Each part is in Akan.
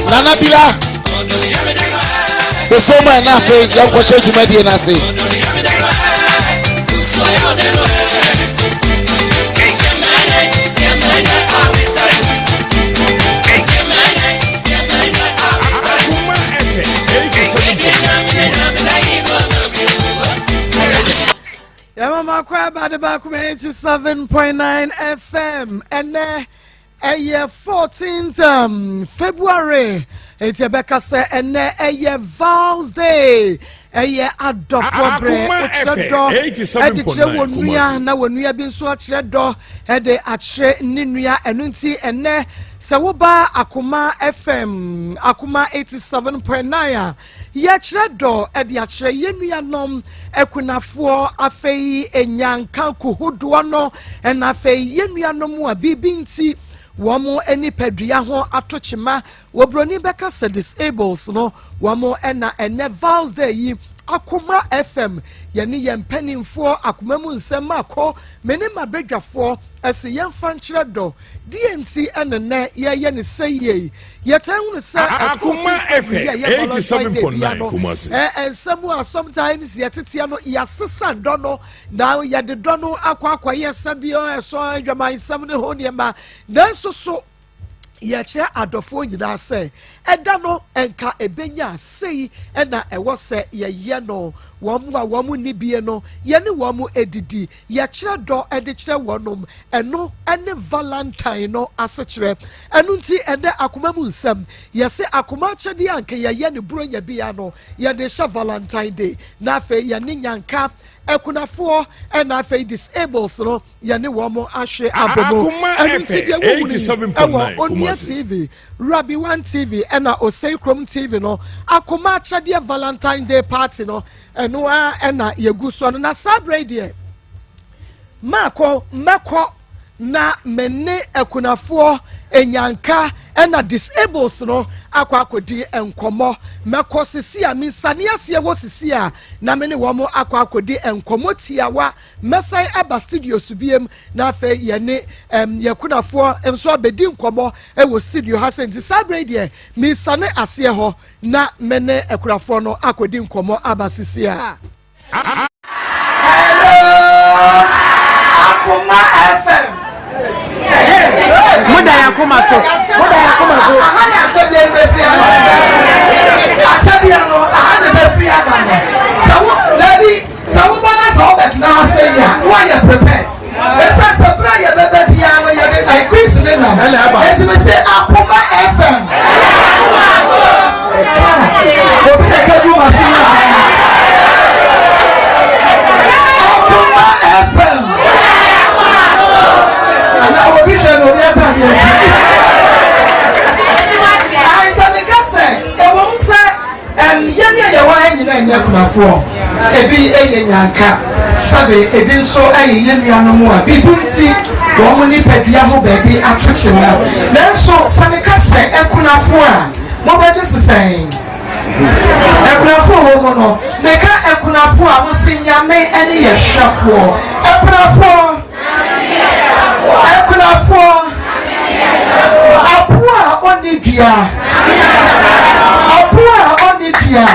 Nana Bila bɛsɛ mu a na afei yɛnkɔhyɛ dwumadie no ase. Yɛma makɔ aba de baako ma 87.9 FM ɛnɛ ɛyɛ 14th February eti ɛbɛka sɛ ɛnɛ ɛyɛ Vows Day ɛyɛ adɔfoɔ berɛ Akoma wokyerɛ FM, dɔ ɛde kyerɛ 87.9 wɔ nua Kumasi. na wɔ nua bi nso akyerɛ dɔ ɛde akyerɛ ne nua ɛno nti ɛnɛ sɛ woba Akoma FM Akoma 87.9 a yɛkyerɛ dɔ ɛde akyerɛ yɛn nuanom akunafoɔ afei enyanka kohodoɔ no ɛna afei yɛn nuanom a biribi nti wɔn nipadua ho ato kyema wɔbroni bɛka sɛ disables no wɔn ɛna ɛnɛ Vows Day yi Akoma FM yɛne yɛn mpanimfoɔ akoma mu nsɛm akɔ me ne ma badwafoɔ ɛsɛ yɛmfa nkyerɛ dɔ deɛ nti ɛne nɛ yɛyɛ ne sɛ yie yɛtaa hunu sɛ Akoma February a ɛyɛ Valentine Day bia 87.9 no Kumasi. nsɛm a sometimes yɛteteɛ no yɛasesa dɔ no na yɛde dɔ no akɔ akɔyɛ sɛbi ɛsɔ adwamansɛm ne ho nneɛma nanso so yɛkyerɛ adɔfoɔ nyinaa sɛ ɛda no nka ebenya sei ɛna ɛwɔ sɛ yɛyɛ no wɔn a wɔn ni bie no yɛne wɔn edidi yɛkyerɛ dɔ ɛde kyerɛ wɔnom ɛno ɛne Valentine no asekyerɛ ɛno nti ɛnɛ akoma mu nsɛm yɛsɛ akoma akyɛdeɛ a nka yɛyɛ ne buronya bia no yɛde hyɛ Valentine Day na afei yɛne nyanka akunafoɔ ɛna afei disables no yɛne wɔn ahwe abɔ mu Akoma ɛno nti deɛ FM, wohunu yi 87.9 ɛwɔ Onua Kumasi. TV, Rabi One TV ɛna Osei Krom TV no akoma akyɛdeɛ Valentine Day party no ɛno a ɛna yɛgu soɔ no na saa berɛ yi deɛ maakɔ mɛkɔ na me ne akunafoɔ enyanka ɛna disables no akɔ akɔdi nkɔmɔ mɛkɔ sisi a minsane aseɛ wɔ sisi a na me ne wɔn akɔ akɔdi nkɔmɔ tiawa mɛsan aba studio so biem na afei yɛne yɛkunafoɔ nso abɛdi nkɔmɔ ɛwɔ studio ha sɛ nti saa berɛ yi deɛ minsane aseɛ hɔ na me ne akunafoɔ no akɔdi nkɔmɔ aba sisi a. Hello, Akoma FM. Mo da yɛn akoma so. Mo da yɛn akoma so. Aha ne akyɛdeɛ no bɛfiri aba. Akyɛdeɛ no aha ne bɛfiri aba no. Sɛ wo dabi sɛ wo ba na sɛ wobɛtena ase yi a na woayɛ prepare. Ɛsiane sɛ berɛ a yɛbɛba biara no yɛde quiz ne nam. Ɛna ɛba. Enti me sɛ Akoma FM. Obi na ɛka gu ma so yi a. Akoma FM. Ana obi hwɛ no obi ataade akyi. Ayisa meka sɛ ɛwɔ mu sɛ yɛn a yɛwɔ ha nyinaa nyɛ kunafoɔ ebi yɛ nyanka sabe ebi nso yɛ yɛn nuanom a biribi nti wɔn nipadua ho baabi ato kyema nanso sɛ meka sɛ akunafoɔ a mobɛgye so sɛn akunafoɔ wɔ mu no meka akunafoɔ a mosi Nyame ne yɛ hwɛfoɔ akunafoɔ akunafoɔ aboa a ɔnni dua aboa a ɔnni dua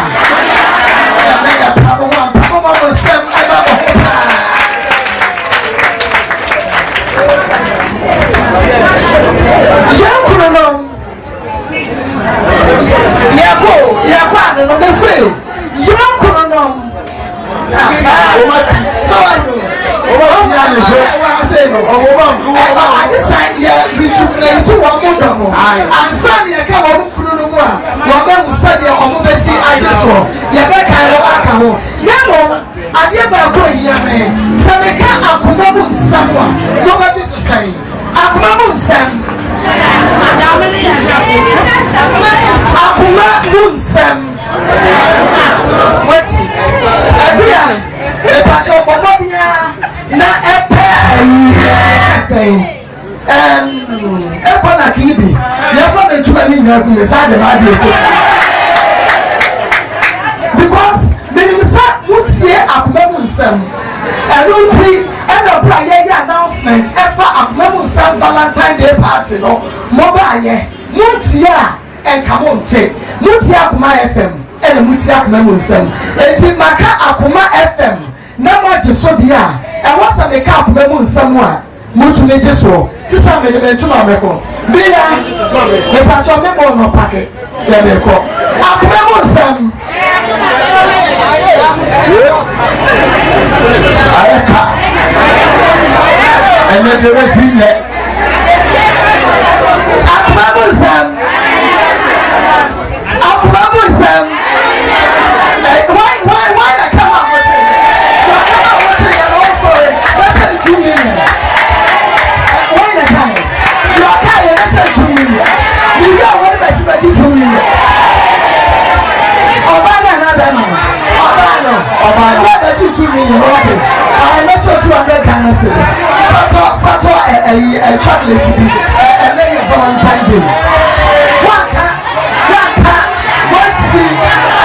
Nyame yɛ pa mo ho ampa mo ma mo nsɛm ɛma mo ho paa yɛn kunu no yɛkɔ yɛkɔ ano no me se yɛn kunu no sɛ wanu ade sa yɛ rejuvenate wɔn mo dɔ no ansa ne yɛka wɔn kunu no mu a wɔn bɛhu sɛdeɛ wɔn bɛsi agye soɔ yɛbɛka no aka ho na mmom adeɛ baako a ehia me sɛ meka akoma mu nsɛm a wɔbɛgye so sɛn akoma mu nsɛm akoma mu nsɛm wati ɛbi a ìpàtɛ ɔbɔbɔ biara na ɛpɛ ayi sɛn ɛkɔ na kii bi yɛfɔ mi ntoma ne nyinaa gu yɛ saa de ma adi eko because menim sɛ motie akoma mu nsɛm ɛno nti. Ɛna berɛ a yɛyɛ announcement ɛfa Akoma Mu Nsɛm Valentine Day Party no, mobaayɛ. Montie a, ɛnka monte. Motie Akoma FM ɛna motie Akoma Mu Nsɛm. Enti maka Akoma FM na moagye so deɛ a, ɛwɔ sɛ meka Akoma Mu Nsɛm a motumi gye soɔ. Te sɛ mede me ntoma mɛkɔ. Bia, mepakyɛ me mo no pake yɛ mekɔ. Akoma mu nsɛm. Ayɛ ka. Ɛnɛ deɛ bɛsi nyɛ. Akoma mu nsɛm. Akoma mu nsɛm. Why na kama a wɔte? Na kama a wɔte yɛ no ɔsɔre bɛkyɛ ne 2 million. Why na kan? Deɛ ɔka yɛ bɛkyɛ ne 2 million. Biribi a wɔde bɛkyi bɛgye 2 million. Ɔbaa no anaa bɛrima no? Ɔbaa no. Ɔbaa no. Wɔn bɛgye 2 million wɔte. Ayi bɛkyɛ 200 Ghana cedis. Fatɔ fatɔ ɛ ɛyi ɛ chocolate bi ɛ ɛnɛ yɛ Valentine Day. Wanka wanka wanti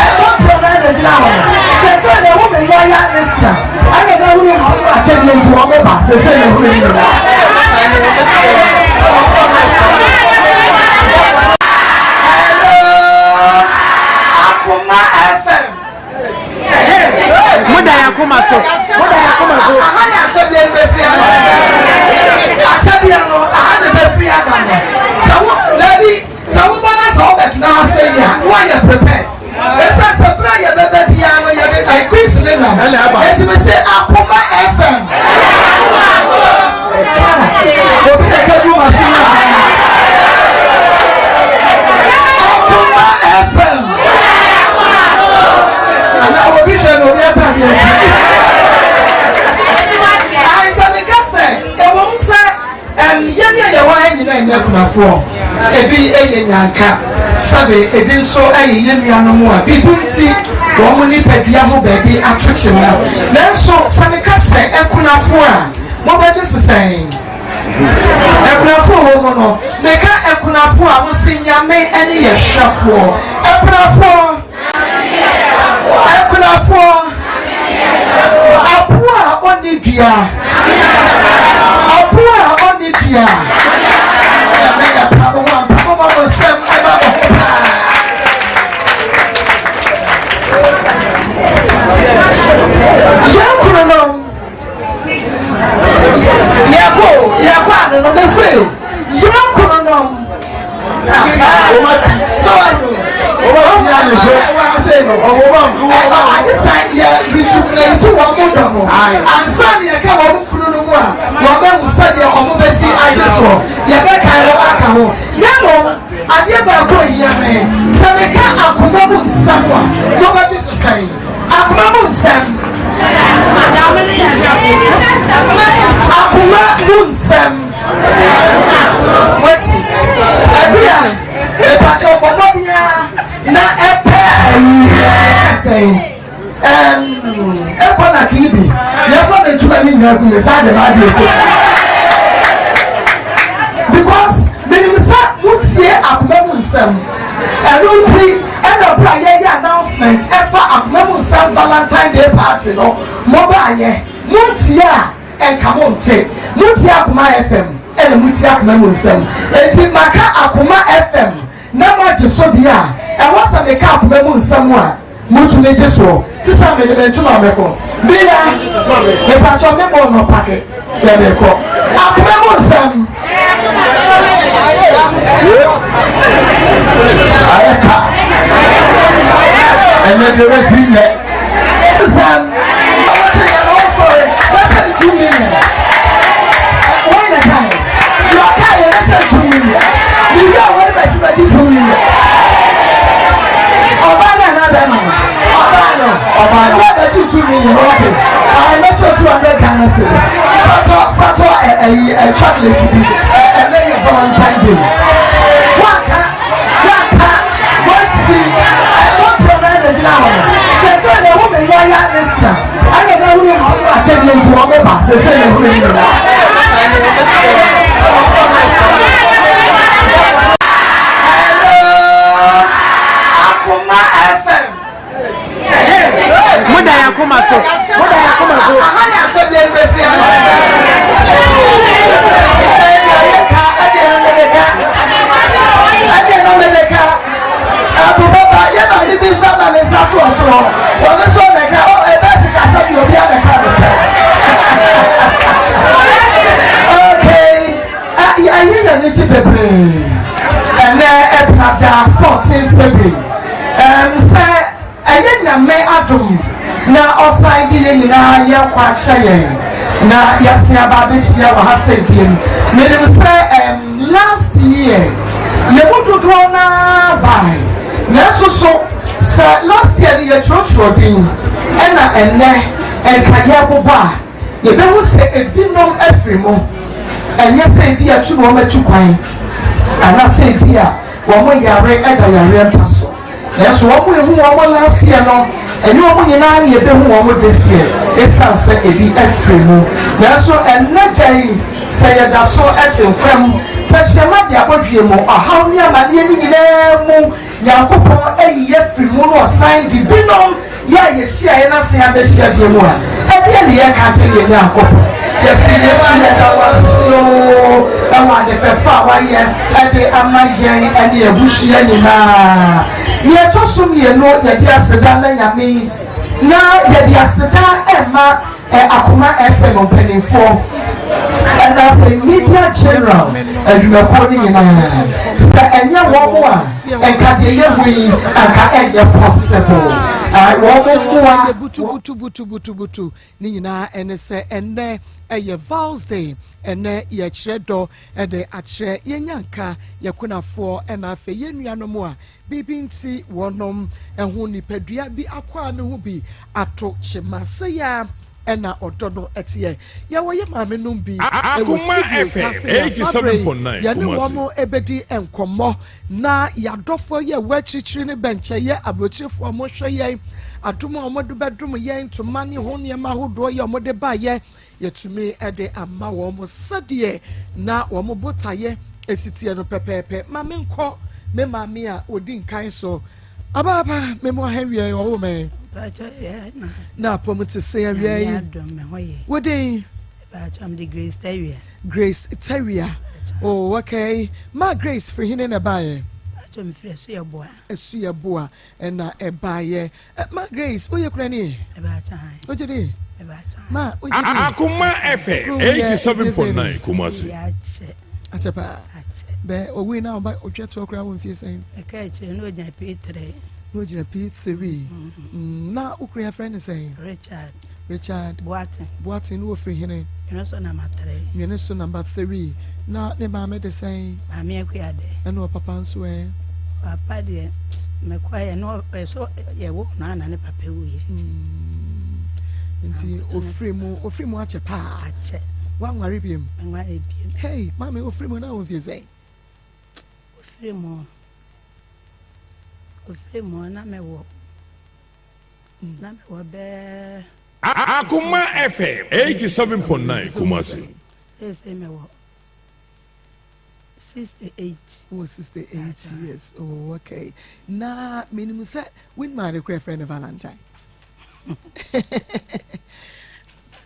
ɛtɔ mpere na ɛna gyina hɔ no. Sɛsɛ na ɛho mi lɔya lista ɛna na ɛho mi ɔmo akyɛdeɛ nti wɔn ba sɛsɛ na ɛho mi nyinaa. Hello, Akoma FM. Moda yɛn akoma so. Moda yɛn akoma so. Aha yɛ akyɛdeɛ no bɛfiri aba. Akyɛdeɛ no aha na bɛfiri aba no. Sɛ wo dabi sɛ wo ba na sɛ wobɛtena ase yi a woayɛ prepare. Ɛsɛ sɛ bere a yɛbɛba biara no yɛde ɛɛ quiz ne nam. Ɛna ɛba. Eti mi sɛ Akoma FM. Obi na ɛka gu machine a. Akoma FM. Ana obi hwɛ na obi ataade akyi. Ayisa mi ka sɛ ɛwɔ mu sɛ yɛn a yɛwɔ ha nyinaa nyɛ kunafoɔ. Ebi yɛ nyanka sɛbe, ebi nso yɛ yɛn nuanom a biribi nti wɔn nipadua ho baabi ato kyema. Nanso sɛ meka sɛ akunafoɔ a, mobɛgye sesɛn? Akunafoɔ wɔ mu no, meka akunafoɔ a, wosi Nyame ne yɛ hwɛfoɔ. Akunafoɔ, akunafoɔ, aboa a ɔnni dua, aboa a ɔnni dua. Nyame yɛ pa mo ho ampa. Mo ma mo nsɛm ɛma mo ho paa. Yɛn kunu nom yɛkɔ yɛkɔ ano no, me se yɛn kunu nom sɛ wanu ade sa yɛ rejuvenate wɔn mo dɔ no ansa ne yɛka wɔn kunu no mu a, wɔn bɛhu sɛdeɛ wɔn bɛsi agye soɔ. Yɛbɛka no aka ho. Na mmom adeɛ baako a ehia me sɛ meka akoma mu nsɛm a, mobɛgye so sɛn? Akoma mu nsɛm, akoma mu nsɛm. Wati ɛbi a ìpàtɛ ɔbɔbɔ biara na ɛpɛ ɛyi sɛn ɛkɔ na kii bi yɛfɔ ne ntoma ne nyinaa gu yɛ saa de ma adeɛ kɔ, because menim sɛ motie Akoma Mu Nsɛm. Ɛno nti ɛna bere a yɛyɛ announcement ɛfa Akoma Mu Nsɛm Valentine Day Party no, mobaayɛ. Montie a, ɛnka monte. Motie Akoma FM ɛna motie Akoma Mu Nsɛm. Enti maka Akoma FM na moagye so deɛ a, ɛwɔ sɛ meka akoma mu nsɛm a, motumi gye soɔ. Te sɛ mede me ntoma mɛkɔ. Bia, mepakyɛ me mo no pake yɛ mekɔ. Akoma mu nsɛm. Ayɛ ka. Ɛnɛ deɛ bɛsi nyɛ. Nsɛm. Wɔte yɛ no ɔsɔre bɛkyɛ ne 2 million. Wɔn na kan. Deɛ ɔka yɛ bɛkyɛ ne 2 million. Biribi a wɔde bɛkyi bɛgye 2 million. Ɔbaa no anaa bɛrima no? Ɔbaa no. Ɔbaa no. Wɔn bɛgye 2 million wɔte. Ayi bɛkyɛ 200 Ghana cedis. Fatɔ fatɔ ɛ ɛyi ɛ chocolate bi ɛ ɛnɛ yɛ Valentine Day. Wanka wanka wanti ɛtɔ mpere na ɛna gyina hɔ no. Sɛsɛ na ɛho mi lɔya lista ɛna na ɛho mi ɔmo akyɛdeɛ nti wɔn ba sɛsɛ na ɛho mi nyinaa. Hello, Akoma FM. Moda yɛn akoma so. Moda yɛn akoma so. Aha yɛ akyɛdeɛ no bɛfiri aba. anigye bebree ɛnɛ ɛbenada 14 February ɛm sɛ ɛyɛ Nyame adom na ɔsan de yɛn nyinaa yɛn nkwa akyɛ yɛn na yɛasen aba abɛhyia wɔ ha sɛ biem. Menim sɛ ɛm last year yɛn mu dodoɔ no ara bae, nanso so sɛ last year no yɛtwerɛtwerɛ din ɛna ɛnɛ nka yɛrebobɔ a, yɛbɛhu sɛ ebinom afiri mu. Ɛnyɛ sɛ ebia tu na wɔatu kwan anaasɛ ebia wɔn yare da yareɛ mpa so. Nanso wɔn a ehu wɔn last year no, ɛnyɛ wɔn nyinaa na yɛbɛhu wɔn this year esiane sɛ ebi afiri mu. Nanso ɛnnɛ da yi, sɛ yɛda so te nkwa mu, tɛkyerɛma de abɔdweɛ mu, ɔhaw ne amaneɛ no nyinaa mu, Nyankopɔn ayi yɛ afiri mu na ɔsan de binom Yɛ a yɛhyiaeɛ no asan abɛhyia bio mu a, ɛdeɛn ne yɛka akyerɛ yɛn Nyankopɔn? Yɛse, Yesu yɛda wo ase oo ɛwɔ ade fɛfɛ a woayɛ de ama yɛn ne yɛn abusua nyinaa. Nea ɛtɔ so mmienu, yɛde aseda ma Nyame yi, na yɛde aseda ma Akoma FM mpanimfoɔ ɛna afei Media General adwumakuo no nyinaa. Sɛ ɛnyɛ wɔn a, nka deɛ yɛhu yi anka ɛnyɛ possible. Wɔn mmoa. Butubutubutubutubutu ne nyinaa ɛne sɛ ɛnnɛ ɛyɛ Vows Day, ɛnnɛ yɛkyerɛ dɔ ɛde akyerɛ yɛn nyanka, yɛn kunafoɔ ɛna afei yɛn nuanom a Biribi nti wɔnom ho nipadua bi akwaa no ho bi ato kyema. Sei ara na ɔdɔ no teɛ. Yɛwɔ yɛ maame nom bi wɔ studios ha sei a saa berɛ yi yɛne wɔn bɛdi nkɔmmɔ na yɛadɔfoɔ yi a ɛwɔ akyirikyiri ne bɛnkyɛ yɛ aburokyirefoɔ a wɔhwɛ yɛn adom a wɔde bɛdom yɛn ntoma ne ho nneɛma ahodoɔ yi a wɔde baeɛ Yɛatumi de ama wɔn sɛdeɛ na wɔn botaeɛ si teɛ no pɛpɛɛpɛ. Ma menkɔ me maame a ɔdi nkan so. Abaaba, me mo aha awia yi, ɔwo mɛn. Na apɔm te se awia yi. Wo din? Grace Tawia. Grace Tawia. Oh, okay. Ma Grace firi hene na ɛbaeɛ? Esuyɛboa na ɛbaeɛ. Ma Grace, woyɛ kurani? Wogye di? Ma wogye di? Akoma FM 87.9 Kumasi. Akyɛ paa. Bɛ owui na ɔba otwa toɔ koraa wɔ mfie sɛn? Ɛka akyire na ogyina P3. Na ogyina P3. Mm-hmm. Na wo kura yɛfrɛ ne sɛn? Richard. Richard. Boateng. Boateng no wɔfiri hene? Nwene so number 3. Nwene so number 3. Na ne maame de sɛn? Maame Akua de. Ɛna ɔpapa nso ɛ? Papa deɛ mekɔɛ no ɛso yɛwo no ana ne papa wuyɛ. Nti ofiri mu ofiri mu akyɛ paa. Akyɛ. Wanware biem. Wanware biem. Hey, maame ofiri mu na wɔn fie sɛn? Ofiri mu ofiri mu na mewɔ na mewɔ bɛɛ. Akoma FM 87.9 Kumasi. Seesei mewɔ 68. Wɔ 68 years. Oh, okay. Na menim sɛ win maa de kora frɛ no Valentine.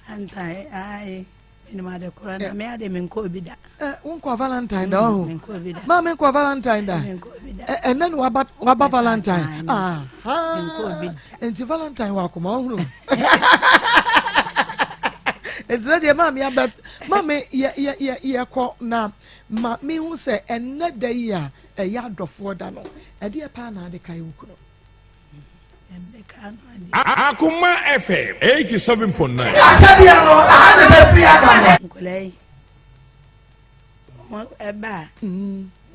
Valentine, aye. Menim ade kora na me ade menkɔ obi da. Eh, wonkɔ Valentine da ɔho. Menkɔ obi da. Maa menkɔ Valentine da. Menkɔ obi da. Ɛnɛ na waba waba Valentine. Ah. Menkɔ obi da. Nti Valentine wɔ akoma ɔhunu. Nti na deɛ maame abɛ maame yɛ yɛ yɛ yɛkɔ na ma mehu sɛ ɛnɛ da yi a ɛyɛ adɔfoɔ da no ɛdeɛ paa na ade kae wo kunu. Akoma FM 87.9. Akyɛdeɛ no, aha na ɛbɛfiri aba no. Nkwadaa yi, wɔn ɛba a,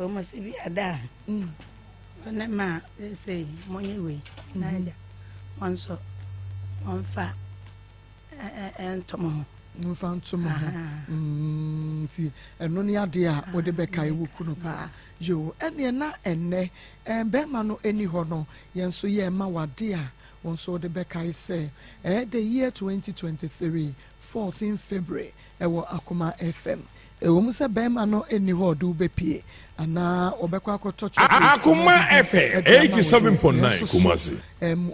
wɔn si bi ada a, wɔn ne ma sese mo nye wei na agya wɔn nso wɔn fa ɛnto mo ho. Mfa nto mo ho. Nti ɛno ne adeɛ a wɔde bɛkae wo kunu paa. Yoo, ɛneɛ na ɛnnɛ bɛrima no ɛni hɔ no, yɛn nso yɛrema wo adeɛ a wo nso wode bɛkae sɛ ɛyɛ the year 2023, 14 February ɛwɔ Akoma FM. Ɛwɔ mu sɛ bɛrima no ɛnni hɔ a ɔde wo bɛpie anaa ɔbɛkɔ akɔtɔ chocolate anaa Akoma biribi FM de ama wo deɛ, 87.9 nanso so Kumasi.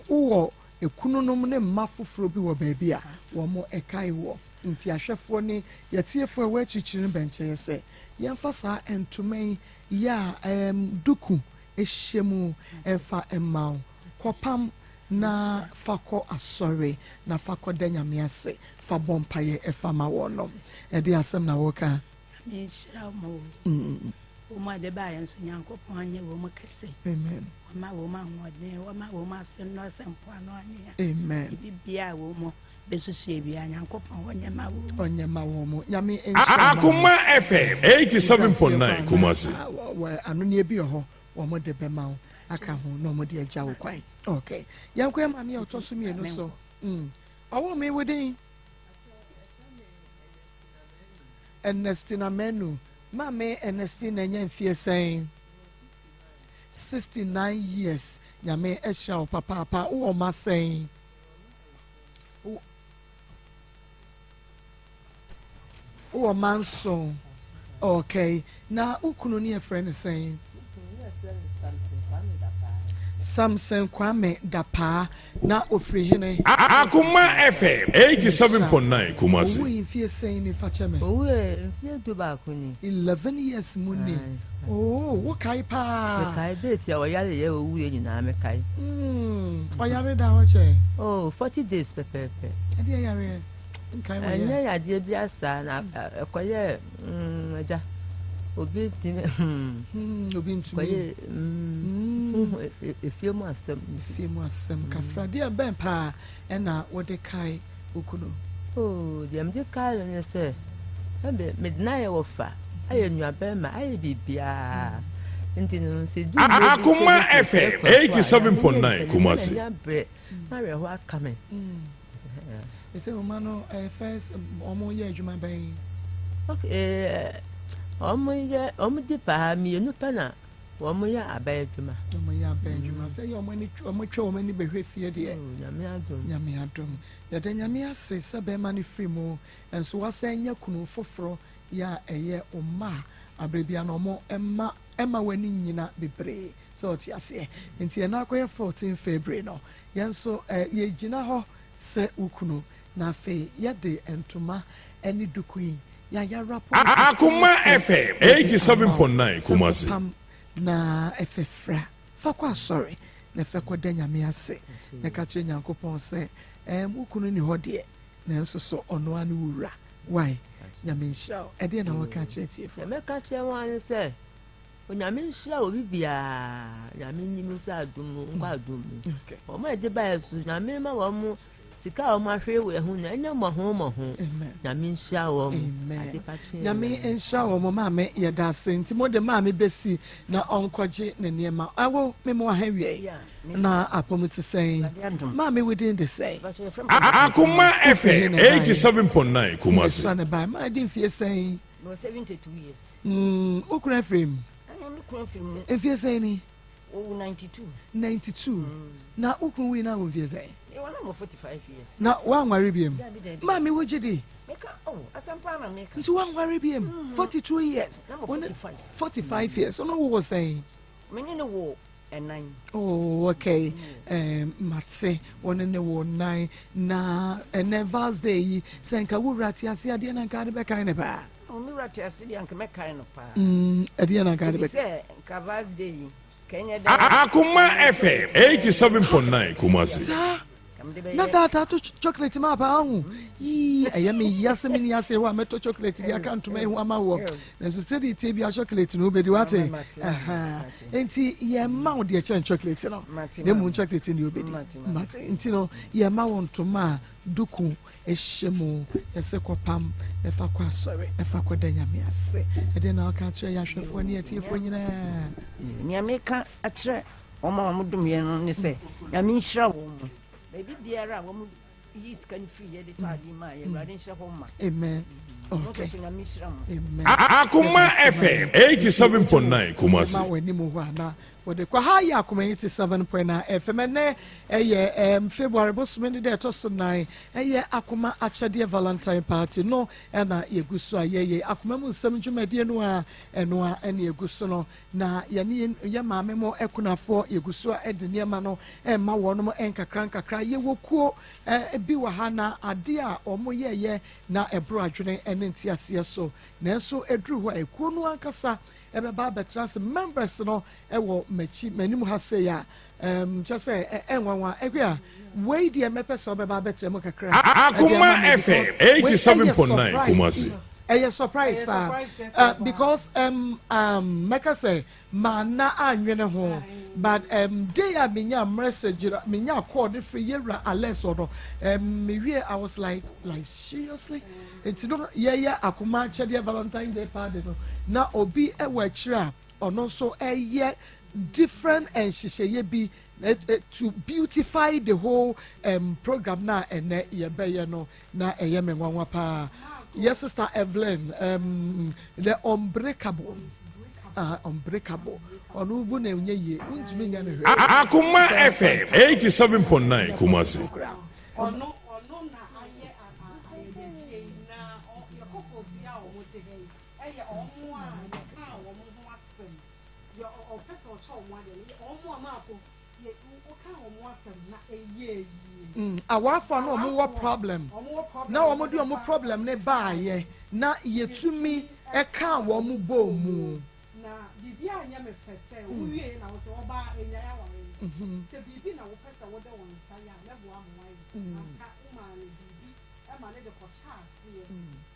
wowɔ Ekununom ne mma foforɔ bi wɔ baabi a wɔkae woɔ. Nti ahwɛfoɔ ne yɛtiefoɔ a ɛwɔ akyirikyiri no bɛnkyɛeɛ sɛ yɛmfa saa ntoma yi yɛ a duku hyɛ mu mfa mma wo. Kɔpam na fa kɔ asɔre na fa kɔda Nyame ase, fa bɔ mpaeɛ fa ma wɔnom. Ɛdeɛn asɛm na woreka? Nyame nhyira mo o. Wɔn a de baeɛ nso Nyankopɔn anyɛ wɔn kɛse. Amen. Wɔma wɔn ahoɔden, wɔma wɔn ase nnɔ sɛ mpoano anwea. Amen. Biribi biara a wɔn bɛsusu biara Nyankopɔn ɔnyɛ ma wɔn. Ɔnyɛ ma wɔn mo. Nyame nhyira mo. Akoma FM 87.9 Kumasi. Anoneɛ bi wɔ hɔ wɔn de bɛma wo aka ho na wɔn de agya wo kwan. Okay. Yɛnkɔ yɛ maame a ɔtɔ so mmienu so. Ɔwɔ me wo din. Ernestina Manu. Maame Ernestina anya mfie sɛn? 69 years. Nyame ahyira wo papaapa. Wowɔ mma sɛn? Wowɔ mma nson. Okay. Na wo kunu ne yɛfrɛ no sɛn? Samson Kwame Dapaa. Na ofiri hene? Akoma FM 87.9 Kumasi. Owui mfie sɛn ni fa kyɛ me? Owui mfie 11 ni. 11 years mu ni. Oh, wo kae paa. Me kae date a ɔyare yɛ owuiɛ nyinaa me kae. Ɔyare da hɔ kyɛ? Oh, 40 days pɛpɛɛpɛ. Ɛdeɛ yareɛ? Nkae wɔ yɛ. Ɛnyɛ yadeɛ bi asaa na ɛkɔyɛ agya obi ntumi. Obi ntumi. Kɔyɛ efie mu asɛm. Efie mu asɛm kafra deɛ bɛn paa ɛna wode kae wo kunu? Oh, deɛ mede kae no ne sɛ ɛbɛ mede no ayɛ wɔfa ayɛ nuabɛrima ayɛ biribiara nti no sɛ du Akoma FM 87.9 Kumasi. Brɛ na awerɛhoɔ aka me. Ɛsɛ ɔma no ɛyɛ first ɔmo yɛ adwuma bɛn? Okay, ɔmo yɛ ɔmo di paa mmienu pɛ na wɔn yɛ aban adwuma. Ɔmo yɛ aban adwuma sɛ yɛ ɔmo ani ɔmo twɛ wɔn ani bɛhwɛ fie deɛ. Oh, Nyame adom. Nyame adom. Yɛda Nyame ase sɛ bɛrima no firi mu nso wasan anya kunu foforɔ yɛ a ɛyɛ ɔma a aberɛ biara no ɔmo ɛma ɛma w'ani nnyina bebree sɛ ɔte aseɛ nti ɛno akɔyɛ 14 February no yɛn nso yɛgyina hɔ sɛ wo kunu na afei yɛde ntoma ne duku yi yɛayɛ wrap Akoma FM 87.9 sɛ Kumasi. kɔpam na ɛfɛfra fa kɔ asɔre na ɛfɛ kɔda Nyame ase na ka kyerɛ Nyankopɔn sɛ wo kunu ni hɔ deɛ nanso so ɔno ara ne wo wura. Why? Nyame nhyira wo. Ɛdeɛ na wɔka kyerɛ tiefoɔ? Deɛ mɛka kyerɛ wɔn ne sɛ Onyame nhyira obi biara, Nyame nyi mu mfiri adom mu nkɔ adom mu. Wɔn a ɛde baeɛ so Nyame ma wɔn sika a wɔn ahwere wɔ ɛho no ɛnyɛ mmɔho mmɔho. Nyame nhyira wɔn. Amen. Nyame nhyira wɔn maame yɛda ase nti mo de maame bɛsi na ɔnkɔgye ne nneɛma ɛwo me mo aha wiɛ na apɔm te sɛn maame wo din de sɛn. Akoma FM 87.9 Kumasi. Sua ne ba maa di mfie sɛn. Mewɔ 72 years. Wo kunu afiri mu? Me kunu afiri mu. Mfie sɛn ni? Owu 92. 92. Na wo kunu wui na wo mfie sɛn? Mewɔ na mo 45 years. Na woanware biam? Dabi dabi. Maame wo gye di? Meka oh asɛm paa na meka. Nti woanware biam? 42 years. Na mo 45. 45 years. Ɔno wo wɔ sɛn? Me ne no wo ɛnan. Oh okay. Mate wo ne ne wo nan na ɛnɛ Vals Day yi sɛ nka wo wura te ase adeɛ na nka ade bɛkae ne paa. Oh me wura te ase deɛ nka mɛkae no paa. Ɛdeɛ na nka ade bɛkae. Sɛ nka Vals Day yi kɛnyɛ dɛ. Akoma FM 87.9 Kumasi. Saa na daadaa to chocolate ma paa ho yii ɛyɛ me ya sɛ meni ase hɔ a mɛtɔ chocolate bi aka ntoma yi ho ama woɔ nanso sɛdeɛ tie bia chocolate no wobɛdi wate nti yɛma wo deɛ kyɛn chocolate no na mmom chocolate no deɛ wobɛdi mate nti no yɛma wo ntoma a duku ɛhyɛ mu ɛsɛ kɔpam na fa kɔ asɔre na fa kɔda Nyame ase. Ɛdeɛ na woka akyerɛ yɛn ahwɛfoɔ ne atiefoɔ nyinaa? Nea meka akyerɛ wɔn a wɔdom yɛn no ne sɛ, Nyame nhyira wɔn. Baabi biara a wɔn yi sika no firi yɛ de tɔ adeɛ maa yɛ, Awurade nhyɛ hɔ ma. Amen. Mo nso so Nyame nhyira mo. Amen. Akoma FM 87.9 Kumasi. Ma w'anim hɔ a na wɔde kɔ ha yɛ Akoma 87.9 FM. Ɛnɛ ɛyɛ February bosome ne dɛ ɛtɔ so nan, ɛyɛ Akoma akyɛdeɛ Valentine party no ɛna yɛgu so a yɛyɛ Akoma mu nsɛm dwumadie no a ɛno a ɛna yɛgu so no. Na yɛne yɛn maame mo akunafoɔ yɛgu so de nneɛma no rema wɔnom nkakra nkakra. Yɛwɔ kuo bi wɔ ha na adeɛ a wɔn yɛɛyɛ na ɛboro adwene ne nteaseɛ so. Nanso ɛduru hɔ a ekuo no ankasa bɛba abɛtena ase. Members no wɔ m'akyi, m'anim ha sei a, kyerɛ sɛ ɛnwanwa. Akua, wei deɛ mɛpɛ sɛ wobɛba abɛkyerɛ mu kakra de ama Akoma me FM because wei ɛyɛ 87.9 surprise. Kumasi. Ɛyɛ surprise paa uh, because um, um, mɛka sɛ manna anwene ho but um, day a menya message menya call ne firi yɛwura Alex hɔ no um, mewie I was like like seriously nti no yɛyɛ akoma akyɛdeɛ Valentine Day party no na obi ɛwɔ akyire a ɔno nso ɛyɛ different nhyehyɛeɛ bi to beautify the whole um, program na ɛnɛ yɛbɛyɛ no na ɛyɛ me nwanwa paa. Yɛ sister Evelyn um, the unbreakable uh, unbreakable, ɔno bu na ɛnyɛ yie, wontumi nyɛ no hwɛ. Akoma FM 87.9 Kumasi. Ɔno na ayɛ ayɛyɛdeɛ yi na yɛkɔ kɔsi a ɔmo te ha yi ɛyɛ ɔmo a yɛka wɔn ho asɛm yɛ ɔpɛ sɛ ɔkyɛ ɔmo adeɛ no ɔmo a maako yɛ ɔka wɔn asɛm na ɛyɛ yie. Awaafo no ɔmo wɔ problem Ɔmo wɔ problem. Na wɔn de wɔn problem ne baayɛ na yɛtumi ɛka wɔn bɔ mu. Na biribi a nyɛ me fɛ sɛ wowie na wo sɛ ɔbaa enyae aware yi sɛ biribi na wopɛ sɛ wode wo nsa yɛ a mɛboa mo ayɛ anka womaa no biribi ɛma ne de kɔhyɛ aseɛ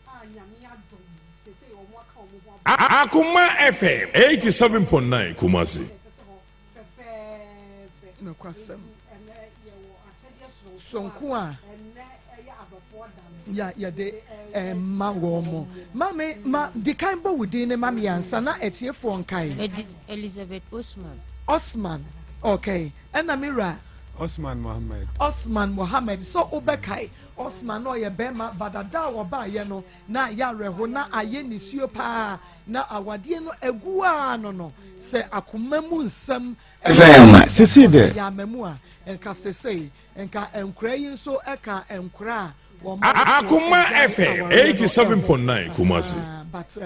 a Nyame adom sesei ɔmo aka ɔmo ho abɔ. Akoma FM 87.9 Kumasi. Tete hɔ fɛfɛɛfɛ. Nokwasɛm. Nti ɛnɛ yɛwɔ akyɛdeɛ soronko Sonko a ɛnɛ ɛyɛ adɔfoɔ da no ya yɛde ɛma wɔn mo. Maame, ma di kan bɔ wo din ne ma mi ansa na ɛtiefoɔ nkae. Elizabeth Osman. Osman, okay, ɛna mi ra. Osman Mohammed. Osman Mohammed, so wobɛkae Osman na ɔyɛ bɛrima badada a wɔbaayɛ no na ayɛ awerɛho na ayɛ nisuo paa na awadeɛ no agu a no sɛ akoma mu nsɛm. FM sisi de. Yɛ ama mu a nka sesei nka nkora yi nso ɛka nkora a wɔn. Akoma FM 87.9 Kumasi. But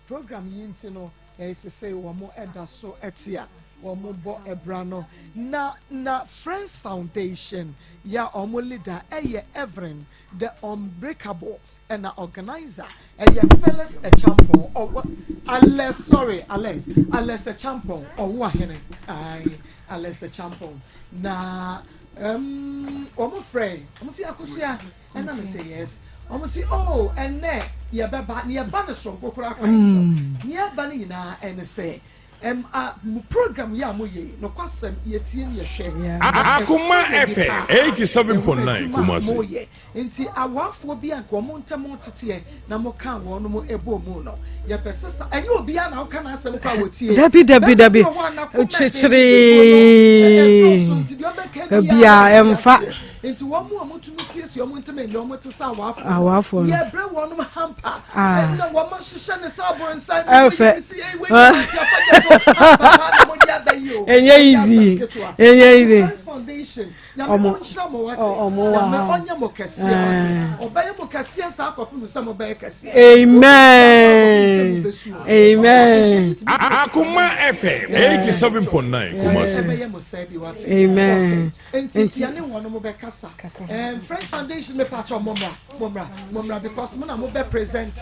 program yi nti no ɛyɛ sesei wɔn ɛda so ɛte a wɔn bɔ ɛbra no na Friends Foundation yɛ wɔn leader ɛyɛ Evelyn the unbreakable, ɛna organizer ɛyɛ Felix Echampon ɔwɔ Alex, sorry, Alex Echampon ɔwɔ ahene ayi Alex Echampon na wɔn frɛ wɔn si Akosua ɛna mi sɛ yes, wɔn si oh ɛnɛ yɛbɛba ne yɛba ne soronko koraa kwan so ne yɛba ne nyinaa ɛne sɛ a mo program yi a mo yɛ yi nokwasɛm yɛtie ne yɛhwɛ. Akoma FM 87.9 Kumasi. Mo yɛ nti awafoɔ bi a nka wɔn ntam teteɛ na mo ka wɔn mo ɛbɔ mu no yɛpɛ sɛ sa ɛnyɛ obiara na ɔka n'asɛm kɔ a wɔtie. Dabi, dabi, dabi. Bɛrima bi wɔ hɔ a n'akoma Kyekyeree. ɛdɔɔso nti deɛ ɔbɛka Ka biara biara, wɔte ɛmfa. aseɛ. Nti wɔn mu a wɔtumi siesie wɔn ntoma nyɛ wɔn te sɛ awafoɔ. Awafoɔ no. Yɛbrɛ wɔn hamper. Ah. Ɛnna wɔn ahyehyɛ ne sɛ abɔnsan. Ɛfɛ. Ɛnyɛ easy. Ɛnyɛ easy. Friends Foundation, Nyame ɔnhyira mo wate. Ɔmo wɔ Nyame ha. ɔnyɛ mo kɛseɛ wate. Ɔbɛyɛ mo kɛseɛ saa kɔpem sɛ mo bɛyɛ kɛseɛ. Amen. Amen. Akoma FM 87.9 Kumasi. Ɛbɛyɛ mo sɛ bi wate. Amen. Okay. Nti yɛne wɔn mo bɛkasa. Friends Foundation, mepa kyɛw, mommra, mommra, mommra because mo na mo bɛ present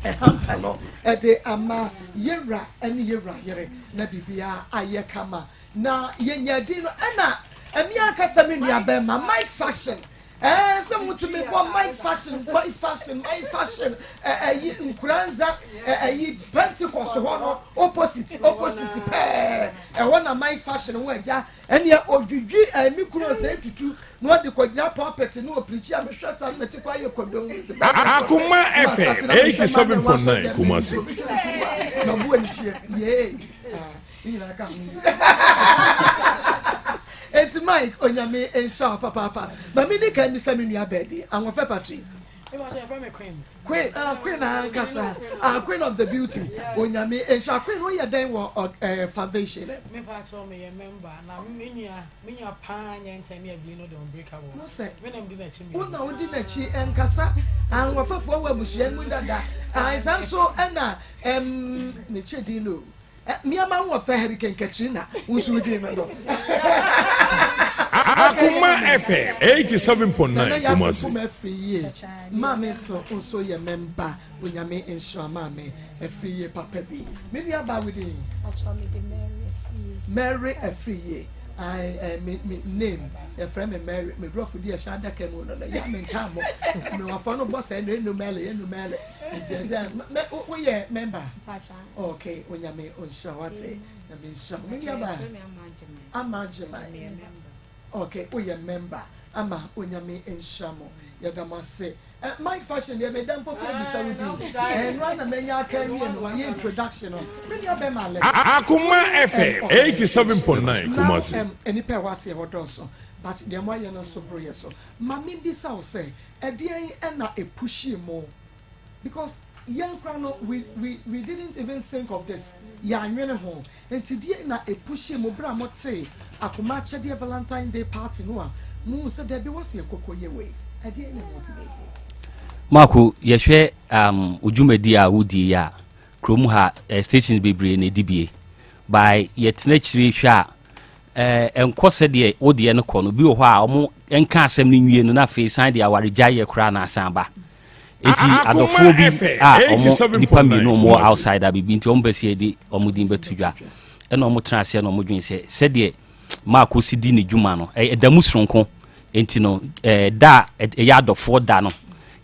ɛhamper no ɛde ama yɛwura ɛne yɛwura yere na biribiara ayɛ kama na yɛnya din no ɛna ɛmi ankasa mi nua bɛrima Mike Fashion sɛ motumi bɔ Mike Fashion, Mike Fashion, Mike Fashion, ɛyi Nkuranza, ɛyi Pentecost hɔ no opposite pɛɛ ɛhɔ na Mike Fashion wɔ agya ɛnea odwidwi ɛmi kuro sɛ etutu na ɔde kɔgyina pulpit na ɔpirikyi a mehwɛ sa no mɛte kɔ ayɛ kɔdɔm. Akoma FM 87.9 Kumasi. Na bu ani kyeɛ yee ne nyinaa ka ho. Eti Mike, Onyame nhyira wo papaapa. Ma mi ni kan mi sɛ mi nua bɛɛdi Ahoɔfɛ Patri Queen, ah, Queen ankasa, ah, Queen of the beauty, Onyame nhyira Queen. Woyɛ dɛn wɔ foundation? Me pa kyɛw, meyɛ member na me nua paa nyɛ nkyɛn ne abien no de unbreakable. Mo sɛ Me nam di n'akyi mi. Wo na wodi n'akyi nkasa ahoɔfɛfoɔ wɔ abusua mu dada ansa nso ɛna ne kyɛ din no nneɛma ahoɔfɛ Hurricane Katrina nso din no. Akoma FM 87.9 Nana yɛ Kumasi. akoma afiri yie. Maame nso yɛ member. Onyame nhyira maame afiri yie papa bi. Me nua ba, wo din? Mary afiri yie. Ae eh, me me name yɛfrɛ me Mary, me brɔfo di ɛhyɛ adaka mu no no yɛ me ntaa mo. Me wɔfɔ no bɔ sɛ no enu Mary, enu Mary. Nti ɛsɛ mɛ woyɛ member. Okay, onyame onhyira wate. Nyame nhyira wo. Me nua ba. Ama Agyeman. Okay, woyɛ member. Ama onyame nhyira mo. Yɛda mo ase. Eh, Mike Fashion deɛ meda mpo kura bisa wo din. Ɛno ara na manya aka awie no, wayɛ introduction no. Me nua bɛma Alex. Akoma FM 87.9 Kumasi. Now, nnipa ɛwɔ aseɛ hɔ dɔɔso, but deɛ moayɛ no nso boro yɛ so. Ma membisa wo sɛ, ɛdeɛn ɛna ɛpushii mo? Because yɛn koraa no, we, we, we didn't even think of this. Yɛanwene ho. Enti deɛn na ɛpushii mo berɛ a motee Akoma Akyɛdeɛ Valentine Day Party no a mohuu sɛ dabi wɔse yɛkɔ kɔyɛ wei? Ɛdeɛn na ɛmotivate? Marko, yɛhwɛ um, wo dwumadi a wodie yi a, kurom ha eh, stations bebree na ɛdi bie. By yɛtena akyire hwɛ a, eh, ɛnkɔ sɛdeɛ wodeɛ no kɔ no. Bi wɔ hɔ a, ɔmo nka asɛm no nwie no na afei san de awaregyaeɛ koraa na asan ba. Eti adɔfoɔ bi a wɔn nipa mmienu wɔn wɔ outside a biribi nti wɔn pɛ sɛ yɛde wɔn din bɛto dwa ɛna wɔn tena aseɛ na wɔn dwen sɛ sɛdeɛ maako si di ne dwuma no ɛda mu soronko nti no ɛɛ da a ɛyɛ adɔfoɔ da no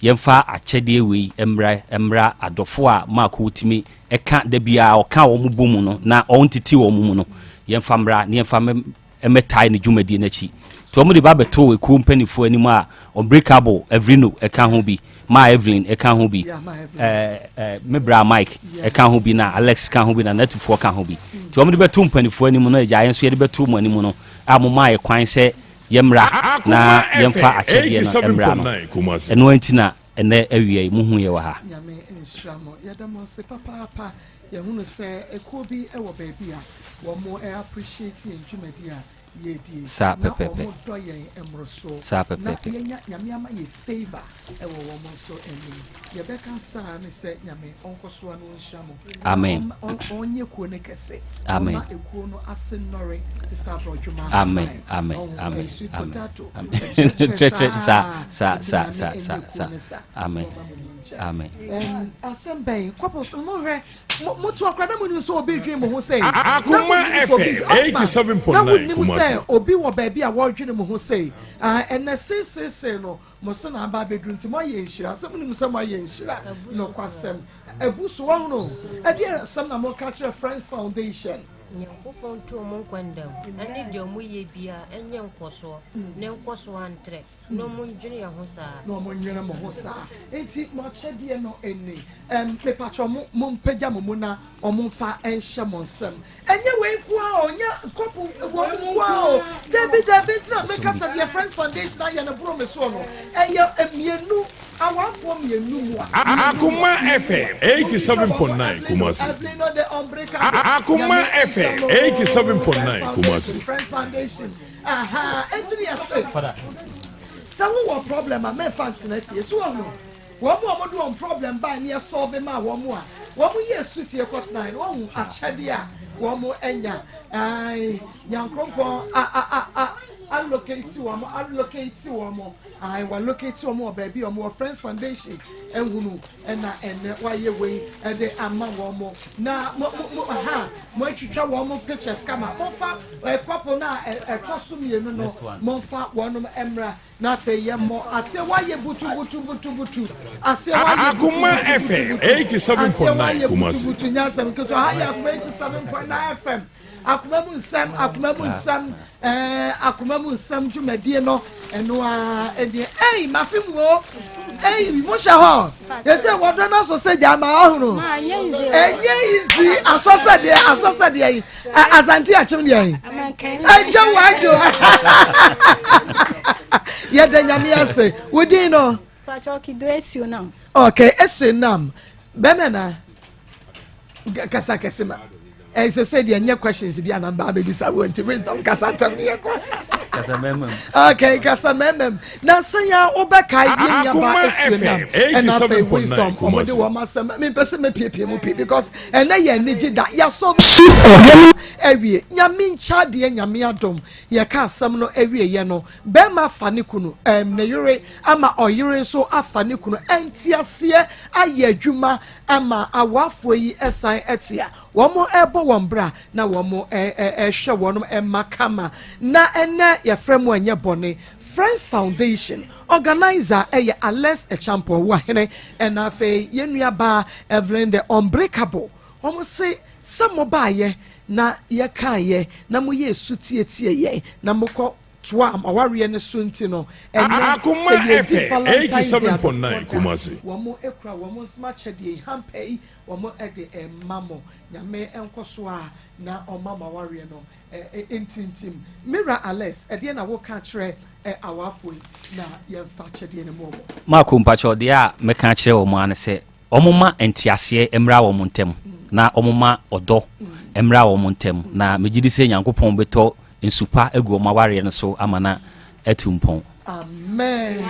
yɛmfa akyɛdeɛ wei mmra mmra adɔfoɔ a maako tumi ɛka da biara ɔka wɔn bɔ mu no na wɔn tete wɔn mu no yɛmfa mmra na yɛmfa mmɛtae ne dwumadie no akyi. Nti wɔn de ba bɛtoo ekuo mpanimfoɔ anim a Unbreakable Evrino ɛka ho bi, Ma Evelyn ɛka ho bi, ɛɛ ɛɛ me bra Mike ɛka ho bi na Alex ka ho bi na Natufoɔ ka ho bi. Nti wɔn de bɛto mpanimfoɔ anim no agya yɛn nso yɛde bɛto mo anim no a mo maa yɛ kwan sɛ yɛmmra na yɛmfa akyɛdeɛ no mmra no. Ɛno nti na ɛnɛ awia yi mo hu yɛ wɔ ha. Nyame nhyira mo. Yɛda mo ase papaapa. Yɛhunu sɛ ekuo bi wɔ baabi a wɔn appreciate yɛn dwumadi a yɛredie. Saa Na pɛpɛɛpɛ. wɔn dɔ yɛn mmoroso. Saa Na pɛpɛɛpɛ. yɛnya Nyame ama yɛ favour wɔ wɔn nso anim. Yɛbɛka saa ne sɛ Nyame ɔnkɔ so ara na ɔnhyira mo. Na Amen. ɔm ɔn ɔnyɛ kuo no kɛse. Amen. Ɔmma ekuo no ase nnɔre te sɛ aborɔdwoma Amen. ahaban. Amen. Ɔho Amen. ɛyɛ sweet Amen. potato. Amen. Ɛkyerɛkyerɛ Kyerɛkyerɛ saa saa. saa Nti saa Nyame saa ɛnyɛ saa kuo saa. no saa. Amen. Na ɔmma mo mu nkyɛ. Amen. Ɛm, asɛm bɛn couples no mohwɛ mo moto akora na monim sɛ obi dwen mo ho sei na Akoma monim sɛ obi FM dwen Osman na 87.9 wonim Kumasi. sɛ obi wɔ baabi a wɔredwene mo ho sei ah, ɛnɛ seeseesei no mo so na aba abɛduru nti moayɛ nhyira sɛ monim sɛ moayɛ nhyira nokwasɛm abu so wɔhono ɛdeɛ asɛm na moka kyerɛ Friends Foundation Nyankopɔn nto ɔmo nkwa nda mu, ɛne deɛ ɔmo yɛ biara ɛnyɛ nkɔsoɔ, ne nkɔsoɔ antrɛ. Na ɔmo ndwene yɛn ho saa. Na ɔmo nwene mo ho saa. Nti mo akyɛdeɛ no ni. Ɛm mepakyɛw mo mo mpagya mo mu na ɔmo nfa nhyɛ mo nsam. Ɛnyɛ wei nko ara o, nyɛ kɔpo wɔn nko ara o. Dabi dabi nti na meka sɛ deɛ Friends Foundation ayɛ no boro me soɔ no. Ɛyɛ mmienu, awarefoɔ mmienu mu a. Akoma FM 87.9 Kumasi. Evelyn no the unbreakable. Akoma Nyame FM nhyira mo. 87.9 Kumasi. Friends Foundation. Ahaa enti ne yɛse sɛ wowɔ problem a mɛmfa ntena fie so wahu wɔn a wɔde wɔn problem bae ne yɛsɔlve maa wɔn a wɔn yɛ sutie kɔtenae no wahu akyɛdeɛ a wɔn anya ae nyankronkron a a a a allocate wɔn allocate wɔn ae wallocate wɔn wɔ baabi a wɔn wɔ Friends Foundation ehunu ɛna ɛnɛ wayɛ wei ɛde ama wɔn mo na mo mo mo ha mo atwitwa wɔn mo pictures kama mo nfa ɛkɔpo na ɛtɔ so mmienu no mo nfa wɔn mmra na afei yɛ mo aseɛ wayɛ butu butu butu butu aseɛ wayɛ butu Akoma butu FM butu butu aseɛ 87.9 wayɛ butu Kumasi. butu nyasɛm ketewa ha yɛ akoma 87.9 FM Akoma mu nsɛm, akoma mu nsɛm, ɛɛ akoma mu nsɛm dwumadie no ɛno ara ɛdeɛ. Ɛyi mafe mu o, ɛyi mo hyɛ hɔ. Yɛsɛ wɔdɔ no asɔ sɛ gya ma ɔhono. Ɛnyɛ easy asɔ sɛ deɛ asɔ sɛ deɛ yi asante akyem deɛ yi. Ɛgye wadwo. Yɛda nyame ase. Wodin no? Okay, Esuonam. Bɛmɛ na. Kasa kɛse ma. Ɛsɛ sɛ deɛ nyɛ questions bi anam baa bɛbisa wɔ nti wisdom kasa ntɛm ne yɛkɔ. Kasa mɛmɛm. Okay, kasa mɛmɛm. Na sɛ yɛ wobɛkae yɛ nuaba Esuonam ɛna afei wisdom ɔmode wɔn asɛm mempɛ sɛ mɛpiepie mu pii because ɛnɛ yɛ anigye da yɛasɔ awie. Nyame nkyɛ adeɛ Nyame adom yɛka asɛm no awieɛ no bɛɛma afa ne kunu ɛɛm ne yere ama ɔyere nso afa ne kunu ɛnteaseɛ ayɛ adwuma ama awafoɔ yi ɛsan ɛte a wɔn ɛɛbɔ wɔn bra na wɔn ɛɛhwɛ wɔn ɛma kama na ɛnɛ yɛfrɛ mo ɛnyɛ bɔne Friends Foundation organiser ɛyɛ Alex Acheampong Wahene ɛna afei yɛn nua baa Evelyn the Unbreakable wɔn se sɛ mo baayɛ na yɛkaeɛ na moyɛɛ su tietiee yɛn na mokɔ toaa mo awareɛ no so nti no, ɛnnɛ Akoma sɛ yɛredi FM Valentine's Day adɔfoɔ 87.9 da, Kumasi. wɔn kura wɔn nsam akyɛdeɛ yi, hamper yi, wɔn de rema mo. Nyame nkɔ so ara na ɔmma mo awareɛ no ntintim. Me wura Alex, ɛdeɛn na woka kyerɛ awarefoɔ yi na yɛmfa akyɛdeɛ no mmɔ wɔn? Marco, mpakyɛw, deɛ a mɛka akyerɛ wɔn ara ne sɛ, Wɔmma nteaseɛ mmra wɔn ntam, na wɔmma ɔdɔ mmra wɔn ntam, na megye di sɛ Nyankopɔn bɛtɔ nsu pa agu wɔn awareɛ no so ama no atu mpɔn. Amen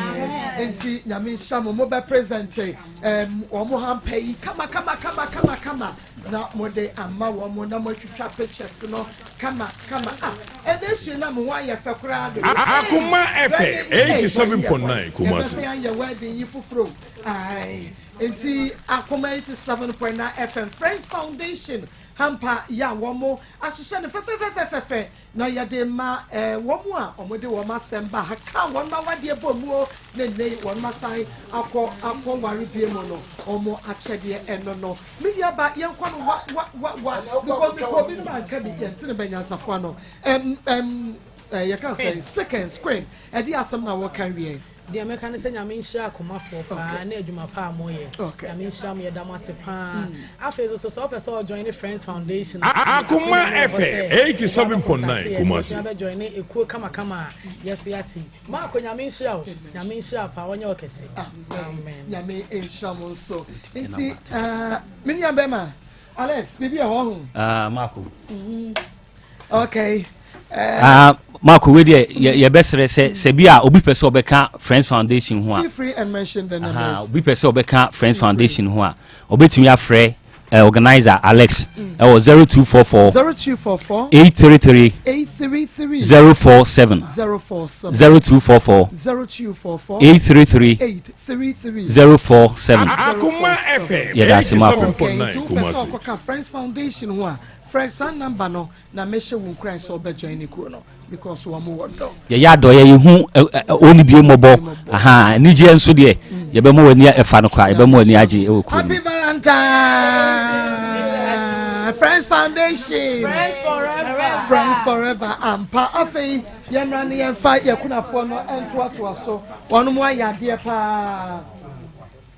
nti nyame nhyira mo mo bɛ present um, wɔn hamper yi kama kama kama kama kama na mo de ama wɔn mo na mo atwitwa pictures no kama kama ah ɛnna esue na mo ho ayɛ fɛ koraa de. Akoma FM 87.9 Kumasi. Yɛbɛsɛ ayɛ wedding yi foforɔ Ae nti Akoma 87.9 FM Friends Foundation hamper yi a wɔn ahyehyɛ no fɛfɛfɛfɛfɛ na yɛde ma eh, wɔn a wɔde wɔn asɛm ba ha ka wɔn awadeɛ bɔ mu o ne nnɛ yi wɔn asan akɔ akɔ ware bie mu no wɔn akyɛdeɛ ɛno no me nua ba yɛnkɔ no wa wa wa wa because mekɔ obi no manka bi yɛntene bɛnyansafo ano ɛm ɛm yɛka sɛ seconds queen ɛde asɛm na wɔka wie. Deɛ mɛka ne sɛ Nyame nhyira akomafoɔ paa ne adwuma pa a moyɛ. Nyame nhyira mo, yɛda mo ase paa. Afei nso so sɛ wopɛ sɛ wo joine Friends Foundation a, Akoma akwanya no wɔ hɔ FM sɛ woba 87.9 bɛkɔntate yɛn, Kumasi. wobɛtumi abɛ joine ekuo kamakama a yɛso yɛate yi. Marko Nyame nhyira wo, Nyame nhyira wo paa, ɔnyɛ wo kɛse. Amen. Nyame nhyira mo nso. Nti ah, me nua bɛma Alex, biribi wɔ hɔ ho? Ah, Marko. Okay. Eh, Ah, Marko, wei deɛ yɛbɛsrɛ sɛ sɛ bi a obi pɛ sɛ ɔbɛka Friends Foundation ho a. Feel free and mention the numbers. Obi pɛ sɛ ɔbɛka Friends Foundation ho a, ɔbɛtumi afrɛ eh, organizer Alex ɛwɔ 0244 0244 833 833 047 047 0244 0244 833 833 047. Akoma FM Yɛda ase Marko. Okay, 87.9 nti wopɛ sɛ Kumasi. ɔkɔka Friends Foundation ho a, frɛ saa number no na mɛhyɛ wo nkuran sɛ wobɛ join ne kuo no because wɔn wɔ dɔ. Yɛyɛ adɔeɛ yɛhu ɔnni bie mmɔbɔ ahaa anigyeɛ nso deɛ yɛbɛma w'ani ɛfa no koraa yɛbɛma w'ani agye ɛwɔ kuo no Happy Valentine Friends Foundation Friends forever. Friends forever ampa afei yɛmmra ne yɛmfa yɛkunafoɔ no ntoatoa so wɔn mo ayɛ adeɛ paa.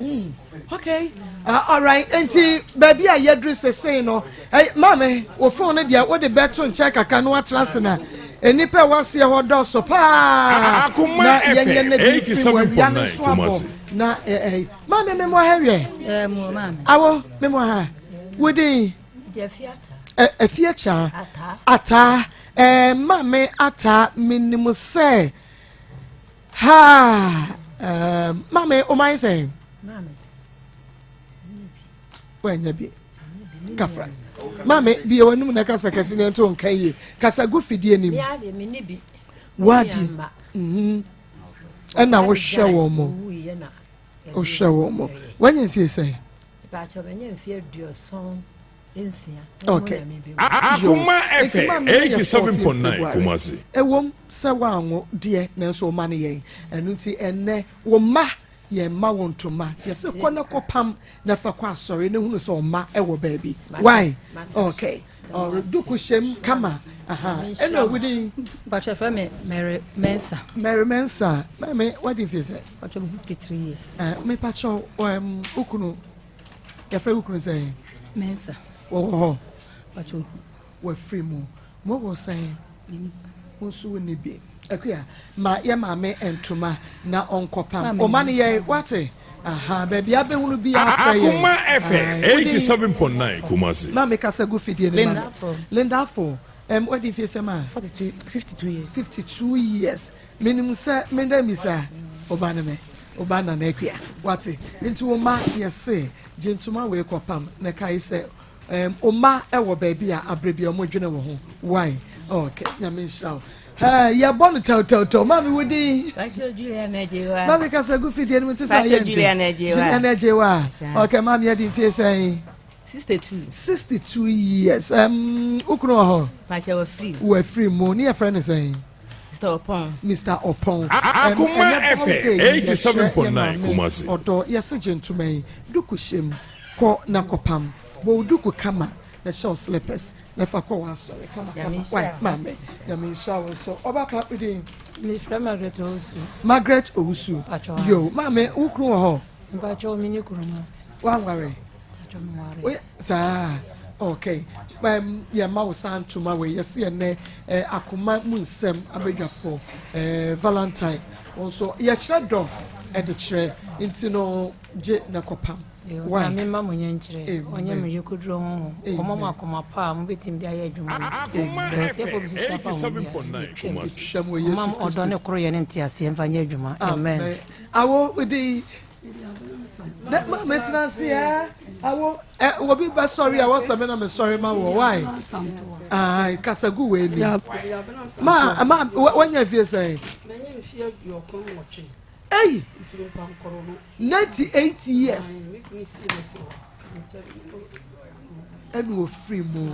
Mm, okay. Uh, all right. Nti baabi a yɛduru sesei no, eh, maame, wo phone no deɛ wode bɛto nkyɛn kakra na watena ase na nnipa a wɔaseɛ hɔ dɔɔso paa. Akoma Na yɛnyɛ FM no bi firi wɔ awia no 87.9 nso abɔ. Kumasi. Na eh, eh, maame me mmoa ha wiɛ. Eh, mo maame. Awo me mmoa ha. Wodin? Eh, Afie kyaa. Ataa. Eh, maame ataa menim sɛ Haa um, maame o man sɛn? Maame. Wanya bi. Kafra. Maame bie w'anum na kasa kɛse ne nto nka yie. Kasa gu fidie nim. Wadi. Mhm. Ɛna wohwɛ wɔn mo. Wohwɛ wɔn mo. Wanya mfie sɛn? Okay. Akoma Eti FM maame no yɛ 14 87.9 February. Kumasi. Ɛwom sɛ woanwo deɛ, nanso wo mma no yɛn. Ɛno nti ɛnnɛ, wo mma, yɛn mma wo ntoma. Yɛse kɔ na kɔpam na fa kɔ asɔre na hunu sɛ wo mma wɔ baabi. Why? Okay. Ɔre duku hyɛm kama. Aha. Ɛna wo din? Mpakyɛ frɛ me Mary Mensah. Mary Mensah. Maame, wadi mfie sɛ? Mpakyɛ me 53 years. Eh, mepakyɛ um, wo kunu Yɛfrɛ wo kunu sɛn? Mensa. Wɔwɔ hɔ? Pacho. Wafiri mu. Mowɔ sɛn? Wo nso wonni bi. Akua, ma yɛ maame ntoma na ɔnkɔpam. Ɔma no yɛn, wate? Aha, baabi abɛhunu bi afrɛ yɛn. Akoma FM 87.9 Kumasi. Maame kasa gu fidie ne ma. Linda Afo. Wadi mfie sɛ ma? 42, 52 years. 52 years. Menim sɛ meda misa ɔba ne me ɔba Nana Akua wate nti wo mma yɛse gye ntoma wei kɔpam na kae sɛ Um, wo mma wɔ baabi a aberɛ bi a wɔdwene wo ho. Why? Okay, nyame nhyira wo. Hey, yɛbɔ no tɛwtɛwtɛw. Maame wo din? Maame kasa gu fidie no mu te sɛ ayɛ nte. Juliana Agyewa. Okay, maame yɛde mfie sɛn? 62. 62 years. Um, wo kunu wɔ hɔ? Pakyɛ wafiri. Wafiri mu. Ne yɛfrɛ no sɛn? Mr. Opon. Mr. Opon. Akoma FM 87.9 Kumasi. Ɔdɔ yɛse gye ntoma yi duku hyɛ mu kɔ na kɔpam bɔ wo duku kama na hyɛ wo slippers na fa kɔ w'asɔre kama kama wai maame nyame nhyira wo nso ɔba pa wodin. Mefrɛ Margaret Owusu. Margaret Owusu. Yo maame wo kunu wɔ hɔ. Mpakyɛw me ne kunu no. Wanware. Mpakyɛw me ware. Oye saa okay. Um, yɛ ma wo saa ntoma wei yɛsi ɛnɛ eh, akoma mu nsɛm abadwafo eh, Valentine wɔn nso yɛkyerɛ dɔ ɛde kyerɛ nti no gye na kɔpam. Why? Nyame mma mo nyɛnkyerɛ, ɔnyɛ mo yɛkɔduro honhom, ɔmma mo akoma pa a mobɛtumi de ayɛ adwuma no. Ɔsɛefo bi susu afa ho bia, ɛtwam. Ɔmma mo ɔdɔ ne koroyɛ ne nteaseɛ mfa nyɛ adwuma. Amen. Awo wodi na ma metena ase ɛ awo ɛ obi bɛ sɔre a wɔsɛ me na me sɔre ma wɔ why ah kasa gu wɔ ani ma ma wɔnya fie sɛn. Ei 98 years ɛna ofiri mu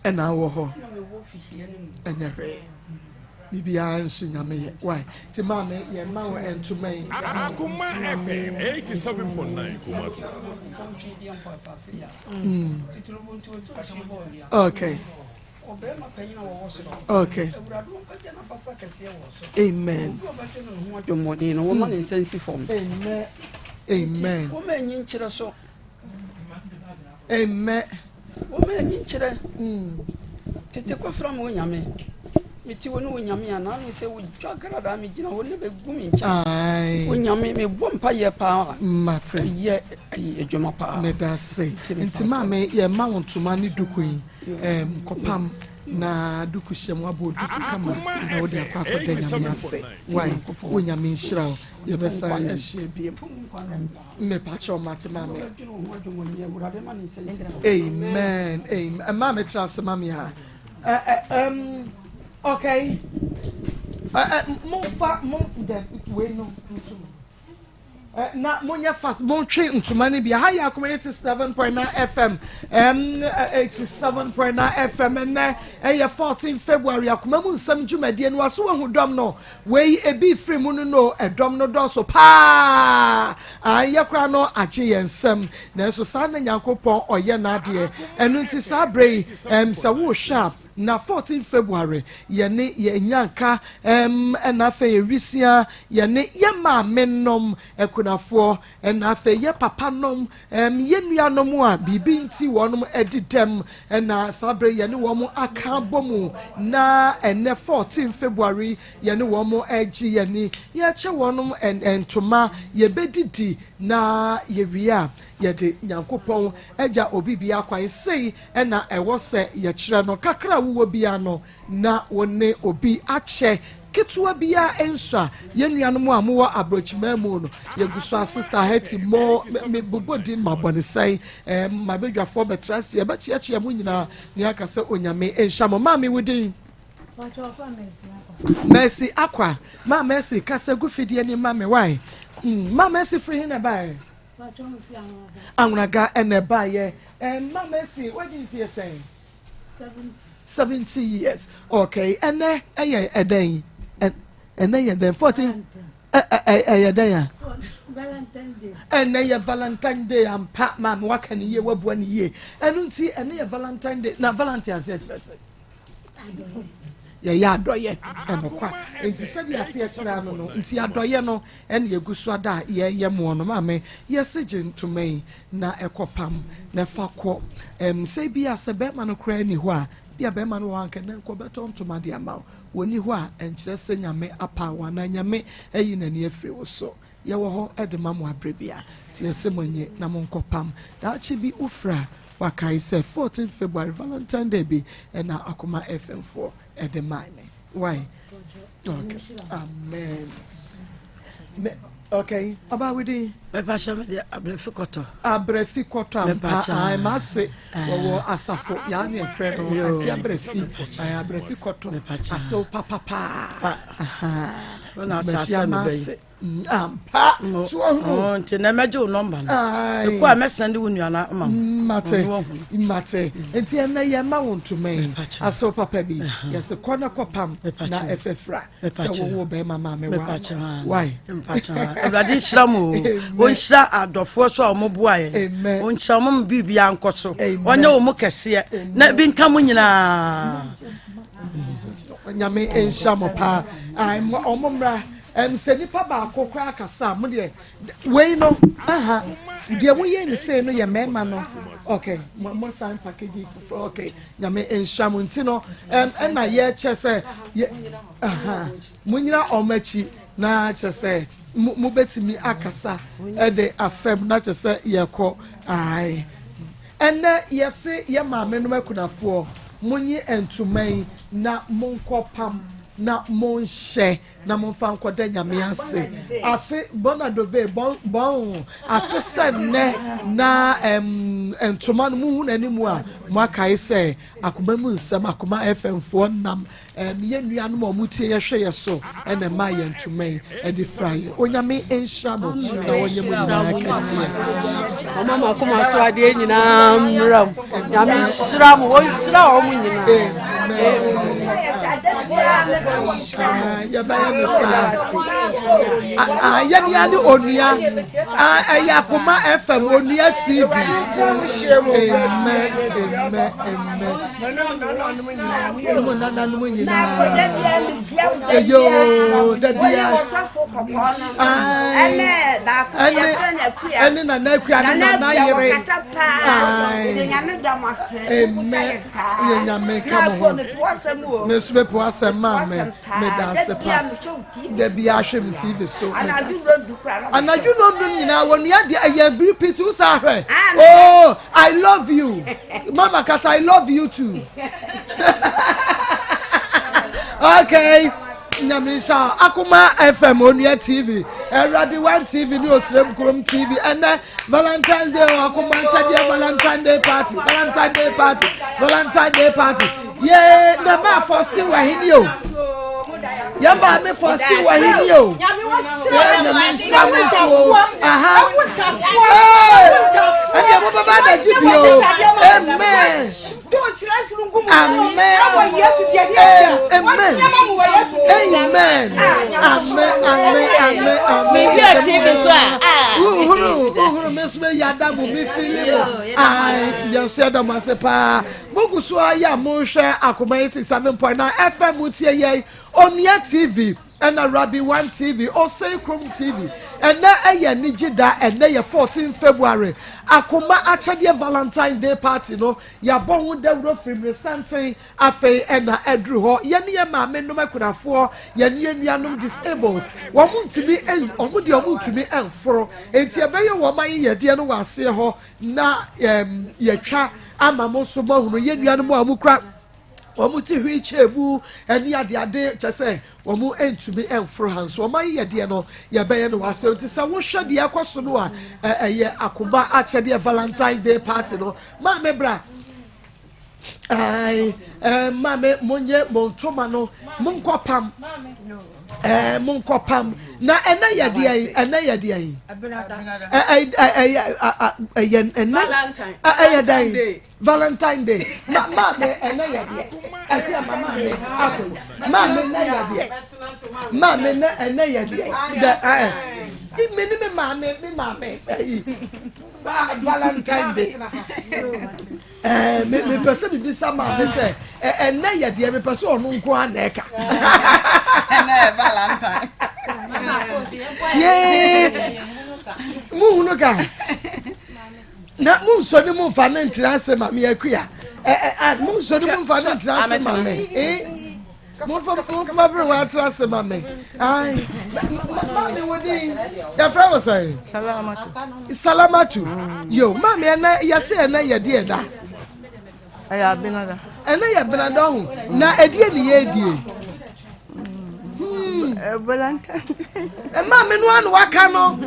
ɛna awɔ hɔ ɛnyɛ hwee biribiara nso nyame yɛ why ti maame yɛ ma wɔ ntoma yi. Akoma FM 87.9 Kumasi. Okay. Ɔbarima panyin a wɔwɔ soro. Okay. Awurade ɔmpagya n'abasa kɛseɛ wɔ soro. Amen. Obi a ɔbɛhwɛ no ne ho adwemmɔne no, wɔma ne nsa nsi fam. Amen. Amen. Wɔma anyi nkyerɛ so. Amen. Wɔma anyi nkyerɛ. Tete kɔfra ma onyame. Mete wo ne onyame a naano sɛ wodwa kradaa megyina hɔ ne bɛgu me nkyɛn. Onyame mebɔ mpayɛ paa. Mate. Yɛ adwuma paa. Meda ase. Nti maame yɛma wo ntoma ne duku yi. Ɛɛm kɔpam na duku hyɛ mu abɔ duku kama na wode akɔ akɔda nyame ase wai wo nyame nhyira wo yɛbɛsan ahyia biem mepakyɛ mate maame amen amen maame tra ase ma me ha um, okay momfa mo dɛ wei no ntom Eh, na monyɛ fast montwe ntoma no bi aha yɛ akoma 87.9 fm um, 87.9 fm ɛnɛ ɛyɛ 14 february akoma mu nsɛm dwumadie no waso wahu dɔm no wei ebi firi mu no no ɛdɔm no dɔɔso paa anyɛ koraa no agye yɛn nsɛm nanso saa na nyankopɔn ɔyɛ n'adeɛ ɛno nti saa berɛ yi um, sɛ wohwɛ a Na 14 February yɛne yɛn nyanka ɛm ɛna afei awisia yɛne yɛ maame nom akunafoɔ ɛna afei yɛ papa nom ɛm yɛ nuanom a biribi nti wɔnom adi dɛm ɛna saa bere yɛne wɔn aka abɔ mu na ɛnɛ 14 February yɛne wɔn ɛgye yɛni yɛkyɛ wɔnom ntoma yɛbɛdidi na yɛwie a yɛde Nyankopɔn agya obi biara kwan sei na ɛwɔ sɛ yɛkyerɛ no. Kakra a wowɔ biara no, na wo ne obi akyɛ. Ketewa biara nsua. Yɛn nuanom a mowɔ aborɔkyiman mu no, yɛgu so a Sister Hetty mo, me bobɔ din ma bɔ ne sɛn, eh, m'abadwafoɔ bɛtra ase, yɛbɛkyeakyea mo nyinaa na yɛaka sɛ Onyame nhyira mo. Maame, wo din? Mercy Akwa. Ma Mercy, kasa gu fidie ni ma me, why? Mm, ma Mercy firi he na ɛbaeɛ? Anwonaga ɛna ɛbaeɛ. Ɛma Mercy wadi mfeɛ sɛn? 70 years. Okay, ɛnɛ ɛyɛ ɛdɛn? Ɛnɛ yɛ dɛn? 14 ɛyɛ dɛn a? Ɛnɛ yɛ Valentine Day ampa maame waka ne yie wabua ne yie. Ɛno nti ɛnɛ yɛ Valentine Day na Valentine aseɛ kyerɛ sɛ yɛyɛ adɔyɛ ɛnokwa nti sɛdeɛ aseɛ kyerɛ ano no nti adɔyɛ no ɛna yɛgu so ada a yɛyɛ moɔ no maame yɛse gye ntoma yi na ɛkɔ pam na ɛfa kɔ ɛm sɛ bi a sɛ bɛrima no koraa ni hɔ a bi a bɛrima no wɔ hɔ anka na nkɔ bɛtɔ ntoma de ama wo wɔni hɔ a ɛnkyerɛ sɛ nyame apa wo anaa nyame ayi n'ani afiri wo so yɛwɔ hɔ de ma mo aberɛ bia nti yɛse mo nye na mo nkɔ pam daakye bi wofira Wakae sɛ 14 February Valentine Day bi na Akoma FM foɔ ɛde mae me. Why? Okay. Amen. Me, Okay, ɔbaa wo din? Mepakyɛ me deɛ Abrɛfi Kɔtɔ. Abrɛfi Kɔtɔ ampa, ae m'ase wɔwɔ asafo yaa ne ɛfrɛ no ante Abrɛfi, ae Abrɛfi Kɔtɔ, asew papapaa, ahaa, nti mahyia m'ase. Ampa, so ɔhunu. Nti na mɛgye wo nɔmba no. Ɛkɔ a mɛsɛnde wo nua no ama wo. Mate, mate. Nti ɛnɛ yɛma wo ntoma yi, asew papa bi, yɛse kɔ na kɔpam na ɛfɛfira. Sɛ wo wo bɛrima maame wa why. Awurade nhyira mo o. Ɔnhyira adɔfoɔ so a wɔn boa yɛn. Ɔnhyira wɔn mu biribiara nkɔ so. Ɔnyɛ wɔn mu kɛseɛ na ebi nka mo nyinaa. Nyame nhyira mo paa. Ɔmo mmra sɛ nipa baako koraa kasa a mo deɛ wei no aha deɛ moyɛ ne sei no yɛ mmarima no okay mo san package foforɔ okay. Nyame nhyira mo nti no ɛna yɛkyɛ sɛ yɛ aha monyina wɔn akyi na kyɛ sɛ mobɛtumi akasa ɛde afɛm na kyɛ sɛ yɛkɔ ae ɛnɛ yɛse yɛ maame nom akunafoɔ monye ntoma yi na monkɔ pam na monhyɛ na momfa nkɔda Nyame ase. Afe Bonadove bɔn bɔn afe sɛ nnɛ na ɛm ntoma no muhu n'anim a moakae sɛ akoma mu nsɛm akoma FM foɔ nam ɛm yɛ nuanom a wɔn tie yɛhwɛ yɛ so ɛna ɛma yɛ ntoma yi ɛde fira yɛ. Onyame nhyira mo na ɔnyɛ mo nyinaa kɛseɛ. Ɔma mo akoma so adeɛ nyinaa mmra mu. Nyame nhyira mo, wɔnhyira wɔn nyinaa. Yɛbɛyɛ no saa. Yɛne ane onua ɛyɛ akoma FM onua TV. Amen, amen, amen. Ne mo nananom nyinaa. Eyo, dabia. Ɛne nana akua ne nana yere. Amen. Yɛ nyame ka mo ho. Me nso mepɛ w'asɛm maa me. Meda ase pa. Da bi ahwɛ me TV so. Anadwo nondum nyinaa wɔnua deɛ ɛyɛ biri piti wo saa hwɛ. Oh, I love you. Mama kasa I love you too. okay. Nyame nhyira Akoma FM Onua TV, Awurade One TV ne Osrem Kurom TV. Ɛnɛ Valentine's Day wɔ Akoma nkyɛdeɛ Valentine Day party, Valentine Day party, Valentine Day party. Yee na maa fɔsti wɔ ahini o. Yɛ maame fɔsti wɔ ahini o. Yɛ nyame nhyira mo nso o. Aha. Ee, ɛdeɛ mo bɛba abɛgye bi o. Amen. Amen. Amen. Amen. Amen. Amen. Amen. Amen. TV so a. Uhuru uhuru mi nso mi yada mu mi fili mu. Ayi yɛn nso yɛda mu ase paa. Mo gu so ayɛ a mo hwɛ akoma 87.9 FM tie yɛn Onua TV ɛna Rabi One TV Osei Krom TV. Ɛnɛ ɛyɛ anigye da ɛnɛ yɛ 14 February akoma akyɛdeɛ Valentine's Day party no yɛabɔ ho dawuro firi mmeresanten afei ɛna aduru hɔ yɛne yɛn maame nom akunafoɔ yɛne yɛn nuanom disables wɔn ntumi wɔn deɛ wɔn ntumi mforo nti ɛbɛyɛ wɔn ayɛyɛdeɛ no wɔ aseɛ hɔ na ɛɛm yɛtwa ama mo nso mo ahunu yɛn nuanom a wɔn kura wɔn ti wheelchair mu ɛne adeade kyɛ sɛ wɔn ntumi mforo ha nso wɔn ayɛyɛdeɛ no yɛbɛyɛ no wɔ ase nti sɛ wohwɛ deɛ ɛkɔ so no a ɛyɛ akoma akyɛdeɛ valentine's day party no maame bra ɛɛ ɛɛ maame mo nye mo ntoma no mo nkɔ pam ɛɛ mo nkɔ pam na ɛnɛ yɛ deɛ yi ɛnɛ yɛ deɛ yi ɛɛ ɛyɛ ɛyɛ ɛnɛ ɛyɛ dɛn. Valentine day ma maame ɛnɛ yɛ deɛ ɛhwɛ ma maame akɔ maame nɛ yɛ deɛ maame nɛ ɛnɛ yɛ deɛ dɛ ɛɛ mi ni mi maame mi maame ɛyi Valentine day ɛɛ mi mi pɛ sɛ mi bisa maame sɛ ɛ ɛnɛ yɛ deɛ mi pɛ sɛ ɔno nko ara na ɛka. Ɛnɛ yɛ Valentine. Yee mu hunu ka. Na monsɔ ne mu nfa ne ntena ase ma me akua ɛ ɛ a monsɔ ne mu nfa ne ntena ase ma me ee momfa momfa bere wa atena ase ma me ai maame wo din yɛfrɛ wo sɛn salamatu salamatu yo maame ɛnɛ yɛse ɛnɛ yɛde ɛda ɛyɛ abenada ɛnɛ yɛ benada ho na ɛdeɛ ne yɛdie hmm. Valentine. Maame no ano waka no.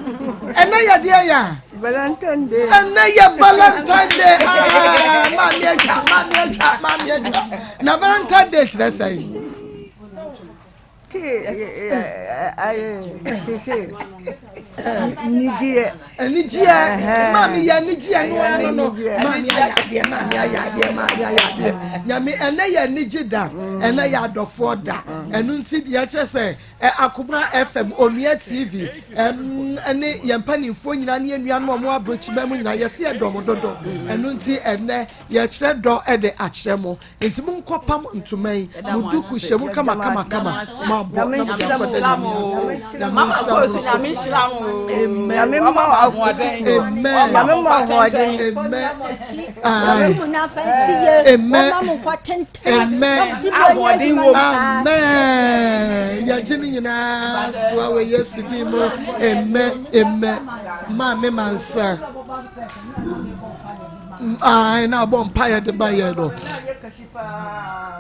Ɛnɛ yɛ deɛ yɛ a. Valentine day. Ɛnɛ yɛ Valentine day. Ah, maame atwa, maame atwa, maame atwa. Na Valentine day kyerɛ sɛn? Anigyeɛ maame yɛ anigyeɛ no ano no maame ayɛ adeɛ maame ayɛ adeɛ maame ayɛ adeɛ nyame ɛnɛ yɛ anigye da ɛnɛ yɛ adɔfoɔ da ɛno nti deɛ kyerɛ sɛ akoma fm onua tv ɛne yɛn mpanimfoɔ nyinaa ne yɛn nuanom a wɔn aburokyima mu nyinaa yɛsi yɛ dɔm dodo ɛno nti ɛnɛ yɛkyerɛ dɔ ɛde akyerɛ mo. Nti mo nkɔ pam ntoma yi, mo duku hyɛ mu kama kama kama, mo abɔ na mo de akɔ da nyame ase. Nyame nhyira mo so. Amen. Amen. Amen. Amen. Amen. Amen. Yɛgye ne nyinaa soa wɔ Yesu din mu. Amen. Amen. Maame mansa. Ae na abɔ mpaeɛ de ba yɛ no.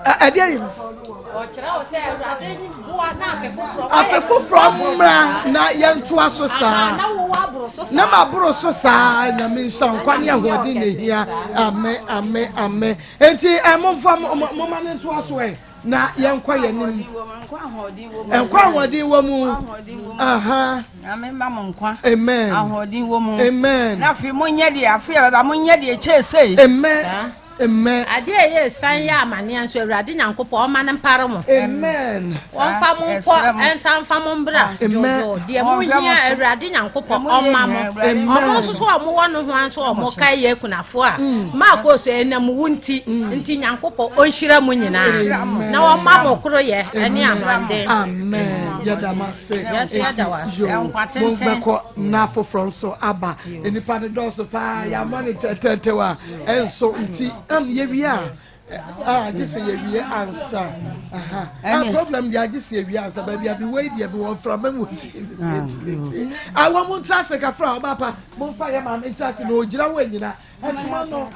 Ɛdeɛ yi. Afe foforɔ mmra na yɛntoa so saa. Na ma boro so saa nyame nhyɛ nkwa ne ahoɔden na ehia. Ame ame ame. Enti momfa momma ne ntoa so ɛ. Na yɛnkɔ yɛn anim. Nkwa ahoɔden wɔ mu. Aha. Nyame ma mo nkwa. Amen. Ahoɔden wɔ mu. Amen. Na afei monyɛ deɛ afei a bɛba monyɛ deɛ kyɛɛ sei. Amen. Amen. Adeɛ a ɛyɛ san yɛ amaneɛ nso Awurade Nyankopɔn ɔma no mpare mo. Amen. Wɔmfa mo nkɔ nsa mfa mo mbra dwoodwoo. Deɛ mo hia Awurade Nyankopɔn ɔma mo. Ɔmo nso so ɔmo wɔ no ho nso ɔmo ka yɛ akunafoɔ a maakɔ so ɛnam wo nti nti Nyankopɔn ɔnhyira mo nyinaa na ɔma mo koroyɛ ɛne ahoɔden. Amen. Yɛda mo ase. Yɛso yɛda wo ase. Yo, mo bɛkɔ na foforɔ nso aba. Nnipa no dɔɔso paa yɛamɔ ne tɛntɛntɛw a ɛnso nti yɛwie a Ah, gye sɛ yɛwie ansa. Aha. Ah, problem deɛ agye sɛ yɛwie ansa. Baabi a mewɔ yi deɛ mewɔ mframa mu nti mesɛ yɛntumi nti. Ah, wɔn mo ntra ase kafra ɔba pa. Momfa yɛ maame ntra ase na ɔgyina hɔ anyina. Ɛtoma no.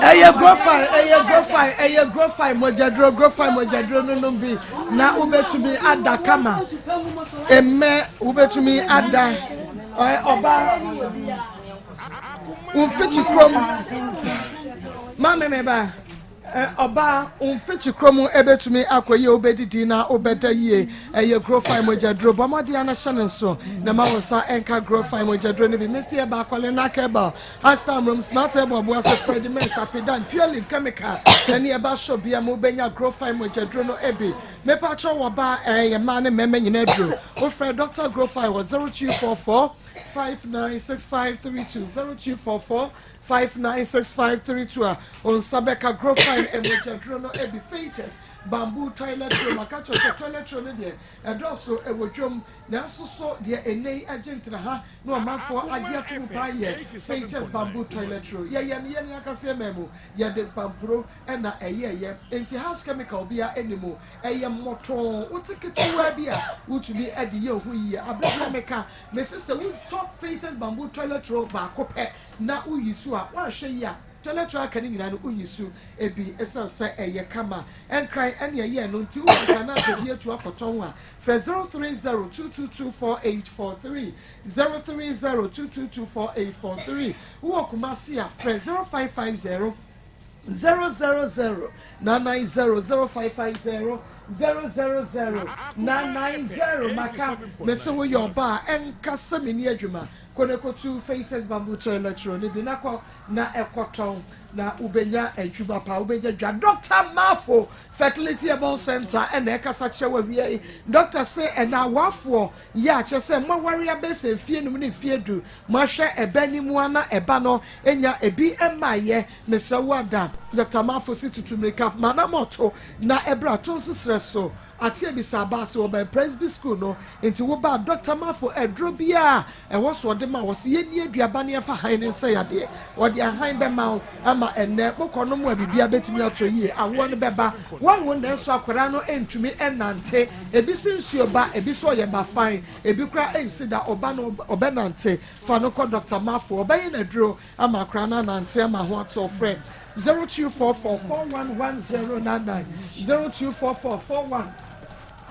Ɛyɛ grofai, ɛyɛ grofai, ɛyɛ grofai mogyaduro, grofai mogyaduro no nom bi na wobɛtumi ada kama. Mmɛ wobɛtumi ada ɔba wo mfikyi kurom maame me ba ɔba wo mfikyi kurom ɛbɛtumi akɔ yie wobɛdidi na wobɛda yie ɛyɛ grofai mogyaduro bɔ mmɔden ana hyɛ ne nso na ma wo nsa ɛnka grofai mogyaduro no bi mesi ɛba akɔle na kɛbal asam rom smart ɛbɔ ɔboa sɛ fredi mens apedan pure leaf chemical ɛne ɛba shop bia mu wobɛnya grofai mogyaduro no ɛbi Mepakyɛw wɔ ba a ɛyɛ mmaa ne mmarima nyinaa aduro. Wofrɛ Dr. Grofai wɔ 0244 596532 0244 596532 a wo nsa bɛka Grofai mogyaduro no bi. Fetus bamboo toilet roll maka kyerɛ sɛ toilet roll no deɛ ɛdɔɔso ɛwɔ dwom nanso so deɛ ɛnnɛ yi agye ntraha na ɔmanfoɔ agye ato mu paa yɛ Fetus bamboo toilet roll. Yɛyɛ no yɛne ankasa yɛ man mu yɛde mpampuro na ɛyɛeɛ enti harsh chemical biara nni mu, ɛyɛ mmɔtɔɔ, wote ketewaa bi a wotumi de yɛ wo ho yie. Aberɛ biara meka, mese sɛ wotɔ Feitas bamboo toilet roll baako pɛ na woyi so a, woanhwɛ yie a toilet roll aka no nyinaa no woyi so bi ɛsiane sɛ ɛyɛ kama. Nkran ɛne ɛyɛɛ no nti wowɔ Nkran na apɛ bi atu akɔtɔn a, frɛ 030 222 4843, 030 222 4843. Wowɔ Kumasi a, frɛ 0550 000 990 0550 000 990 maka mese woyɛ ɔba a ɛnka sɛ menni adwuma kɔ na kɔtu Feites bamboo toilet roll no bi na kɔ na ɛkɔtɔn na wobɛnya adwuma pa wobɛnya dwa Dr. Mafo Fertility Herbal Center ɛna ɛkasa kyerɛ wɔ awia yi Dr. se ɛna awafoɔ yɛ akyerɛ sɛ moaware abɛsɛ mfie num ne mfie du Moahwɛ ɛbɛ no mu ana ɛba no nya ebi mmaeɛ mesrɛ wo ada Doctor Marfo se tutu mirika ma na mɔto na ɛbra to nsesrɛ so ate abisa aba ase wɔbɛn Presby school no nti wo ba Doctor Marfo aduro biaa ɛwɔ so ɔde ma wɔ se yɛnni aduaba ne yɛmfa han ne nsɛ yadeɛ ɔde ahan bɛma wo ama ɛnɛ mokɔ no mu a biribiaa bɛtumi atɔ yie awoɔ no bɛba woawo nanso akwadaa no ntumi nnante ebi se nsuo ba ebi so ɔyɛ ba fine Ebi koraa ɛnsi da ɔba no ɔbɛnante fa no kɔ Doctor Mafo ɔbɛyɛ no aduro ama akwadaa no anante ama ho atɔ frɛ. 0244 411099 0244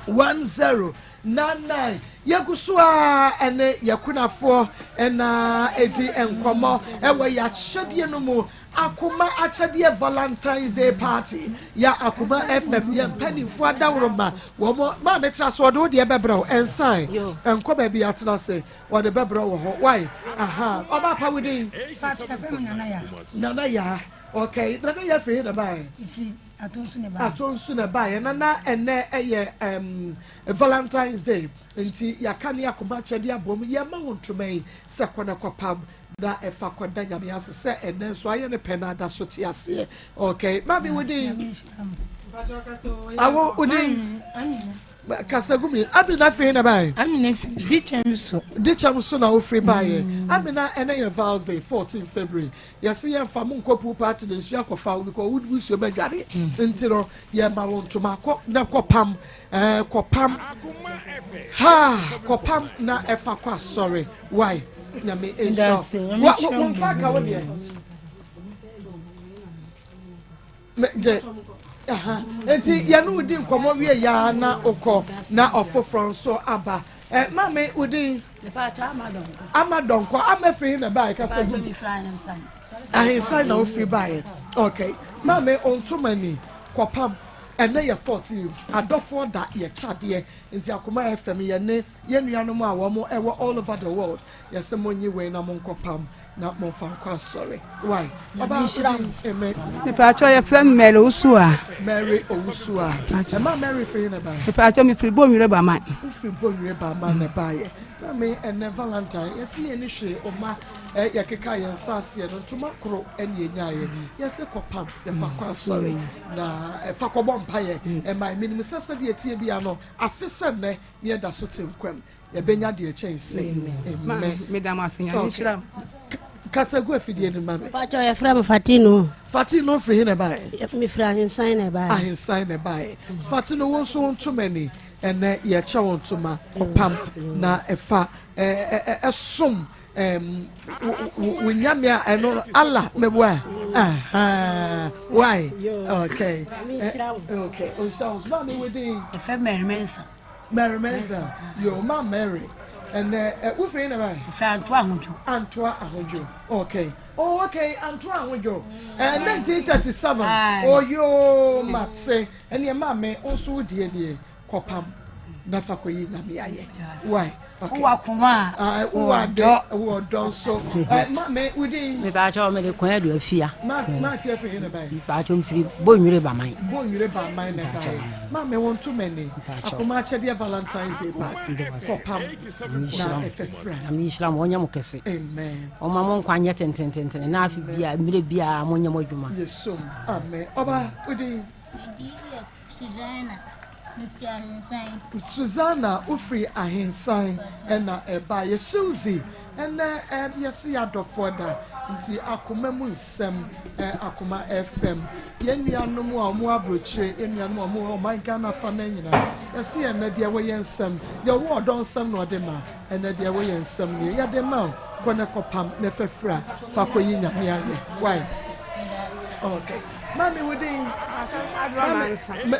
411099 Yɛgu so ara ɛne yɛkunafoɔ ɛna ɛdi nkɔmmɔ ɛwɔ yɛakyɛdeɛ no mu Akoma akyɛdeɛ Valentine's Day party ya Akoma FM yɛ mpanimfoɔ adaworoma wɔn maame tena so ɔde wo deɛ bɛbrɛ wo ɛnsan ɛnkɔ baabi atena ase wɔde bɛbrɛ wɔ hɔ wai aha ɔba pa wo din Nana ya okay Nana ya firi na baeɛ Atonsu na baeɛ Nana ɛnɛ ɛyɛ um, Valentine's Day nti yɛaka ne akoma akyɛdeɛ abom yɛma wo ntoma yi sɛ kɔ na kɔpam Na ɛfa kɔ da Nyame ase sɛ ɛnɛ nso ayɛ ne pɛ na ada so te aseɛ. Okay, maame wo din? Awo wo din? Kasa gu mi. Amina firi na baayɛ? Amina firi Dikyɛm so. Dikyɛm so na wofiri baayɛ. Mm. Amina ɛnɛ yɛ Val's Day 14 February. Yɛsi yɛn fa mu nkɔ pool party na nsuo akɔfa wo because wo nsuo bɛ dware. Mm. Nti no yɛ ma wo ntoma kɔ na kɔ pam ɛɛ kɔ pam ha kɔ pam na ɛfa kɔ asɔre. Why? Nyame nhyira wo. Wo nsa ka wo deɛ. Gye. Nti yɛne wo di nkɔmmɔ wie ya na wokɔ na ɔfoforɔ nso aba. Eh, maame wo din? Ama Dɔnkɔ. Ama firi na baeɛ kasa gu. Ahensan na wofiri baeɛ. Okay. Maame ntoma ni kɔpam. Ɛnɛ yɛ 14 adɔfoɔ da yɛkyɛ adeɛ nti akoma FM yɛne Yɛn nuanom a wɔn wɔ all over the world yɛsɛ mo nyi wei na mo nkɔ pam na mo nfa nkɔ asɔre why ɔbaa odi amen. Mepatwɔ yɛfrɛ me Mary Owusu a. Mary Owusu a. Ɛma Mary firi na baayɛ. Mepatwɔ mefiri Bonwire Baman. Wofiri Bonwire Baman na baayɛ. Maame ɛnɛ Valentine yɛsi yɛn ni hwee ɔma ɛ yɛkeka yɛn nsa aseɛ no ntoma koro ɛne yɛnyaayɛ yɛsɛ kɔ pam yɛfa kɔ asɔre na ɛfa kɔbɔ mpaeɛ ɛma menim sɛ sɛdeɛ tie bia no afe sɛ nnɛ Ne yɛda so te nkwa mu, yɛbɛnya deɛ ɛkyɛn sei. Amen. Meda mo ase, Nyame nhyira mo. Kasa gu afidie no ma me. Pacho yɛfrɛ me Fatino. Fatino firi he na ɛbaeɛ? Mefiri Ahensan na ɛbaeɛ. Ahensan na ɛbaeɛ. Fatino wo nso wo ntoma ni. Ɛnɛ yɛkyɛ wo ntoma kɔpam na ɛfa ɛsom wo nyame a ɛno Allah meboa. Why? Okay. Okay. Nhyira wo. Maame wo din? Ɛfɛ Mary Mensah. Mary Mensah, yo, ma Mary. Ɛnɛ, ɛ, wofiri na báyìí? Fɛ Antoa Ahodwo. Antoa Ahodwo, okay. Oh, okay, Antoa Ahodwo. Ɛ, 1937. Oh, yo, mate. Ɛnɛ, maame, nso wo die nie, kɔpam. Na fa kɔ yi nyame ayɛ. Why? Okay. Wowɔ akoma a. Wowɔ ade, wowɔ ɔdɔ nso. Ɛ, maame, wo din? Mepaakyɛw, mede kwan adu afia. Ma, ma afia firi he na báyìí? Mepaakyɛw, mfiri Bonwire Baman. Bonwire Baman na ɛbaeɛ. Maame wo ntoma ni. Akoma akyɛdeɛ Valentine's Day party. Kɔpam na ɛfɛfra. Nyame nhyira mo, ɔnyɛ mo kɛse. Amen. Ɔma mo nkwa nyɛ tentententen na afe bia mmerɛ biara mo nyɛ mo adwuma. Yɛsom. Amen. Ɔba, wo din? Me din yɛ Susanna. Mefiri Ahensan. Susanna, wofiri Ahensan na ɛbaeɛ. Suzy, Ɛnnɛ yɛse yɛ adɔfoɔ da nti akoma mu nsɛm akoma FM yɛn nuanom a wɔn aburokyire yɛn nuanom a wɔn wɔ ɔman Ghana fa nan nyinaa yɛse yɛn nnɛ deɛ ɛwɔ yɛn nsɛm deɛ ɔwɔ ɔdɔ nsɛm na ɔde ma ɛnnɛ deɛ ɛwɔ yɛn nsɛm nie yɛde ma wo kɔ ne kɔpam ne fɛfira fa kɔ yi nyame ayɛ why okay maame wo din maame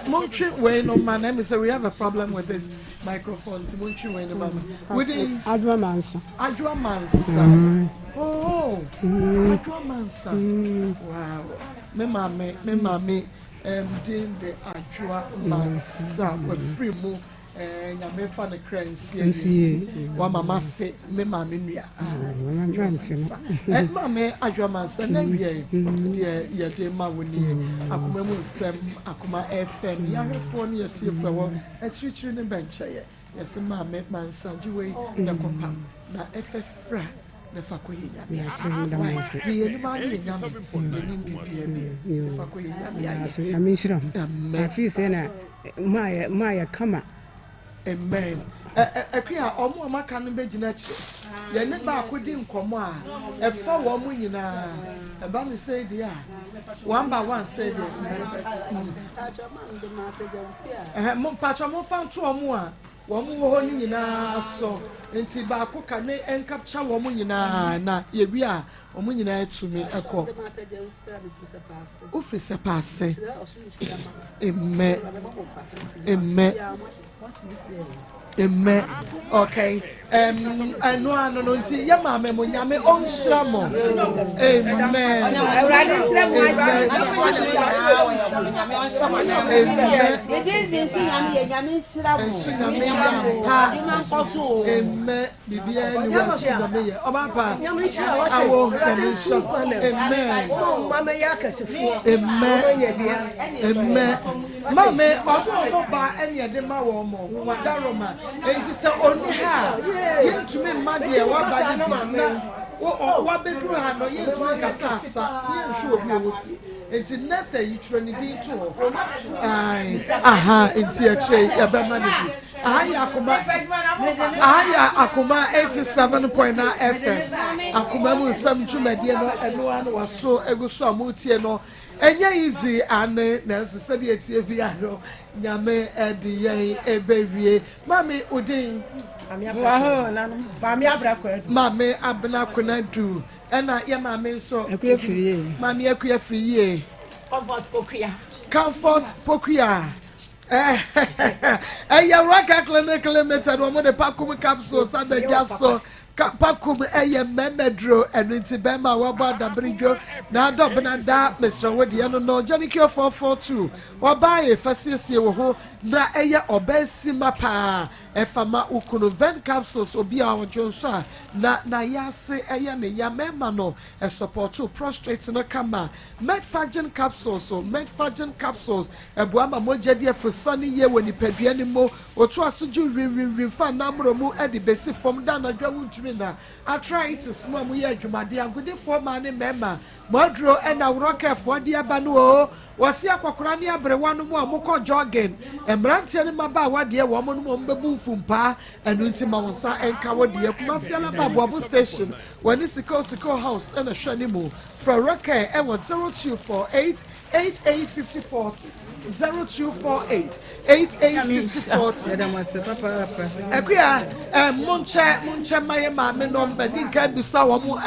montwe wei no ma na ɛmi sɛ we have a problem with this Microphone nti montwe wei no ma me. Wo din? Adwoa Mansa. Adwoa Mansa. Oh, Adwoa Mansa. Wow. Me maame, me maame um, din de Adwoa Mansa. Wafiri mu eh, nyame fa ne kra nsie nti wama mafe me maame nua. Mansa. Eh, maame Adwoa Mansa na wie deɛ yɛde ma wo nie. Akoma mu nsɛm, akoma FM, yɛahwɛfoɔ ne yɛtiefoɔ ɛwɔ Akyirikyiri ne bɛnkyɛeɛ yɛse maame mansa gye wei na kɔpam na ɛfɛ fra na fa kɔ yɛ nyame ayɛ why deɛ yɛnim ara ne yɛ nyame yɛnim biribiara bio nti fa kɔ yɛ nyame ayɛ. Nyame nhyira ho. Amen. Afei sɛ na moayɛ moayɛ kama. Amen. Akua, wɔn a wɔaka no bɛgyina akyire. Yɛne baako di nkɔmmɔ a, ɛfa wɔn nyinaa. Ɛba no sei deɛ a, one by one sei deɛ. Mpakyɛ momfa nto wɔn a. Wɔn wɔ hɔ no nyinaa so. Nti baako ka ne nkapkya wɔn nyinaa na yɛwie a wɔn nyinaa atumi kɔ. Wofiri sɛ paase. Amen. Amen. Amen. Okay. Ɛno ano no nti yɛ maame mo nyame ɔnhyira mo. Amen. Awurade nhyira mo Amen. Amen. Nso nyame yɛ ampa. Amen. Biribiara ni wɔ nso nyame yɛ. Ɔba pa. Awo nyame nhyira. Amen. Amen. Amen. Maame ɔmo ɔmo ba ɛne ɛde ma wɔn mo wadaroma nti sɛ ɔni ha a yɛntumi mma deɛ waba ne bi na wabɛduru ha no yɛntumi nkasa asa yɛnhwɛ obi ɔwɔ fie nti next ayi twerɛ ne din to hɔ aha nti akyire yɛbɛma ne bi aha yɛ akoma aha yɛ akoma 87.9 fm akoma mu nsɛm dwumadie no ɛno ano waso egu so a motie no Ɛnyɛ easy ane nanso sɛdeɛ ɛteɛ biara no Nyame de yɛn ɛbɛwie. Maame wo din? Maame Abena Konadu. Ɛna yɛ maame nso? Akua Firi yie. Maame Akua Firi yie. Comfort Pokuya. Comfort Pokuya. Ɛyɛ Raka Clinic Limited wɔn de Pakum capsules abɛdwa so. Pakum yɛ mmɛmma duro, ɛno nti bɛɛma a wabɔ adabere dwo na adɔ bena da mesrɛ wo deɛ no no Genicure 442 ɔbaa ye fa siesie wo ho na ɛyɛ ɔbaa sima paa ɛfa ma wo kunu Ven capsules obi a ɔdwo nso a na na yase ɛyɛ ne ya mɛɛma no ɛsɔpɔto prostrate no kama Metfagin capsules Metfagin capsules ɛboa ma mogya di afurusane yie wɔ nipadua no mu Wɔtoa so gye wimwimwim fa nammono mu de besi fam da anadwo a wontumi nna. Arthritis, Mo a moyɛ adwumaden, agudefoɔ mmaa ne mmarima, mo aduro na worɔkɛfoɔ de aba no oo. Wɔse akɔkora ne aberewa no mo a mokɔ jogging, mmeranteɛ ne mmabaawa deɛ wɔn nom wɔn bɛbu mfumpaa, ɛno nti ma wo nsa nka wo deɛ. Kumasi Alaba Aboabo Station, wɔne Sikoo Sikoo House na ɛhwɛ ne mu. Frɛ Rɔkɛ wɔ 0248 88 50 40. 0248 88 50 40. Akuya, eh, monkyɛ monkyɛ ma yɛ maame nom madi nka bisa wɔn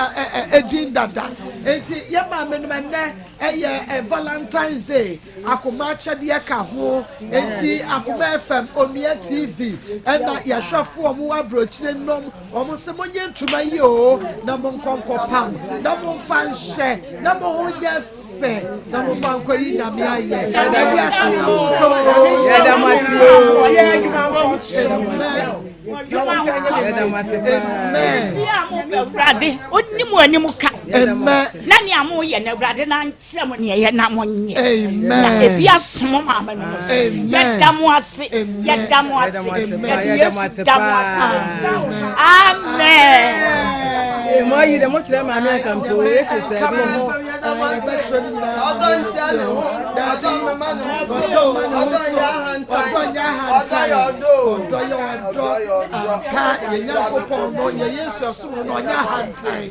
edin dada. Enti yɛ maame nom ɛnɛ ɛyɛ Valentine's Day akoma akyɛdeɛ ka ho. Enti akoma FM Onua TV ɛna yɛhwɛfo wɔn wɔ aburokyire nom wɔn sɛ monyɛ ntoma yi o na monkɔ nkɔpam na momfa nhyɛ na mo ho nyɛ fɛ na mo fa nkɔ yi nyame ayɛ ɛdi ase na mo kɔ yɛda mo ase o yɛda mo ase yɛda mo ase paa awurade ɔni mo anim ka na nea moyɛ no awurade na nkyerɛ mo nea ɛyɛ na monyɛ na ebi asom maame no so yɛda mo ase yɛda mo ase yɛde yesu da mo ase amen mo ayi dɛ mo kyerɛ maame akampo ete sɛ bi Ɔdɔ ntia ne ho, ɔdɔ mma ne ho so, ɔdɔ nyɛ ahantan, ɔdɔ yɛ ɔdɔ ampa. Yɛn Nyankopɔn no, yɛn Yesu ɛsom no, ɔnyɛ ahantan.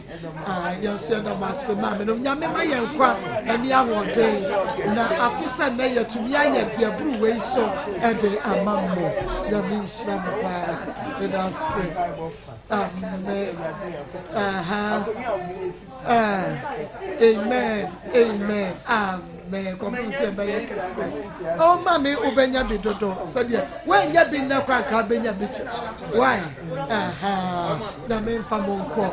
Yɛn nso yɛda mo ase maame no. Nyame ma yɛn nkwa ɛne ahoɔden na afe sɛ nnɛ yɛtumi ayɛ deɛ buru wei so ɛde ama mo. Nyame nhyira mo paa. Yɛda ase. Amen. Aha. Ah, amen, amen, amen. Kɔmpem sɛ ɛbɛyɛ kɛse. Oh, mami, wobɛnya bi dodo. Sɛdeɛ woanya bi nnɛ koraa nka wobɛnya bi kyerɛ. Why? Aha, na memfa mo nkɔ.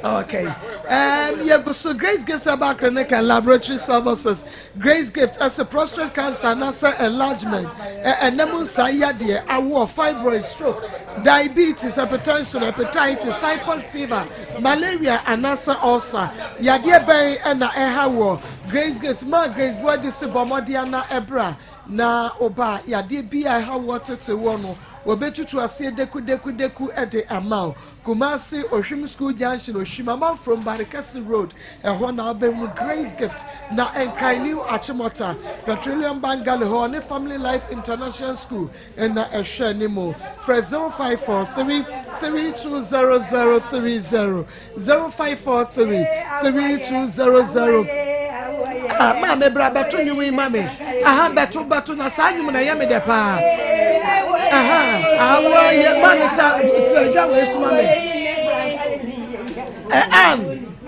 Okay. Yɛgu so Grace Gift Herbal Clinic and Laboratory Services. Grace Gift ɛsɛ prostate cancer anaasɛ enlargement, ɛnam nsa yadeɛ, awoɔ, fibroid, stroke, diabetes, hypertension, hepatitis, typhoid fever, malaria anaasɛ ulcer. Yadeɛ bɛn ɛna ɛha wɔ Grace Gift? Ma Grace Boadi se bɔ mmɔden ana ɛbra na ɔba yadeɛ bi a ɛha wɔ tete wɔ no wɔbɛtutu aseɛ deku deku deku ɛde ama wo. Kumasi Ohwim School Junction, Ohwim, Amanfrom, Barekɛse Road, ɛhɔ na wobɛhu Grace Gift na Nkran New Achimota, Petroleum Bungalow hɔ ne Family Life International School na ɛhwɛ ne mu. Frɛ 0543 320030, 0543 3200. Ah, maame bra bɛto nnwom yi ma me. Aha bɛto bɛto na saa nnwom na ɛyɛ me dɛ paa. Aha, awɔ yɛ ma ne sa tena dwa wɔ esuma mi. Ɛ an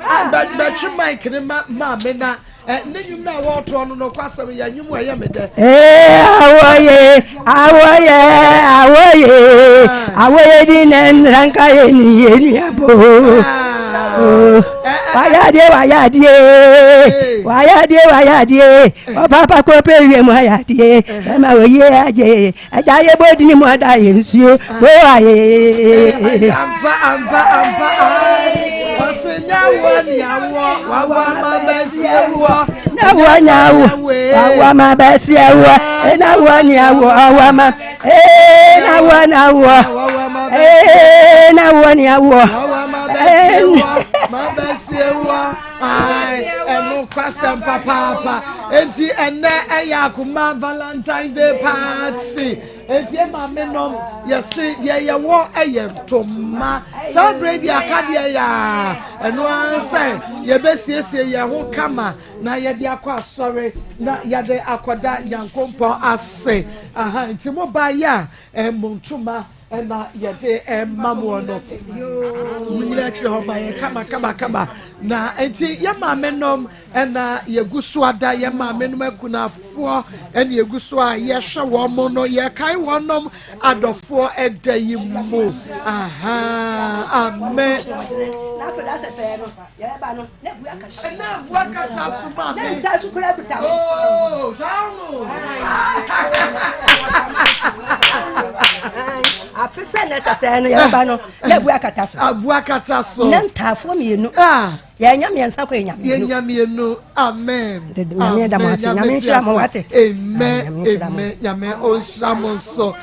an bɛ bɛtwe mic ne ma maame na ɛ ne nnwom na wɔɔtoɔ no no kwasɛm yɛ nnwom a ɛyɛ me dɛ. Ee awɔ ye awɔ yɛ awɔ ye awɔ ye di nɛ nranka ye ni ye nua bo. Wayɛ adeɛ wayɛ adeɛ wayɛ adeɛ wayɛ adeɛ ɔpaapa kɔ pɛ wiem ayɛ adeɛ ɛma oyie agye agya yɛ bɔ dini mu ada yɛ nsuo bo ayɛ. Ampa ampa ampa ɔsɛ nyawoɔ ni awoɔ wawo ama bɛsi ɛwoɔ. Nyawoɔ nyawo wawo ama bɛsi ɛwoɔ nyawoɔ ni awoɔ awo ama ee nyawoɔ nyawoɔ ee nyawoɔ ni awoɔ. Ma bɛsi ɛwoɔ ɛno kwasɛm papaapa enti ɛnɛ ɛyɛ akoma Valentine's Day party. Enti maame nom yɛse deɛ yɛwɔ yɛ ntoma saa berɛ deɛ aka deɛ yɛ a ɛno ara sɛ yɛbɛsiesie yɛn ho kama na yɛde akɔ asɔre na yɛde akɔda Nyankopɔn ase aha nti mo ba yɛ a mo ntoma ɛna yɛde ɛma moɔ no mo nyina akyerɛ hɔ ma yɛ kama kama kama na nti yɛ maame nom Ɛna yɛgu so ada yɛn maamenom akunafoɔ ɛna yɛgu so a yɛhwɛ wɔn mo no yɛkae wɔnom adɔfoɔ ɛda yi mu aha amen. Ɛna abu akata so maame. Oh, saa no. Afe sɛ na ɛsɛ sɛ no yɛba no na abu akata so. Abu akata so. Na ntaafoɔ mmienu. Ah. Yɛnya mmiɛnsa kɔ yɛnya mmienu. Yɛnya mmienu. Amen. Nyame da mo ase. Nyame nhyira mo wate. Amen. Amen. Nyame ɔnhyira mo nso.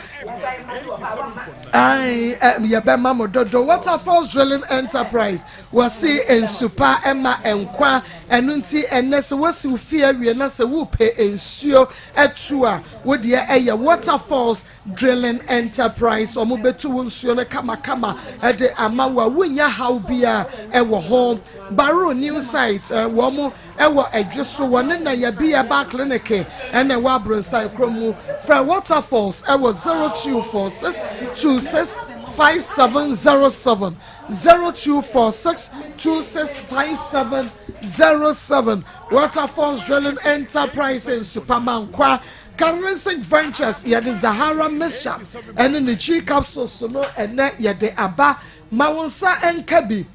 Ayi yɛbɛma mo dodo. Waterfalls Drilling Enterprise wɔsi nsupa ɛma nkwa ɛno nti ɛnɛ sɛ wɔsi fie awie na sɛ wopɛ nsuo ɛtu a wodeɛ ɛyɛ Waterfalls Drilling Enterprise, wɔn bɛtu wo nsuo no kamakama de ama wo a wonnya haw biara ɛwɔ ho. Baro New Site, wɔn ɛwɔ Ɛdwe so, wɔne Nayabi Herbal Clinic ɛna ɛwɔ Abronsan kurom mu. Frɛ Waterfalls ɛwɔ 0246 26 5707 0246 26 5707 Waterfalls Drilling Enterprise Nsupamankwaa Karensic Ventures yɛde Zahara Mixture ɛne ne Chi Capsules no ɛnɛ yɛde aba ma wo nsa nka bi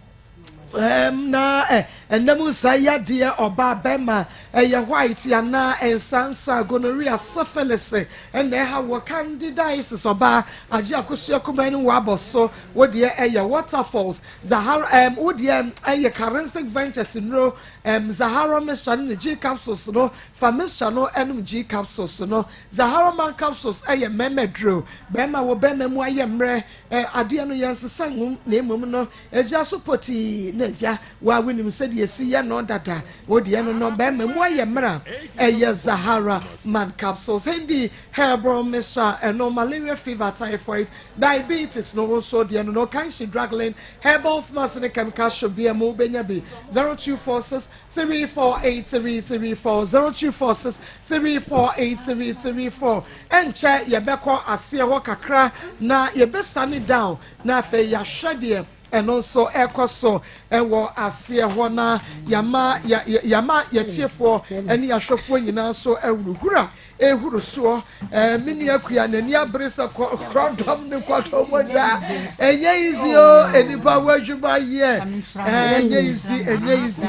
ɛm na ɛ ɛnam nsa yadeɛ ɔbaa bɛma ɛyɛ white anaa nsa nsa gonorrhea syphilis ɛna ɛha wɔ candidiasis ɔbaa agye akosua kumaa ne wabɔ so wo deɛ ɛyɛ waterfalls Zahara ɛm wo deɛ ɛyɛ Karensic Ventures nnuro ɛm Zahara Mixture ne ne G Capsules no Fa mixture no nom G capsules no. Zaharoman capsules yɛ mmarima aduro. Barima wɔ barima mu ayɛ mmerɛ. Adeɛ no yɛnsesa ngum na mmom no ɛgya so potii na agya. Wo a wonim sɛdeɛ ɛsi yɛ no dada. Wo deɛ no no barima mu ayɛ mmerɛ a ɛyɛ Zaharaman capsules. Hindi herbal mixture ɛno malaria fever typhoid diabetes no wo nso deɛ no no Kanshi Draglin herbal pharmacy ne chemical shop biara mu wobɛnya bi 0246 348334 0246 348334 Ɛnkyɛ yɛbɛkɔ aseɛ hɔ kakra na yɛbɛsane down na afei yɛahwɛ deɛ ɛno nso ɛkɔ so ɛwɔ aseɛ hɔ na yɛama yɛama yɛtiefoɔ ɛne yɛahwɛfoɔ nyinaa nso ahurahura Ehuru soɔ ɛɛ me nua kua n'ani abere sɛ kɔ korɔdɔm ne kɔdɔm mogya ɛnyɛ easy o enipa wɔ adwuma yɛ ɛnyɛ easy ɛnyɛ easy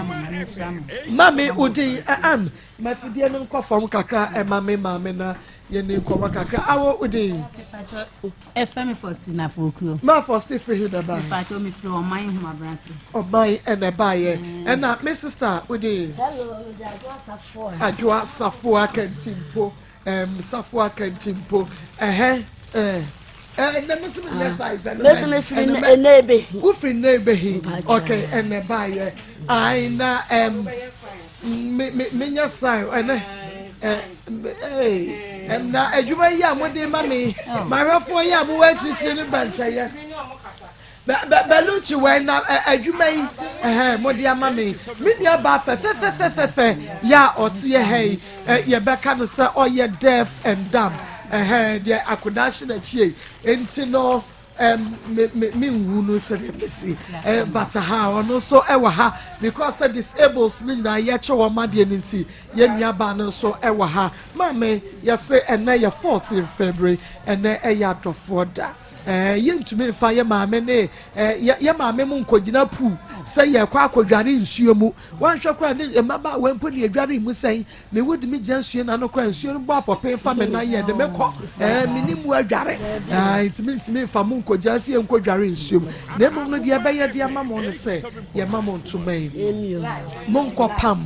maame odi ɛm mafidie no nkɔ fam kakra ɛma me maame na yɛ ne nkɔmɔ kakra awo odi. Ɛfɛ mi Faustina Fokuo. Ma Faustina firi he na ɛbaeɛ? Mepakyɛw mefiri ɔman Nhomabrase. Ɔman ɛna ɛbaeɛ. Ɛna me sister wode? Hello, mede Adwoa Safoa. Adwoa Safoa Kantimpo. Um, Safoa Kantimpo. Ɛhɛ, ɛɛ. Ɛnɛ me se menyɛ size ɛno. Me nso mefiri ɛnɛ ebehi. Wofiri ɛnɛ ebehi. Okay, ɛna ɛbaeɛ. Ae na ɛm. Me me menya sign ɛnɛ ɛ ee na adwuma yi a mode ma me mahwɛfoɔ yi a mowɔ akyirikyiri no ba nkyɛyɛ bɛlukyi wɛn na adwuma yi ɛhɛn mode ama me me nua baa fɛfɛfɛfɛfɛ yɛ a ɔteɛ ha yi yɛbɛka no sɛ ɔyɛ deaf and dumb. Ɛhɛn, deɛ akodaa hyɛ n'akyi yi. Nti no, me me me nwu no sɛdeɛ mesi. But ha ɔno nso ɛwɔ ha because sɛ disables ne nyinaa yɛkyɛ wɔn adeɛ no nti yɛn nua baa no nso ɛwɔ ha. Maame yɛse ɛnɛ yɛ 14 February, ɛnɛ ɛyɛ adɔfoɔ da. Ɛɛ yɛntumi nfa yɛ maame ne ɛɛ yɛ maame mu nkɔgyina pool sɛ yɛkɔ akɔdware nsuo mu. Wanhwɛ koraa ne mmabaawa mpo ne yɛdware mu sɛn. Me wo de me gyina nsuo n'ano koraa nsuo no bɔ apɔpen fa me nan yɛ de me kɔ ɛɛ me ne mu adware ɛɛ ntumi ntumi nfa mo nkɔgyina sɛ yɛn nkɔdware nsuo mu. Na mmom no deɛ ɛbɛyɛ de ama mo no sɛ yɛma mo ntoma yi mo nkɔ pam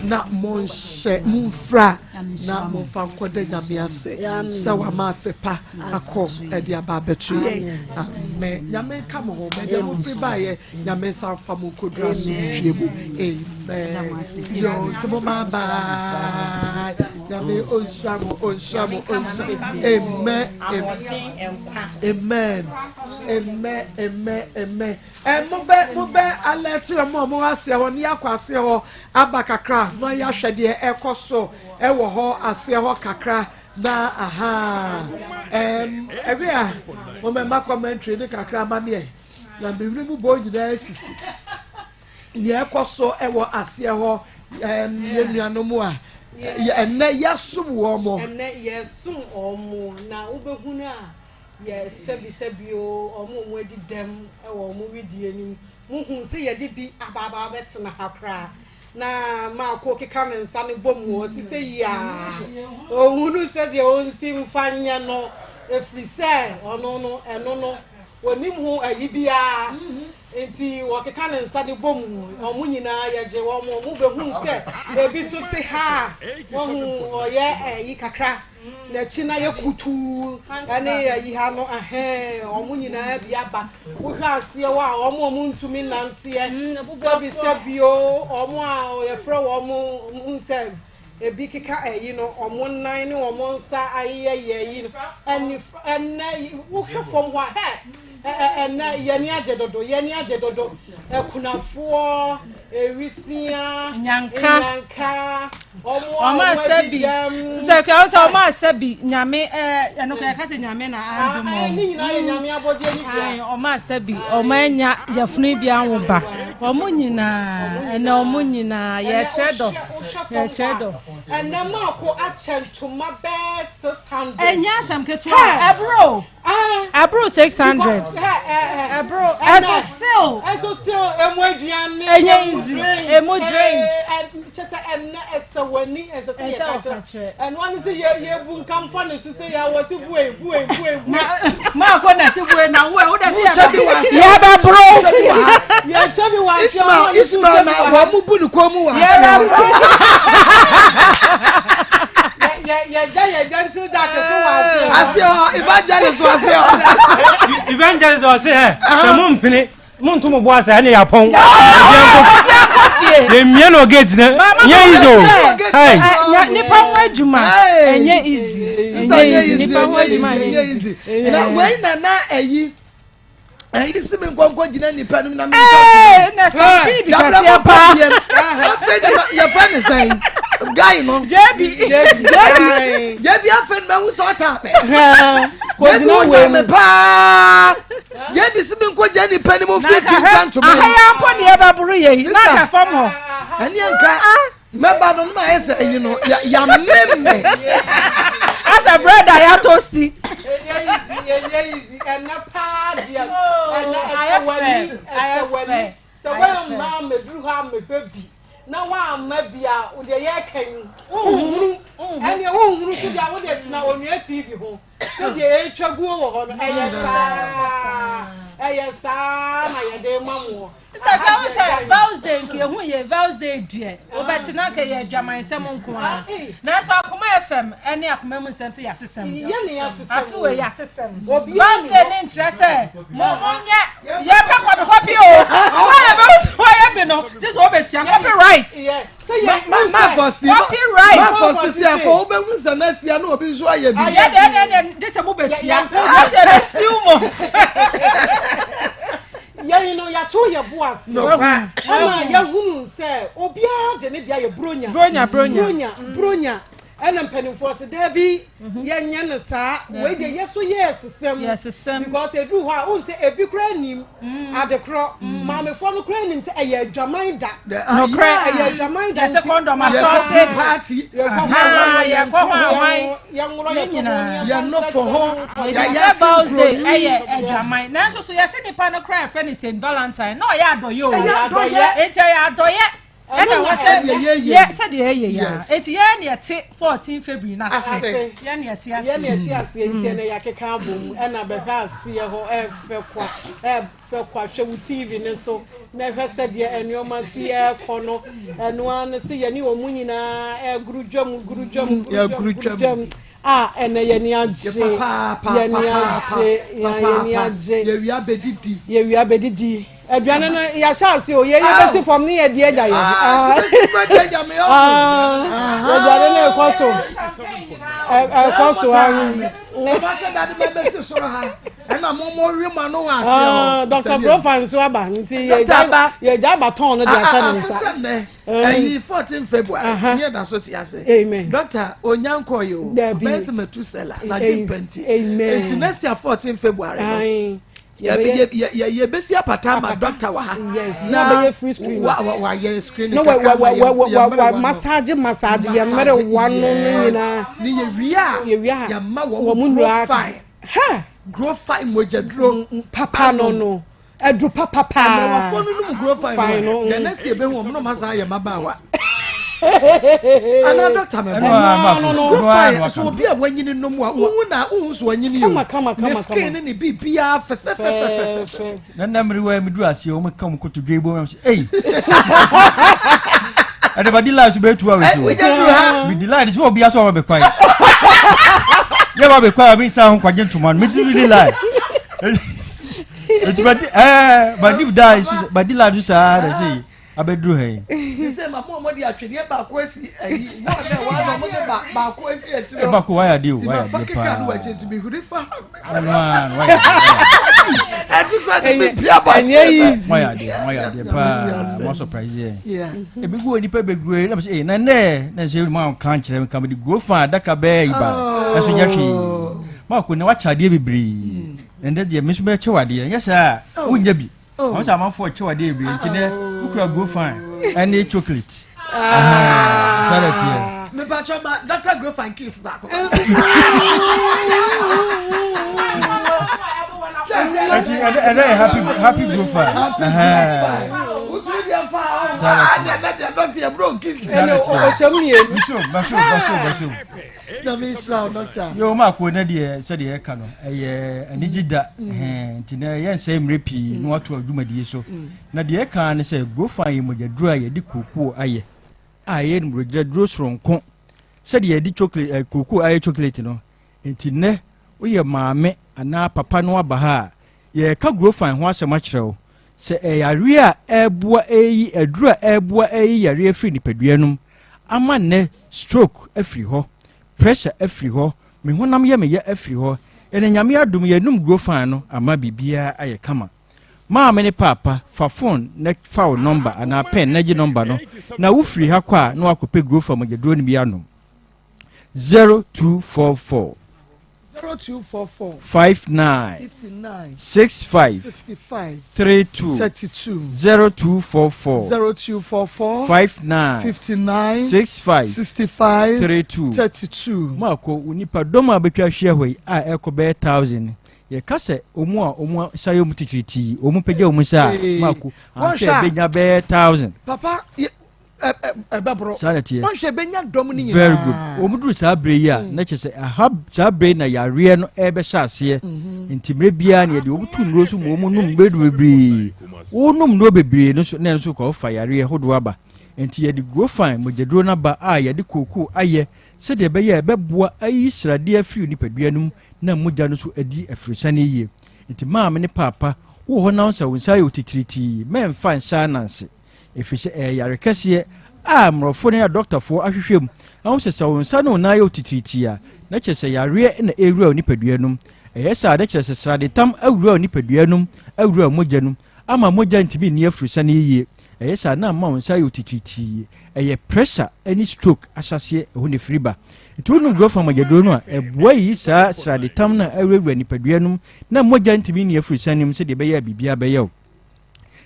na monhyɛ momfira na momfa nkɔda Nyame ase sɛ wama afe pa akɔ ɛde aba abɛto yɛn. Amen. Nyame nka mo ho baabi a mofiri baeɛ. Nyame nsa mfa mo nkɔduru asomdwie mu. Amen. Yo, nti mo ma bye. Nyame ɔnhyira mo, ɔnhyira mo, ɔnhyira. Amen. Amen. Amen. Amen. Amen. Eh, mo bɛ mo bɛ alert wɔn a wɔwɔ aseɛ hɔ ne yɛakɔ aseɛ hɔ aba kakra na yɛahwɛ deɛ ɛkɔ so ɛwɔ hɔ aseɛ hɔ kakra na aha ɛm ɛbi a mo mɛma commentary ne kakra ma neɛ na mewere mu bɔ nyinaa sisi nea ɛkɔ so ɛwɔ aseɛ hɔ ɛm yɛn nuanom a ɛnɛ yɛsom wɔn mo. Ɛnɛ yɛsom wɔn na wobɛhunu a yɛ sɛbisɛbi oo, wɔn a wɔadi dɛm wɔ wɔn wedeɛ no mu, mohuu sɛ yɛde bi aba aba abɛtena ha koraa, na Marko keka ne nsa no bɔ mu, ɔsi sɛ yiaa, ɔhunu sɛdeɛ ɔnsi mfa nyɛ no, ɛfiri sɛ ɔno no, ɛno no, ɔnim ho ayi biara, nti ɔkeka ne nsa no bɔ mu, wɔn nyinaa yɛgye wɔn, wɔn bɛhuu sɛ ebi so te ha a, wɔhu ɔyɛ ayi kakra. N'akyi no ayɛ kutuu ɛne ayi ha no ɛhɛn wɔn nyinaa bi aba wohwɛ aseɛ hɔ a wɔn a wɔn ntumi nanteɛ sɛbi sɛbi o wɔn a yɛfrɛ wɔn nsɛ ebi keka ayi no wɔn nan ne wɔn nsa ayeyɛyɛ ayi no ɛne ɛnɛ wohwɛ fam hɔ a hɛ ɛnɛ yɛn ani agye dodo yɛn ani agye dodo akunafoɔ ewisia nyanka nyanka. Ɔmo asɛ bi sɛ kɛ ɔsɛ ɔmo asɛ bi nyame ɛɛ ɛno kɛ ɛka sɛ nyame na adum ɔmo. Ne nyinaa yɛ nyame abɔdeɛ ne bia. Ɔmo asɛ bi ɔmo anya yɛfunu bi anwo ba ɔmo nyinaa ɛnɛ ɔmo nyinaa yɛkyerɛ dɔ yɛkyerɛ dɔ. Ɛnɛ maako akyɛ ntoma bɛɛ 600. Ɛnyɛ asɛm ketewa ɛboro. Ɛboro 600. Ɛboro ɛso still. Ɛso still emu aduane. Ɛnyɛ easy emu drinks. Kyɛ sɛ ɛnɛ ɛsɛ w'ani ɛsɛ sɛ yɛ ka kyerɛ. Ɛno ano sɛ yɛ yɛ bu nkamfa ne so sɛ yɛ awɔ se bue bue bue bue. Na maa ko na se bue na wo wo da se yɛ yɛ bɛ boro. Yɛ kyɛ bi wɔ ase. Ismail Ismail na wɔn mu bu ne kɔn mu wɔ ase. Yɛ bɛ boro. Yɛgya yɛ gentle jack so wɔ aseɛ hɔ. Aseɛ hɔ evangelist wɔ aseɛ hɔ. Evangelist wɔ ase hɛ sɛ mo mpene mo nto mo bo ase ɛne yɛapɔn. Yɛmmia no gate no nyɛ easy o. Hey. Nipa ho adwuma ɛnyɛ easy. Ɛnyɛ easy nipa ho adwuma ɛnyɛ easy. Na wei na na ɛyi. ɛyi si mi nkɔnkɔ gyina nipa no na mi nka na stampede kɛseɛ paa afei de yɛfrɛ ne sɛn guy no jebi jebi jebi afei no mahu sɛ ɔtaa me jebi wo me paa jebi si mi nkɔ gyina nipa no mu fifi nsa ntoma yi ahaya mpo ne yɛbɛboro yɛ yi na aka fam hɔ ɛne nka Mɛba no na ayɛ sɛ ɛyi no yamem me. Asɛ bread a yɛatosti. Ɛnyɛ easy, ɛnyɛ easy. Ɛnɛ paa deɛ, ɛnɛ ɛsɛ w'ani, ɛsɛ w'ani. Sɛ woamma ammɛduru hɔ ammɛhwɛ bi, na woamma bi a, deɛ yɛreka yi, wonhunu. Ɛnneɛ wonhunu so deɛ a, wodeɛ tena Onua TV ho. Sɛdeɛ ɛretwa guo wɔ hɔ no, ɛyɛ saa, ɛyɛ saa na yɛde ma moɔ. Sister ka wo sɛ Vows Day nka ehu yɛ Vows Day deɛ wobɛte na nka yɛ adwamansɛm nko ara nanso Akoma FM ɛne Akoma mu nsɛm sɛ yɛasesɛm afe wei yɛasesɛm Vows Day ne nkyerɛ sɛ mo mo nyɛ yɛpɛ kɔpi kɔpi o wɔn yɛ bɛ wɔyɛ bi no gye sɛ wɔbɛtua copyright. Copyright. Ma fɔ sisi akɔ wobɛhu sɛ na asia na obi nso ayɛ bi. Yɛ deɛ deɛ deɛ gye sɛ mobɛtua gye sɛ ɛbɛsiw mo. Yɛn no yɛato yɛ bo ase ama yɛhunu sɛ obiara de ne deɛ ayɛ bronya. Bronya bronya. Bronya bronya. Ɛna mpanimfoɔ se daabi yɛnyɛ no saa wei deɛ yɛ so yɛ sesɛm because ɛduru hɔ a wohu sɛ ebi koraa nim adekorɔ maamefoɔ no koraa nim sɛ ɛyɛ adwaman da Nokorɛ. ɛyɛ adwaman da Yɛsɛ kɔndɔm asɔɔte. Party. Yɛkɔ hɔ Ahaa, yɛkɔ hɔ ahwan. yɛnworɔ Ne yɛto ho nyinaa. Yɛnofo ho. Yɛnim sɛ Val's Day ɛyɛ adwaman nanso so yɛse nipa no koraa yɛfrɛ no Saint Valentine na ɔyɛ adɔyɛ o. Ɛyɛ adɔyɛ. Enti ɛyɛ adɔyɛ ɛna wɔ sɛ Sɛdeɛ yɛyɛ yɛ yi. sɛdeɛ yɛyɛ yi a. Yes. Enti yɛn na yɛte 14 February no ase. Ase. Yɛn na yɛte ase. Yɛn na yɛte aseɛ nti ɛnɛ yɛakeka abɔ mu ɛna bɛhwɛ aseɛ hɔ ɛfɛ kwa ɛfɛ kwa hwɛ wo TV ne so na ɛhwɛ sɛdeɛ nneɛma si ɛrekɔ no ɛno ara ne sɛ yɛne wɔn nyinaa ɛguru dwam guru dwam guru dwam Yɛguru guru dwam. dwam a ɛnɛ yɛni agye Papaapa, yɛni agye yɛni agye Yɛwia bɛdidi. Yɛwia bɛdidi aduane no yɛahyɛ ase o yɛyɛ bɛsi fam ne yɛde agya yɛ Ah, ti bɛsi fam de agya me ɔho. Ah, aduane no ɛkɔ so ɛkɔ so ahu. Ɔba sɛ dade ma bɛsi soro ha ɛna mo mo wi mo ano wɔ aseɛ Ah, hɔ. Dr. Brofa nso aba nti Dr. aba. yɛgya aba tɔn no de ahyɛ ne nsa. Afisɛ nnɛ ɛyi 14 February ne yɛ da so te ase. Amen. Doctor onyankɔ yi o Dabi. ɔbɛn sɛ mɛtu sɛla na dwe mpɛnti. Amen. Eti next year 14 February no. Aye. Yɛbɛsi apata ama doctor wɔ ha. Yes, na bɛyɛ free screen. Wayɛ screen na wa kakra wa ma wa yɛ wa wa yɛ wa mmerewa no. massage massage yɛ mmerewa no no nyinaa. Ne yɛ wie a Yɛ wie a yɛma wɔn wɔn nnuro grow aka. fine. Ha! Grow fine mogyaduro. Papa no no ɛduru papa paa. Mmerewafoɔ no nom grow fine Fine no. no, The next year bɛhu wɔn na wɔn asan ayɛ mmabaawa. Ana doctor mɛ Ɛno ara ma bɔ. ko. Grow Ɛno ara fine na so waka. obi a wanyini nom a wohu na wohu so wanyini Kama, o. kama, Ne kama, skin kama. ne ne biribiara fɛfɛfɛfɛfɛ. Na nna mmere wa meduru aseɛ wɔn ka wɔn kotodwe bɔ wɔn sɛ ei ɛde ba di line so bɛyɛ 2 hours o Wonya duru ha. mi di line so obi asɔ ɔma bɛ kwan yɛ ba bɛ kwan a mi nsa ho kwagye ntoma no mi ti really line eti ba di ɛɛ ba di da so ba di line so saa na se abɛduru ha yi. Sɛ ma mo a mo de atwedeɛ baako asi ayi wɔn a wɔn a mo de baako asi akyire hɔ. Baako wayɛ adeɛ o Ti wayɛ ma adeɛ ba keka no paa. wɔ akyire nti mi huri fa. Ɛno ara no wayɛ adeɛ. Ɛte sɛ de mi pia bɔ. Ɛnyɛ easy. Wayɛ adeɛ wayɛ adeɛ paa mo surprise yɛ. Yeah. Ebi gu nipa bebree na mo sɛ ee na nɛ na sɛ mo anka nkyerɛ mi ka mi de guro fa adaka bɛɛ yi ba ɛso nyɛ hwee. Maa ko na wakyɛ adeɛ bebree na ndɛ deɛ mi nso bɛ kyɛw adeɛ nyɛ saa wonyɛ bi. Wɔn sɛ amanfoɔ kyɛw adeɛ bebree nti nɛ wokura guro fa ɛne chocolate. Saa na ɛteɛ. Mepakyɛ ma Dr. Grofan kiss baako. Ɛti ɛdɛ ɛdɛ yɛ happy happy guro fa. Wotumi deɛ fa Saa na ɔba ɛteɛ. deɛ na deɛ dɔkta yɛ bro kiss. Saa na ɛteɛ. Ɔhyɛ mu mmienu. Nso baso baso baso. Na mi nsira o dɔkta. Yo ma ko na deɛ sɛdeɛ ɛka no ɛyɛ anigye da ɛhɛn, nti na yɛnsɛe mmerɛ pii na wato adwumadie so na deɛ ɛka ne sɛ grofan yɛ mogyaduro a yɛde kookoo ayɛ a ɛyɛ mogyaduro soronko sɛdeɛ yɛde chocolate eh, kookoo ayɛ chocolate no nti nnɛ woyɛ maame anaa papa no aba ha a yɛreka grofan ho asɛm akyerɛ wo sɛ ɛyareɛ a ɛreboa ɛyi aduro a ɛreboa ɛyi yareɛ firi nipadua no mu ama nnɛ stroke afiri hɔ pressure afiri hɔ me honam yɛ me ya afiri hɔ ɛna Nyame adom yɛnum grofan no ama biribiara ayɛ kama maame ne paapa fa phone na fa wo number anaa pen na gye number no na wofiri ha kɔ a na wakɔpɛ grofan mogyaduro no bi anom 0244 0244 59 59 65 65 32 32 0244 0244 59 59 65 65 32 32. Maako wo nipa dɔm a bɛtwa ahyia hɔ yi a ɛkɔ bɛyɛ 1,000 yɛka sɛ ɔmu a ɔmu nsa yɛ ɔmu titiritii ɔmu pagya ɔmu nsa a Ee. maako Wɔnhwɛ anhwɛ a- bɛnya bɛyɛ 1,000. Papa ɛbɛborɔ. Saa na ɛteɛ. Wɔnhwɛ bɛnya dɔm no nyinaa. Very good. Wɔn duru saa bere yi a na kyerɛ sɛ aha saa bere na yareɛ no ɛrebɛhyɛ aseɛ. Nti mmerɛ biara no yɛde wɔn to nnuro so ma wɔn nom nnuro bebree. Wɔnom nnuro bebree no so na ɛno nso kɔ fa yareɛ hodoɔ aba. Nti yɛde Grofan mogyaduro no aba a yɛde kookoo ayɛ sɛdeɛ ɛbɛyɛ a ɛbɛboa ayi sradeɛ afiri nipadua no mu na mogya no nso adi afirosane yie. Nti maame ne paapa wowɔ hɔ na wo sɛ wo nsa ayɛ wo titiritii mɛmfa nhyɛ ananse. Ɛfiri sɛ ɛyɛ yare kɛseɛ a mmorɔfo ne adɔktafoɔ ahwehwɛ mu ahu sɛ sɛ wo nsa ne wo nan yɛ wo titiritii a, na kyerɛ sɛ yareɛ na ɛrewura wo nipadua no mu. Ɛyɛ saa a, na kyerɛ sɛ sradetam awura wo nipadua no mu, awura wo mogya no mu, ama mogya ntumi nni afurusane yiye. Ɛyɛ saa na ama wo nsa ayɛ otitiritii. Ɛyɛ pressure ne stroke ahyɛaseɛ, ɛhɔ na ɛfiri ba. Nti wonom Grofan mogyaduro no a, ɛboa yiyi saa sradetam no a awurawura nipadua no mu na mogya ntumi nni afurusane mu sɛdeɛ ɛbɛyɛ a biribiara bɛyɛ wo.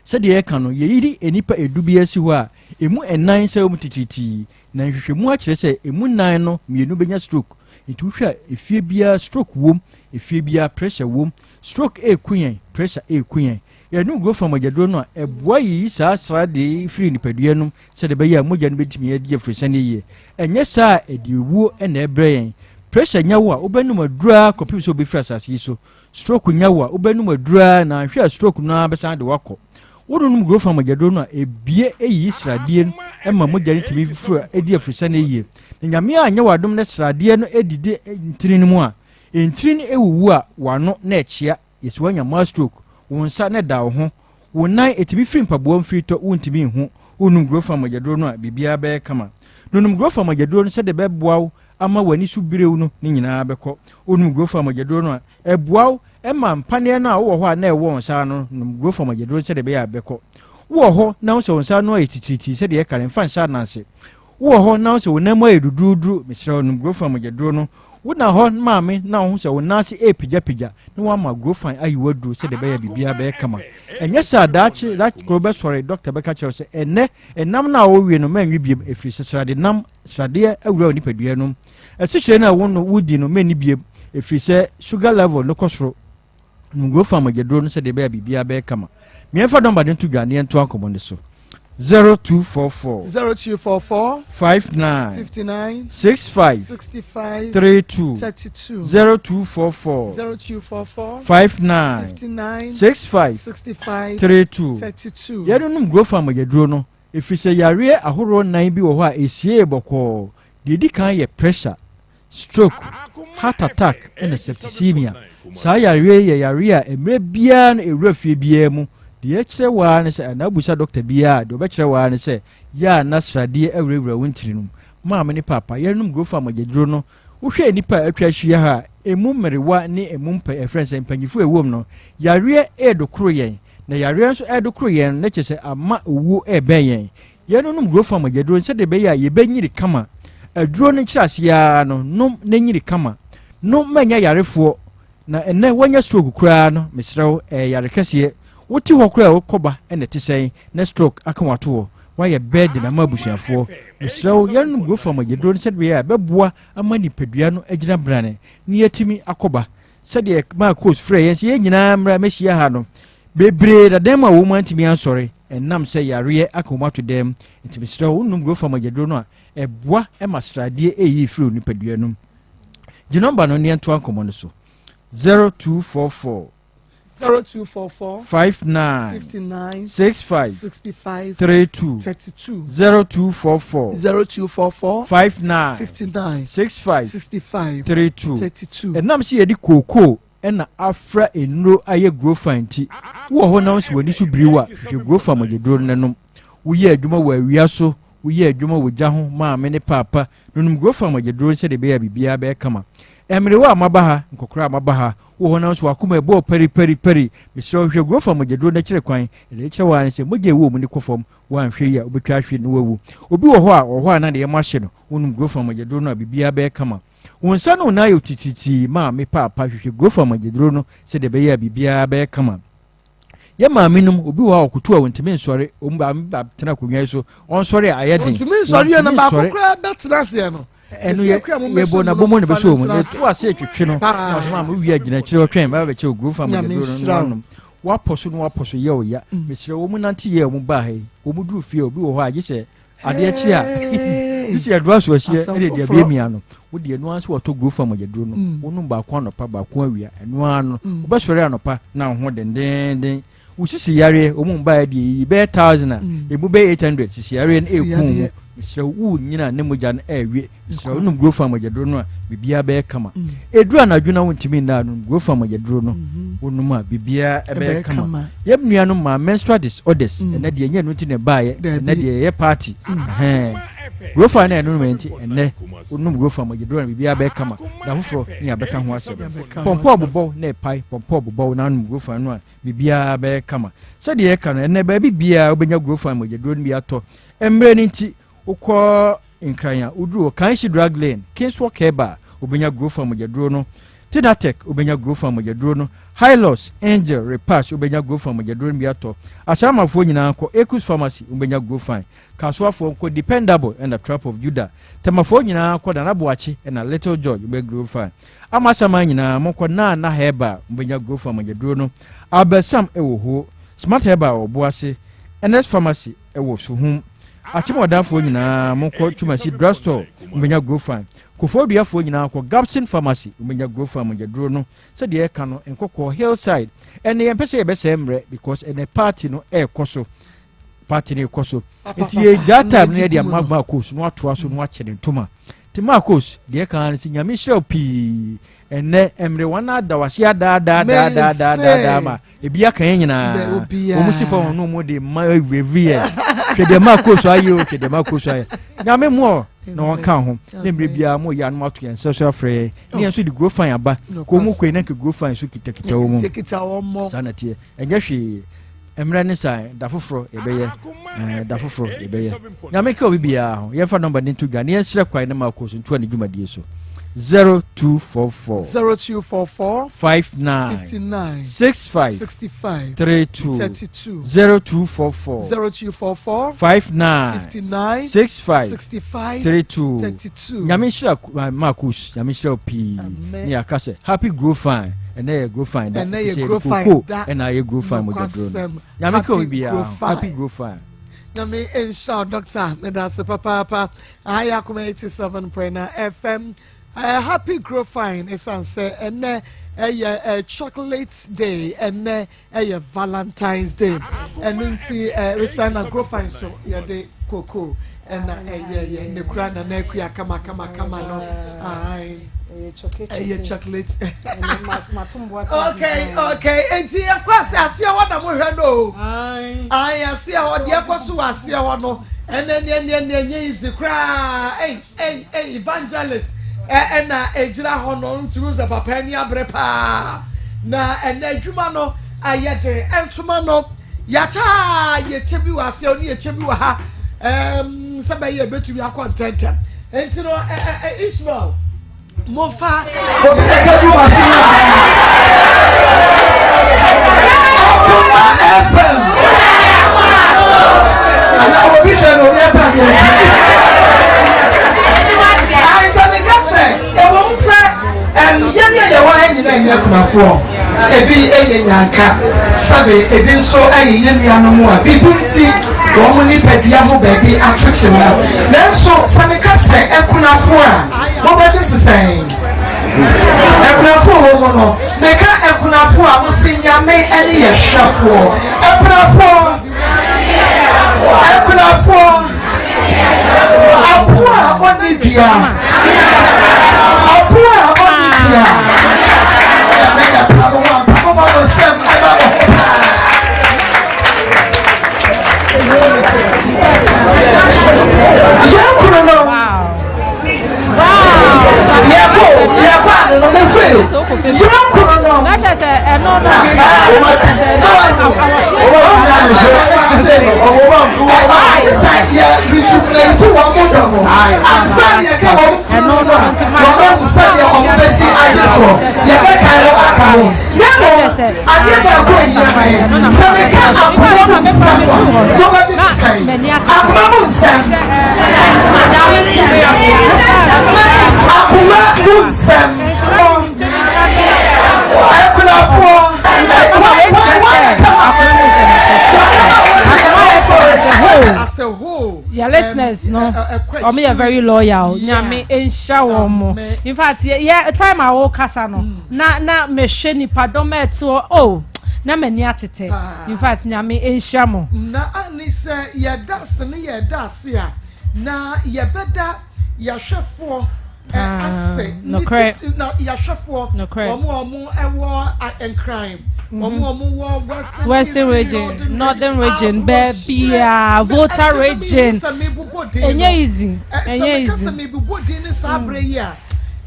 Sɛdeɛ yɛka no, yɛyiri nnipa edu biara si hɔ a, ɛmu nnan nsa wɔ mu titiritii, na nhwehwɛmu akyerɛ sɛ ɛmu nnan no, mmienu bɛnya stroke. Nti wohwɛ a, efie biara stroke wom, efie biara pressure wom. Stroke ɛreku yɛn, pressure ɛreku yɛn. Yɛnom Grofan mogyaduro no a, ɛboa yiyi saa sradeɛ yi firi nipadua no mu sɛdeɛ ɛbɛyɛ a mogya no bɛtumi adi afurisɛne yie. Ɛnyɛ saa a, ɛde owuo na ɛbrɛ yɛn. Pressure nya wo a, wobɛnom aduro ara kɔpem sɛ wobɛfiri asase yi so. Stroke nya wo a, wobɛnom aduro ara na anhwɛ a stroke no ara bɛsan de wo akɔ. Wononom Grofan mogyaduro no a, ɛbue yiyi sradeɛ no ma mogya no tumi firi di afurisɛne yie. Na Nyame anyɛ wo adom na sradeɛ no didi ntini no mu a, ntini no wuwu a, w'ano na ɛkyea. Yɛsi wanya mild stroke, wo nsa na ɛda wo ho, wo nan ɛtumi firi mpaboa mfiri tɔ wontumi nhu, wonum Grofan mogyaduro no a biribiara bɛyɛ kama. Nonom Grofan mogyaduro no sɛdeɛ ɛbɛboa wo ama w'ani so biriw no ne nyinaa bɛkɔ. Wonum Grofan mogyaduro no a ɛboa wo ma mpaneɛ no a wowɔ hɔ a na ɛwɔ wo nsa ano no nom Grofan mogyaduro no sɛdeɛ ɛbɛyɛ a ɛbɛkɔ. Wowɔ hɔ na wo sɛ wo nsa ano ayɛ titiritii sɛdeɛ ɛka no mfa nhyɛ ananse. Wowɔ hɔ na wo sɛ wo nan mu ayɛ duduuduru, mesrɛ wo nom Grofan mogyaduro no. Wona hɔ maame na wohu sɛ wo nan ase repagyapagya na woama Grofan ayi wo aduro sɛdeɛ ɛbɛyɛ a biribiara bɛyɛ kama. Ɛnyɛ saa a daakye da koro bɛsɔre dɔkta bɛka kyerɛ wo sɛ ɛnnɛ ɛnam no a wowe no mɛnwe biom ɛfiri sɛ srade nam sradeɛ awura wo nipadua no mu. Asikyire no a wo no wodi no mɛnni biom ɛfiri sɛ sugar level no kɔ soro. Munguo fa mogyaduro no sɛdeɛ ɛbɛyɛ a biribiara bɛyɛ kama. Mmiɛnfa nɔmba no nto dwa na yɛntoa nkɔmmɔ no so. 0244 0244 59 59 65 65 32 32 0244 0244 59 59 65 65 32 32 Yɛrenom Gurofa mogyaduro no ɛfiri sɛ yareɛ ahoroɔ nnan bi wɔ hɔ a ɛsiee bɔkɔɔ. Deɛ ɛdi kan yɛ pressure, stroke, heart attack ɛna septicemia. Saa yareɛ yi yɛ yareɛ a mmerɛ biara no ɛwura fie biara mu. Deɛ ɛkyerɛ wo ara ne sɛ, anaa wobisa dɔkta biara a, deɛ ɔbɛkyerɛ wo ara ne sɛ, yɛ a na sradeɛ awurawura wo ntini no mu. Maame ne paapa, yɛrenom Grofa mogyaduro no, wohwɛ nnipa a atwa ahyia ha a, ɛmu mmerewa ne ɛmu mpa, ɛfrɛ no sɛ mpanyinfoɔ a ɛwom no, yareɛ redokoro yɛn. Na yareɛ nso redokoro yɛn no, na kyerɛ sɛ ama owuo rebɛn yɛn. Yɛnonom Grofam mogyaduro no sɛdeɛ ɛbɛyɛ a yɛbɛnyini kama. Aduro no nkyerɛaseɛ ara no, nom na nyini kama. Nom ma nyɛ yarefoɔ. Na ɛnnɛ woanya stroke koraa no, mesrɛ wo, ɛyɛ yare kɛseɛ. Wote hɔ koraa a wokɔba na ɛte sɛn na stroke aka wo ato hɔ. Woayɛ burden ama abusuafoɔ. Mesrɛ wo, yɛnonom Grofam mogyaduro no sɛdeɛ ɛbɛyɛ a ɛbɛboa ama nipadua no agyina brane na yɛatumi akɔba. Sɛdeɛ Marcos frɛɛ yɛn sɛ yɛn nyinaa mmra mmɛhyia ha no, bebree da dan mu a wɔn antumi ansɔre ɛnam sɛ yareɛ aka wɔn ato dan mu. Nti mesrɛ wo, wonom Grofa mogyaduro no a, ɛboa ma sradeɛ ɛyi firi wo nipadua no mu. Gye nɔmba no ne yɛntoa nkɔmmɔ no so. 0244 0244 59 59 65 65 32 32 0244 0244 59 59 65 65 32 32 Ɛnam sɛ yɛde kookoo na afra nnuro ayɛ Grofa nti, wowɔ hɔ na wo sɛ w'ani so biri wo a, hwehwɛ Grofa mogyaduro no na nom. Woyɛ adwuma wɔ awia so, woyɛ adwuma wɔ gya ho, maame ne paapa, nonom Grofa mogyaduro no sɛdeɛ ɛbɛyɛ a biribiara bɛyɛ kama. Mmerewa a moaba ha, nkɔkoraa a moaba ha, wowɔ hɔ na wo sɛ w'akoma ɛbɔɔ pari pari pari, mesrɛ wo hwehwɛ Grofa mogyaduro no akyiri kwan. Deɛ ɛkyerɛ wo ara ne sɛ mogya a ɛwɔ wo mu no kɔ fam, woanhwɛ yie a wobɛtwa ahwe na woawu. Obi wɔ hɔ a, ɔwɔ hɔ a na ne yam ahye no, wonom Grofa mogyaduro no a biribiara bɛyɛ kama. Wo nsa ne wo nan ayɛ titiritii maame paapa hwehwɛ Grofa mogyaduro no sɛdeɛ ɛbɛyɛ a biribiara bɛyɛ kama. Yɛ maame nom, obi wɔ hɔ a ɔkoto a ɔntumi nsɔre, ɔmu ba ba tena akonnwa yi so, ɔnsɔre a ayɛ den. Ɔntumi nsɔre yɛ na baako koraa bɛtena aseɛ no. Ɛno yɛ yɛbɔ na bɔmɔ na bɛsɔ mu, ɛto ase twetwe no, na ɔsɛ maame wowie agyina akyire ɔtwɛn bɛba bɛkyɛ o Grofa mogyaduro no na wanom. Wapɔ so na wapɔ so yɛ ɔya. Mesrɛ wɔn nante yɛ wɔn baa ha yi, wɔn duru fie a obi wɔ hɔ a gye sɛ Adeɛ kye a, sisi ɛdoa so ahyia ɛde deɛ bɛyɛ mia no, wo deɛ ɛno ara nso wɔtɔ guro fa mogyaduro no, mm. wonom baako anɔpa baako awia, ɛno ara no, mm. wobɛsɔre anɔpa na wo ho dendenden. Wo sisi yareɛ, wɔn mu baeɛ deɛ yi bɛyɛ thousand a, mm. emu bɛyɛ 800 sisi yareɛ no ɛku mu. Mesrɛ wo nyina ne mogya no ɛrewe. Mesrɛ wo nom guro fa mogyaduro no a, biribiara bɛyɛ kama. Ɛduru anadwo na wontumi nna nom guro fa mogyaduro no, mm-hmm. wonom a biribiara ɛbɛyɛ kama. Yɛn nuanom maa menstrual disorders, mm. ɛnɛ deɛ ɛnyɛ ɛno nti na ɛbaeɛ, ɛnɛ deɛ ɛyɛ party. Mm. Grofan na ɛnonom nti ɛnnɛ wonom Grofan mogyaduro na biribiara bɛyɛ kama. Da foforɔ ne yɛabɛka ho asɛm. Pɔmpɔ bobɔw na ɛpae, pɔmpɔ bobɔw na anom Grofan no a biribiara bɛyɛ kama. Sɛdeɛ yɛka no ɛnnɛ baabi biara wobɛnya Grofan mogyaduro no bi atɔ. Mmerɛ no nti wokɔ Nkran a woduru hɔ Kanshi Drug Lane, Kingswalk Herbal wobɛnya Grofan mogyaduro no. Tinatech wobɛnya Grofan mogyaduro no. Hylos, Angel, Repash wobɛnya Grofan mogyaduro no bi atɔ. Asaramafoɔ nyinaa kɔ Ekus Pharmacy wobɛnya Grofan. Kasoafoɔ nkɔ Dependable ɛna Trap of Judah. Tɛmafoɔ nyinaa kɔ Nana Boakye ɛna Little George wobɛnya Grofan. Amasaman nyinaa monkɔ Nana Herbal mobɛnya Grofan mogyaduro no. Albert Sam ɛwɔ Ho, Smart Herbal wɔ Boase, Ernest Pharmacy ɛwɔ Suhum. Akyemɔdanfoɔ nyinaa monkɔ Twumasi Drugstore mobɛnya Grofan. Kofoɔduafoɔ nyinaa kɔ Gabson Pharmacy mobɛnya Grofan mogyaduro no. Sɛdeɛ yɛka no nkɔkɔɔ Hillside. Ɛnɛ yɛmpɛ sɛ yɛbɛsɛe mmerɛ because ɛnɛ party no ɛrekɔ so. Party no rekɔ so. Nti yɛgyaa time no yɛde ama Marcos na watoa so na wakyɛ ne ntoma. Nti Marcos deɛ ɛka ara ne sɛ Nyame nhyira wo pii. Ɛnɛ mmerewa no ada wo ase adaadaadaadaadaadaa ma ebi aka yɛn nyinaa. Wɔn si fam no wɔn de ma awiewie yɛ. Hwɛ deɛ Marcos ayɛ o, hwɛ deɛ Marcos ayɛ. Nyame mmoa na wɔn ka ho. Ne mmerɛ biara mo yɛ anom ato yɛn nsa so afrɛ yɛn. Ne yɛn nso de guro fan aba. Kɔn mu kɔe na nka guro fan so kitakita wɔn mu. Saa na teɛ. Ɛnyɛ hwee. Mmerɛ ne saa, da foforɔ yɛbɛyɛ, ɛɛ da foforɔ yɛbɛyɛ. Nyame nka obi biara ho. Yɛmfa nɔmba no nto dwa na yɛnsrɛ kwan na Marcos ntoa ne dwumadie so. 0244 0244 59 59 65 65 32 32 0244 0244 59 59 65 65 32 32. Nyame nhyira Marcos, Nyame nhyira wo pii. Amen. Ne yɛaka sɛ happy grow fine. Ɛnɛ yɛ grow fine da. Ɛnɛ Ɛfiri yɛ sɛ grow yɛde fine kookoo da. ɛna ayɛ grow fine mogyaduro no. Nokwasɛm. Nyame ka obi Happy biara grow ho. fine. Happy grow fine. Nyame nhyira wo doctor. Meda ase papaapa. Aha yɛ Akoma 87.9 FM. Uh, happy grow fine ɛsiane sɛ ɛnɛ ɛyɛ uh, chocolate day ɛnɛ ɛyɛ Valentine's Day ɛno nti ɛresan na Grofine so yɛde koko ɛna ɛyɛ yɛ ne kura na na akua kama kama kama no ae ɛyɛ chocolate okay okay nti yɛkɔ ase aseɛ hɔ na mohwɛ no o ae aseɛ hɔ deɛ ɛkɔ so wɔ aseɛ hɔ no ɛnɛ neɛ neɛ neɛ nyɛ easy koraa ɛy Ei ei evangelist ɛna ɛgyina hɔ no ntumi sɛ papa ani abere paa na ɛnɛ adwuma no ayɛ den ntoma no yɛakyɛ a yɛkyɛ bi wɔ aseɛ ne yɛkyɛ bi wɔ ha ɛɛm sɛ bɛyɛ ɛbɛtumi akɔ ntɛntɛm nti no ɛ ɛ Ishmael mofa obi na ɛka gu ma so Akoma FM ana obi hwɛ no obi atade akyi ayisa mi ka sɛ ɛwɔ mu sɛ yɛn ne yɛwɔ ha nyinaa nyɛ kunafoɔ ebi yɛ nyanka sɛbe ebi nso yɛ yɛn nuanom a biribi nti wɔn nipadua ho baabi ato kyema nanso sɛ meka sɛ akunafoɔ a Mobɛgye so sɛn? Akunafoɔ wɔ mu no, meka akunafoɔ a mose Nyame ne yɛ hwɛfoɔ. Akunafoɔ, akunafoɔ, aboa a ɔnni dua, aboa a ɔnni dua. Nyame na pa mo ho ampa, moma mo nsɛm ɛma mo ho paa. Yɛn kunu no. Yɛkɔ yɛkɔ ano no mese yɛn kunu no. Na kyerɛ sɛ ɛno no. Sɛ yɛ rejuvenate wɔn mo dɔ no ansa na yɛka wɔn kunu no a wɔn ahu sɛdeɛ wɔn bɛsi agye soɔ yɛbɛka no aka ho. Na mmom adeɛ baako a ɛhia me sɛ meka akoma mu nsɛm a mobɛgye so sɛn? Akoma mu nsɛm. Akoma mu nsɛm. Akunafoɔ. As a whole. Your listeners no, wɔn yɛ very loyal. Nyame nhyira wɔn mo. In fact, yɛ time a wɔkasa no. Mm. Na na mehwɛ nipadɔm a ɛte hɔ oh na m'ani atetɛ in fact Nyame nhyira mo. Na ani sɛ yɛda ase ne yɛda ase a na yɛbɛda yɛahwɛfoɔ ase ne titi na yɛahwɛfoɔ wɔn a wɔn ɛwɔ Nkran wɔn a wɔn wɔ Western Western region Northern region baabiaa Volta region. din no. Ɛnyɛ easy. Sɛ meka sɛ mebobɔ din no saa berɛ yi a,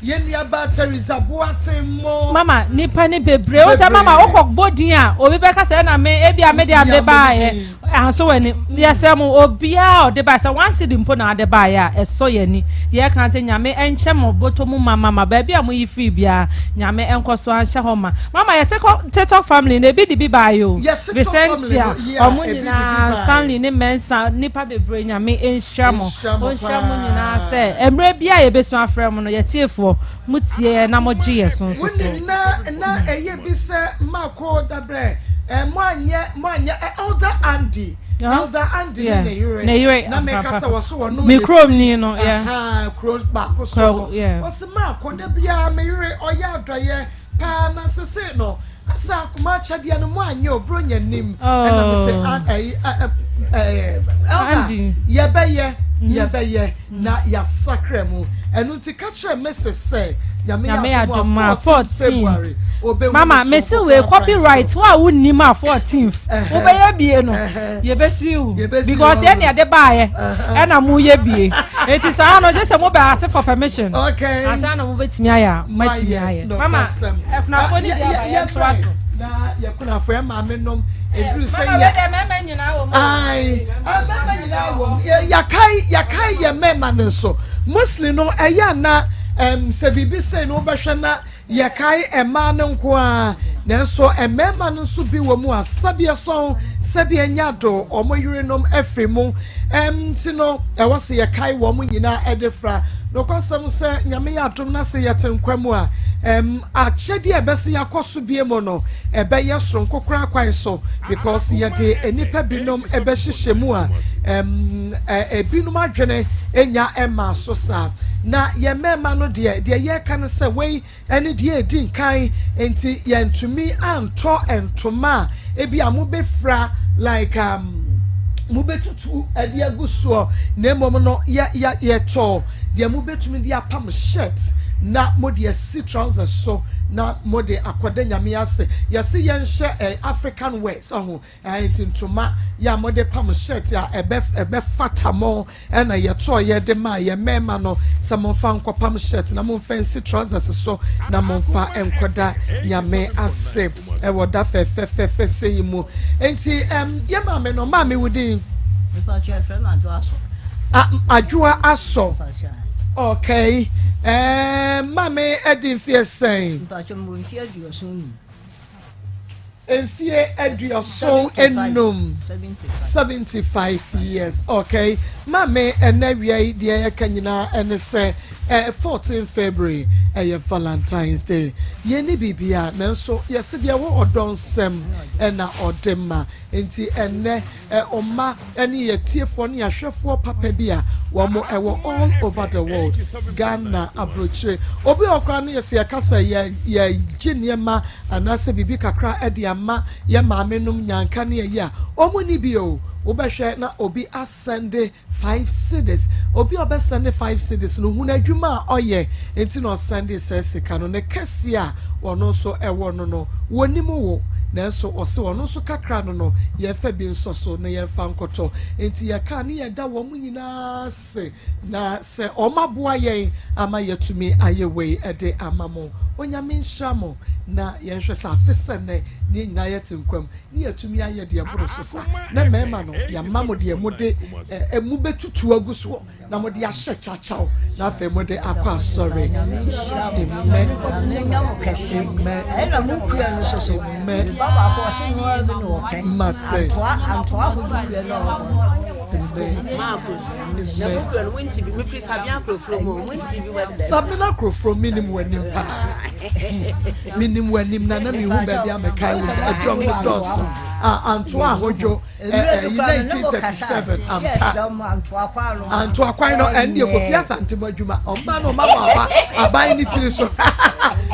yɛn nuabaa Teresa Boateng mo. Mama, nipa ne bebree. Wo sɛ mama wokɔ bɔ din a, obi bɛka sɛ ɛna me ebi a me de a me baayɛ. Anso w'ani. Yɛsrɛ mo, obiara a ɔde baeɛ, sɛ one cedi mpo na ade baeɛ a, ɛsɔ yɛn ani. Deɛ yɛka ne sɛ, Nyame nkyɛ mo bɔtɔ mu ma mama, baabi a moyi firii biara, Nyame nkɔ so ara nhyɛ hɔ ma. Mama, yɛ TikTok family no, ebi de bi baeɛ o. Vicentia, wɔn nyinaa, Stanley ne Mensah, nnipa bebree, Nyame nhyira mo. Ɔnhyira mo nyinaa sɛ, mmerɛ biara a yɛbɛsu afrɛ mo no, yɛtiefoɔ, Mo tie yɛ na mo gye yɛ so nso so. Wonim na na ɛyɛ bi sɛ mako dabrɛ eh, mo anyɛ mo anyɛ eh, Elder Andy Elder Andy ne ne yere ne yere na meka sɛ wɔso wɔnom me kurom ni no yeah aha kuro baako so no wɔsi mako da biara me yere ɔyɛ adɔyɛ paa na sese no Asa akoma akyɛdeɛ no mo anyɛ o bronya nim ɛna me sɛ ɛyi ɛɛ elder yɛbɛyɛ yɛbɛyɛ na yasakra mu ɛno nti ka kyerɛ Mrs sɛ nyame yɛ adom a 14 February obehu mama mesi wei copyright wo a wonnim a 14th wobɛyɛ bie no yɛbɛsi wo because yɛne ɛde baayɛ ɛna moyɛ bie eti saa no gye sɛ mobɛ ase for permission ansa na mobɛtumi ayɛ a moatumi ayɛ mama akunafoɔ ne bi aba yɛntoa so na yɛkunafoɔ yɛ maame nom eduru sɛ yɛ mɛmɛ nyinaa wɔ mu ayi mɛmɛ nyinaa wɔ mu yɛkae yɛkae yɛ mɛma no nso mostly no ɛyɛ ana sɛ biribi sɛ no wobɛhwɛ na Yɛkae mmaa no nko ara, nanso mmarima no nso bi wɔ mu a sɛbeɛsɔn, sɛbeɛnya do wɔn yerenom afiri mu. Nti no, ɛwɔ sɛ yɛkae wɔn nyinaa de fra. Nokwasɛm sɛ, Nyame yɛ adom na sɛ yɛte nkwa mu a, akyɛdeɛ a ɛbɛsɛ yɛakɔ so bie mu no, ɛbɛyɛ soronko koraa kwan so because yɛde nnipa binom bɛhyehyɛ mu a, ebinom adwene nya mmaa so saa. Na yɛn mmarima no deɛ, deɛ yɛreka no sɛ wei ne deɛ ɛdi nkan, nti yɛntumi antɔ ntoma a ebi a mobɛfira like um, mobɛtutu de agu soɔ, na mmom no yɛ yɛ yɛtɔ deɛ mobɛtumi de apam shirt na mode asi trousers so na mode akɔda Nyame ase. Yɛse yɛnhyɛ eh, African wears, ɔho. Enti ntoma yi a mode pam shirt a ɛbɛ ɛbɛfata mo na yɛtɔɔ yɛ de maa yɛn mmarima no sɛ momfa nkɔpam shirt na momfa nsi trousers so na momfa nkɔda Nyame ase ɛwɔ da fɛfɛfɛfɛ sɛ yi mu. Enti ɛm yɛ maame no, maame wo din? Adwoa Asɔ. Okay. Ɛɛ maame ɛdi mfeɛ sɛn? Mpatsɔ mewɔ mfeɛ 75. Mfie 75, 75 years, okay. Maame, ɛnɛ wia yi deɛ yɛka nyinaa ɛne sɛ eh, 14 February ɛyɛ Valentine's Day. Yɛnni biribiara nanso yɛse deɛ ɛwɔ ɔdɔ nsɛm ɛna ɔde ma. Nti ɛnɛ Ɔma ne yɛ tiefoɔ ne ahwɛfoɔ papa bi a wɔn ɛwɔ all over the world, Ghana, abrokyire. Obi wɔ hɔ koraa no yɛsɛ yɛka sɛ yɛ yɛ gye nneɛma anaasɛ biribi kakra ɛde ama yɛ maame nom nyanka ne ayi a, wɔn nni bi o. Wobɛhwɛ na obi asɛnde 5 cedis. Obi a ɔbɛsɛnde 5 cedis no, hunu adwuma a ɔyɛ nti na ɔsɛnde saa sika no. Ne kɛseɛ a ɔno nso ɛwɔ no no, wɔnim wo. Nanso ɔse ɔno nso kakra no no, yɛmfa bi nsɔ so na yɛmfa nkɔtɔ. Nti yɛkaa ne yɛda wɔn nyinaa ase na sɛ wɔn aboa yɛn ama yɛatumi ayɛ wei de ama mo. Onyame nhyira mo na yɛnhwɛ sɛ afe sɛ nnɛ ne yɛn nyinaa yɛte nkwa mu. Ne yɛatumi ayɛ deɛ ɛboro so sa, na mmarima no, yɛama mo deɛ mode ɛ, mobɛtutu agu soɔ, na mode ahyɛ kyakyaw, na afei mode akɔ asɔre. Amen. Amen. Amen. Mate. Sabina Kurofuro minim w'anim paa. Menim w'anim na na mehu baabi a mekae wo adwuma mu dɔɔso a antoa ahodwo ɛyi 1937 ampa antoa kwan no ɛne deɛ Kofi Asante mu adwuma ɔmba no ɔma mo aba aban ne tiri so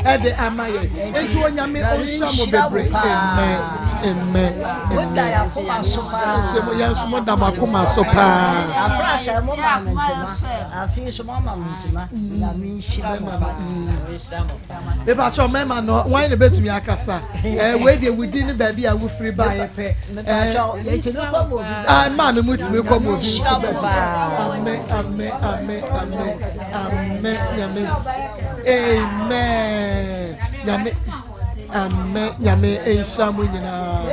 ɛde ama yɛ nti onyame ɔnhyira mo bebree amen. Amen. Mo da yɛ akoma so paa. Nso mo yɛn nso mo da mo akoma so paa. Afra sɛ mo ma me ntoma. Afei nso mo ama me ntoma. Nyame nhyira mo paa. Mepakyɛ mɛma no wɔn na betumi akasa. Ɛɛ wei deɛ wudi ne baabi a wofiri ba yɛ pɛ. Mepakyɛ yɛtumi kɔ mo obi. Ah maa mi mu tumi kɔ mo obi nso baabi. Amen amen amen amen amen nyame amen nyame. Amen nyame nhyira mo nyinaa.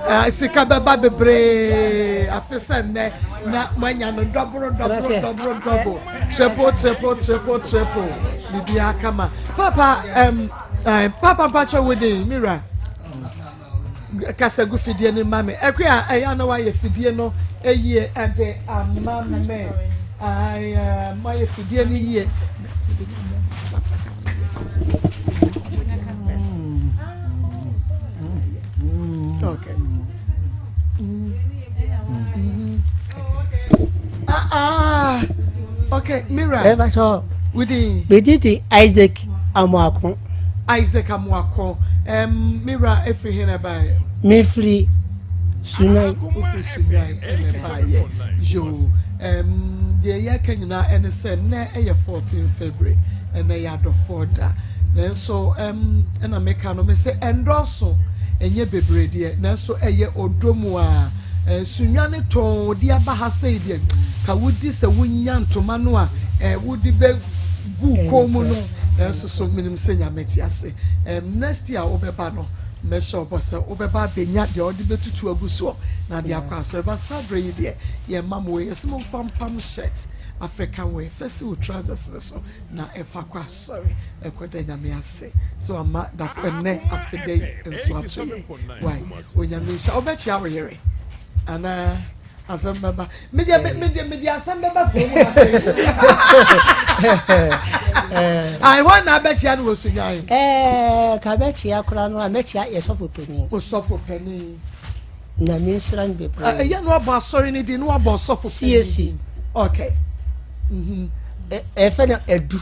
Ah, sika bɛba bebree afe sɛ nnɛ na moanya no dɔboro dɔboro dɔboro dɔbo triple triple triple triple biribiara kama papa um, um, papa mpakyɛ wo den mira Kasa gu fidie no ma me. Ɛkwe a ɛyɛ a na wayɛ fidie no yie ɛde ama me. Ayɛ mayɛ fidie no yie. Okay. Mm. Mm. Ah, ah. Okay, Mira. Ẹ sọ. Within. Bedi Isaac Amoako. Isaac Amoako. Um, me wura efiri he na ɛbaeɛ? Mefiri Sunyani. Wofiri Sunyani ɛna ɛbaeɛ. Yoo, um, deɛ yɛka nyinaa ɛne sɛ nnɛ ɛyɛ 14 February, ɛnɛ yɛ adɔfoɔ da. Nanso um, ɛna meka no, me sɛ ɛndɔɔso, ɛnyɛ bebree deɛ, nanso ɛyɛ ɔdɔ mu a. Eh, Sunyani tɔn de aba ha sei deɛ, ka wodi sɛ wonya ntoma no a, eh, wode bɛ gu kɔn mu no, nanso so menim sɛ Nyame te ase. Um, next year wobɛba no, mɛhyɛ ɔbɔ sɛ wobɛba abɛnya deɛ ɔde bɛtutu agu soɔ na de akɔ asɔre. Ba saa berɛ yi deɛ, yɛmma mo wei, yɛsɛ momfa mpam shirt, African wear, fa si wo trousers no so na ɛfa kɔ asɔre. Ɛkɔda Nyame ase sɛ wama da ɛnnɛ afeda yi nso ato yɛn. Why? Onyame nhyira. Wobɛkyea wo yere anaa? Asɛm bɛba. Medeɛ medeɛ medeɛ asɛm bɛba kurom ha sɛ. Ayi wɔn na abɛkyia no wɔ Sunyani. Ɛɛ ka bɛkyia koraa no a mɛkyia yɛ sɔfo panin. O sɔfo panin. Nyame nhyira no bebree. Ɛyɛ no abɔ asɔre no din no abɔ sɔfo panin. CAC. Okay. Ɛfɛ no Edu.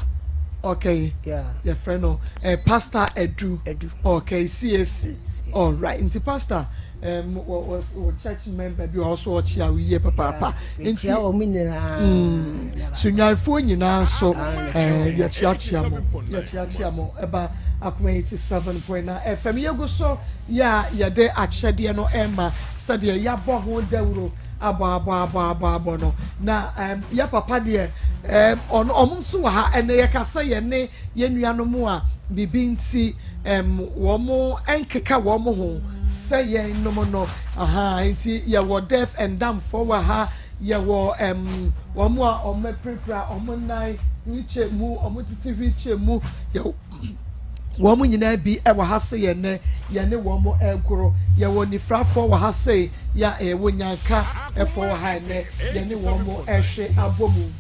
Okay. Yeah. Yɛfrɛ no eh, Pastor Edu. Edu. Okay, CAC. All right. Nti Pastor um, wɔ wɔ wɔ church member bi wɔ hɔ so ɔkyea wo yie papaapa. Nti wɔn nyinaa. Sunyanfoɔ nyinaa nso eh, yɛkyeakyea mo yɛkyeakyea mo ɛba akoma 87.9 FM yɛgu so yɛ a yɛde akyɛdeɛ no ɛma sɛdeɛ yɛabɔ ho dawuro abɔ abɔ abɔ abɔ abɔ no na um, yɛ papa deɛ um, ɔno ɔmo nso wɔ ha ɛnɛ yɛkasa yɛne yɛn nuanom a biribi nti um, wɔn nkeka wɔn ho sɛ yɛn nom no aha nti yɛwɔ deaf and dumb foɔ wɔ ha yɛwɔ um, wɔn a wɔn apirapira wɔn nan wheelchair mu wɔn tete wheelchair mu yɛwɔ wɔn nyinaa bi wɔ ha se yɛn nɛ yɛne wɔn regoro yɛwɔ nifrafoɔ wɔ ha se yɛ yɛwɔ nyanka ɛfoɔ wɔ ha ɛnɛ yɛne wɔn rehwe abɔ mu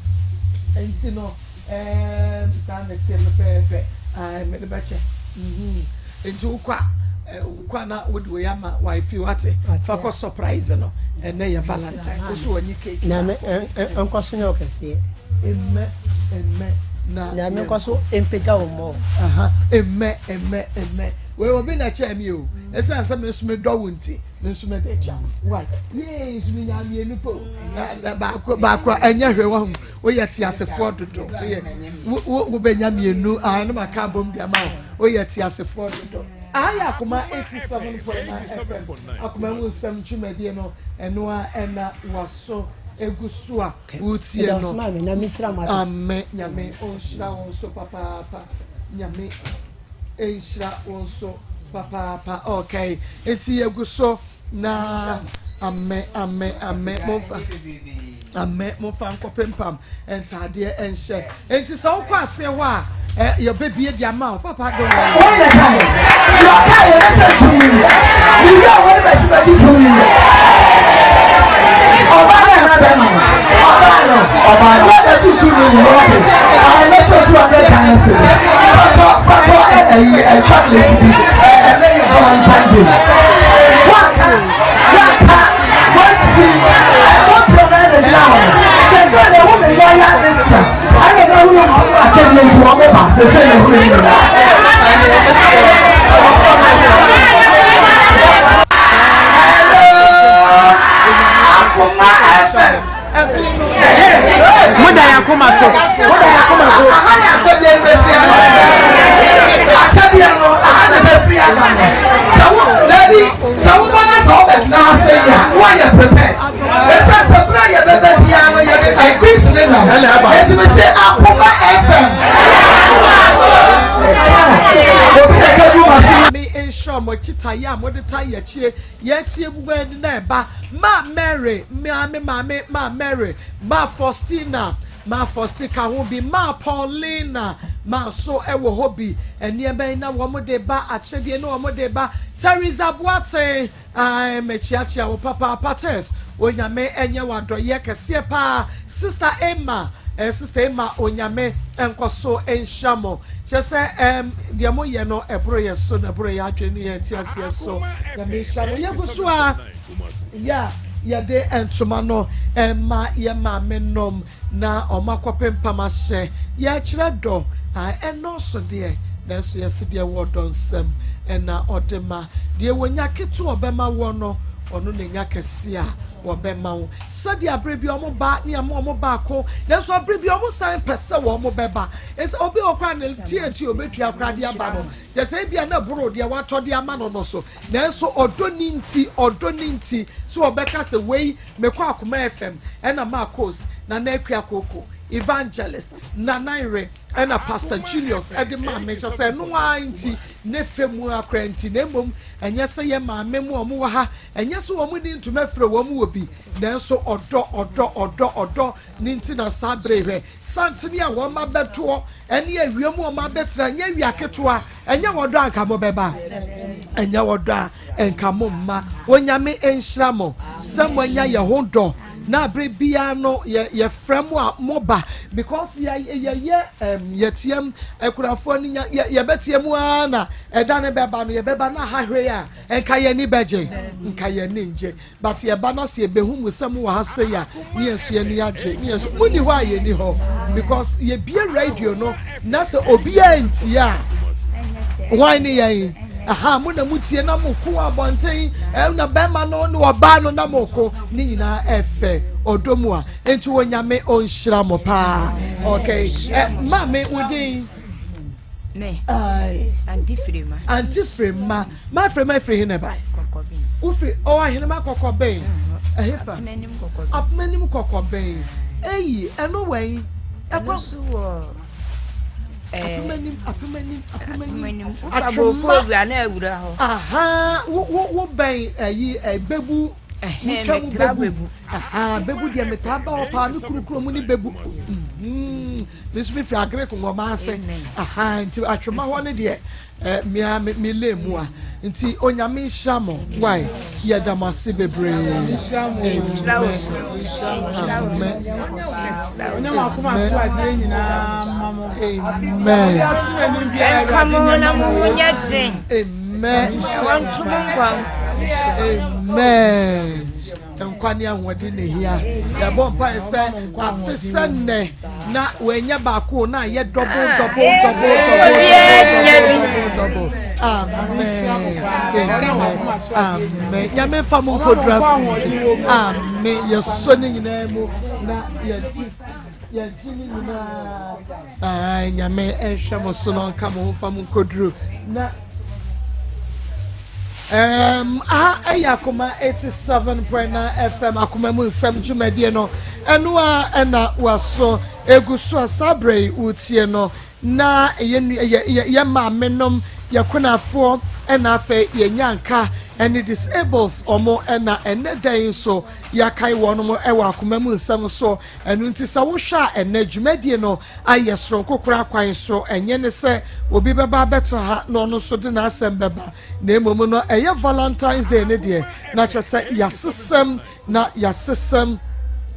nti no ɛɛm saa na ɛteɛ pɛpɛɛpɛ ɛɛ mede bɛkyɛ mhm nti wokɔ a wokɔ a na wode wei ama wife wate fa kɔ surprise no ɛnɛ yɛ valentine woso wɔnyi cake Nyame nkɔ so nyɛ ɔkɛseɛ. Mmɛ mmɛ na. Nyame nkɔ so mpagya wo mmɔ. Aha mmɛ mmɛ mmɛ wei obi na kyɛɛ mi o ɛsiane sɛ me nso me dɔ wo nti me nso me de kyɛ wo wai yee nso me nya mmienu po na baako baako ɛnyɛ hwɛ wɔn woyɛ teasefoɔ dodo woyɛ wo wo wobɛnya mmienu a ɛna ma ka abom de ama wo woyɛ teasefoɔ dodo aha yɛ akoma 87.9 fm akoma mu nsɛm dwumadie no ɛno a ɛna waso egu so a Wotie no. Amen Nyame ɔnhyira wo nso papaapa Nyame nhyira wo nso papaapa okay nti yɛgu so na amen amen amen momfa amen momfa nkɔpempam ntaadeɛ nhyɛ nti sɛ wokɔ aseɛ hɔ a Ɛ yɛbɛbie de ama wo papa don't worry. Wɔn na kae. Deɛ ɔkae yɛ bɛkyɛ tumi. Biribi a wɔde bɛkyi bɛgye tumi. Ɔbaa no anaa bɛrima no? Ɔbaa no. Ɔbaa no. Wɔn bɛkyi tumi yi wɔte. Ɛɛ mɛkyɛ 200 Ghana cedis. Fatɔ fatɔ ɛ ɛyi ɛ chocolate bi ɛ ɛnɛ yɛ Valentine day. Wɔaka wɔaka wɔsi ɛtɔ turo bɛyɛ na gyina hɔ no. Sɛ sɛ na ɛwɔ mi lɔya this year. Ɛna na wura mu akyɛdeɛ nti wɔn ba sese na wura mu nyinaa. akyitaeɛ a mode tae yɛkyie, yɛtie mu ani na ɛba. Ma Mary, me me maame, ma Mary, ma Faustina, ma Fausti ka ho bi, ma Paulina, ma so ɛwɔ hɔ bi. Nneɛma yi na wɔn de ba, akyɛdeɛ na wɔn de ba. Teresa Boateng, ae, mekyeakyea wo papaapa. Tess, Onyame ɛnyɛ wo adɔyɛ kɛseɛ paa. Sister Emma, eh, Sister Emma, Onyame nkɔ so nhyira mo. Kyerɛ sɛ, ɛm, deɛ moyɛ no ɛboro yɛ so na ɛboro yɛ adwene ne yɛn nteaseɛ so. Nyame nhyira mo. Yɛgu so a yɛ a yɛde ntoma no ɛma yɛ maame nom na wɔn akɔpempam ahyɛ. Yɛkyerɛ dɔ, ae, ɛnnɔɔso deɛ, nanso yɛse deɛ ɛwɔ ɔdɔ nsam na ɔde ma. Deɛ wɔnya ketewa a ɔbɛma woɔ no, ɔno na ɛnya kɛseɛ a wɔbɛma wo. Sɛdeɛ aberɛ bi wɔn ba ne ama wɔn baako, nanso aberɛ bi wɔn san pɛ sɛ wɔn bɛba. Ɛsɛ obi wɔ koraa ne tianti a ɔbɛtua koraa de aba no, kyerɛ sɛ ebia na ɛboro deɛ watɔ de ama no no so. Nanso ɔdɔ ne nti, ɔdɔ ne nti, sɛ ɔbɛka sɛ wei mekɔ Akoma FM ɛna Marcos, Nana Akua Koko, Evangelist, Nana Yere, ɛna Pastor Julius ɛde maa me, kyerɛ sɛ ɛno ara nti, ne fɛ mu ara koraa nti, na mmom ɛnyɛ sɛ yɛ maame mu a wɔn wɔ ha, ɛnyɛ sɛ wɔn ni ntoma fira wɔn wɔ bi, nanso ɔdɔ, ɔdɔ, ɔdɔ, ɔdɔ ne nti na saa bere hwɛ santene a wɔn abɛtoɔ ɛne awia mu wɔn abɛtena, ɛnyɛ awia ketewa, ɛnyɛ wɔdɔ a nka mo bɛba, ɛnyɛ wɔdɔ a nka mo mma. Onyame nhyira mo sɛ mo anya yɛ ho dɔ. Na abere biara no yɛ yɛfrɛ mo a mo ba, because yɛ yɛyɛ ɛm yɛteam akurafoɔ no nya yɛ yɛbɛteɛ mu ara na ɛda no bɛba no yɛbɛba na ha hwee a nka yɛn ani bɛgye, nka yɛn ani ngye, but yɛba na sɛ yɛbɛhu mu sɛ mo wɔ ha sei a ne yɛn nso yɛn ani agye, ne yɛn nso mo ni hɔ a yɛn ni hɔ, because yɛbie radio no na sɛ obiara ntie a hwan ne yɛn? Aha mo na mo tie na mo ko abɔnten, ɛna bɛrima no ne ɔbaa no na mo ko ne nyinaa ɛfɛ ɔdɔ mu a, nti Onyame ɔnhyira mo paa. Okay, ɛ maame wo din? Me. Aye. Auntie Frema. Auntie Frema. Ma Frema firi he na ɛbae? Kɔkɔben. Wofiri ɔwɔ ahenema Kɔkɔben. Ɛhefa? Apenanim Kɔkɔben. Apenanim Kɔkɔben. Eyi ɛno wɔ yi. Ɛno nso wɔ. Apemanim, apemanim, apemanim. Atwema. Aha, wo wo wo bɛn ɛyi ɛbebu. Wotwa mu bebu. Aha, bebu deɛ metaa ba hɔ paa, me kuru kuro mu ne bebu. Me nso me fi agere kongɔma ase. Aha, nti atwema hɔ ne deɛ. Eh, me a me me lay mu a. Nti Onyame nhyira mo. Why? Yɛda mo ase bebree. Amen. Amen. Amen. Amen. Nkwa ne ahoɔden na ehia. Yɛbɔ mpae sɛ afe sɛ nnɛ na wɔanya baako na ayɛ double double double double double double. Amen. Amen. Nyame nfa mo nkodura so. Amen. Yɛsɔ ne nyinaa mu na yɛgye yɛgye ne nyinaa. Ae, Nyame nhwɛ mo so na ɔnka mo ho mfa mo nkoduru na um, aha ɛyɛ Akoma 87.9 FM Akoma mu nsɛm dwumadie no, ɛno a ɛna waso egu so a saa berɛ yi wotie no, na yɛ yɛ maame nom, yɛ konafoɔ, ɛna afei yɛ nyanka ɛne disables ɔmo, ɛna ɛnɛ da yi nso yɛakae wɔn ɛwɔ Akoma mu nsɛm so. Ɛno nti sɛ wohwɛ a ɛnnɛ dwumadie no ayɛ soronko koraa kwan so. Ɛnyɛ ne sɛ obi bɛba abɛtena ha na ɔno nso de n'asɛm bɛba, na mmom no ɛyɛ Valentine's Day no deɛ na kyerɛ sɛ yɛasesɛm na yɛasesɛm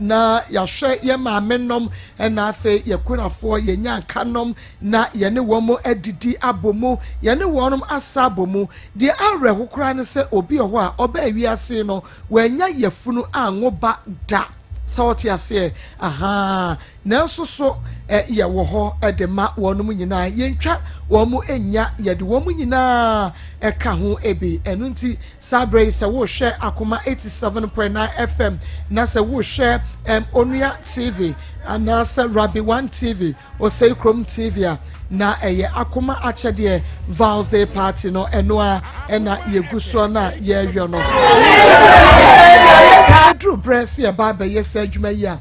na yɛahwɛ yɛn maame nom ɛna afei yɛn kunafoɔ, yɛn nyanka nom, na yɛne wɔn adidi abɔ mu, yɛne wɔn asa abɔ mu. Deɛ awerɛho koraa ne sɛ obi wɔ hɔ a ɔbaa wiase no wannya yafunu anwo ba da. Sɛ wɔte aseɛ? Ahaa. Nanso so ɛ, yɛwɔ hɔ de ma wɔnom nyinaa. Yɛntwa wɔn nnya, yɛde wɔn nyinaa ka ho bi. Ɛno nti, saa berɛ yi sɛ worehwɛ Akoma 87.9 FM, na sɛ worehwɛ ɛm, Onua TV, anaasɛ Rabbi One TV, Osei Krom TV a, na ɛyɛ Akoma Akyɛdeɛ Vows Day Party no, ɛno ara ɛna yɛgu soɔ no a yɛreyɔ no. Ɛduru berɛ sɛ yɛba abɛyɛ saa adwuma yi a,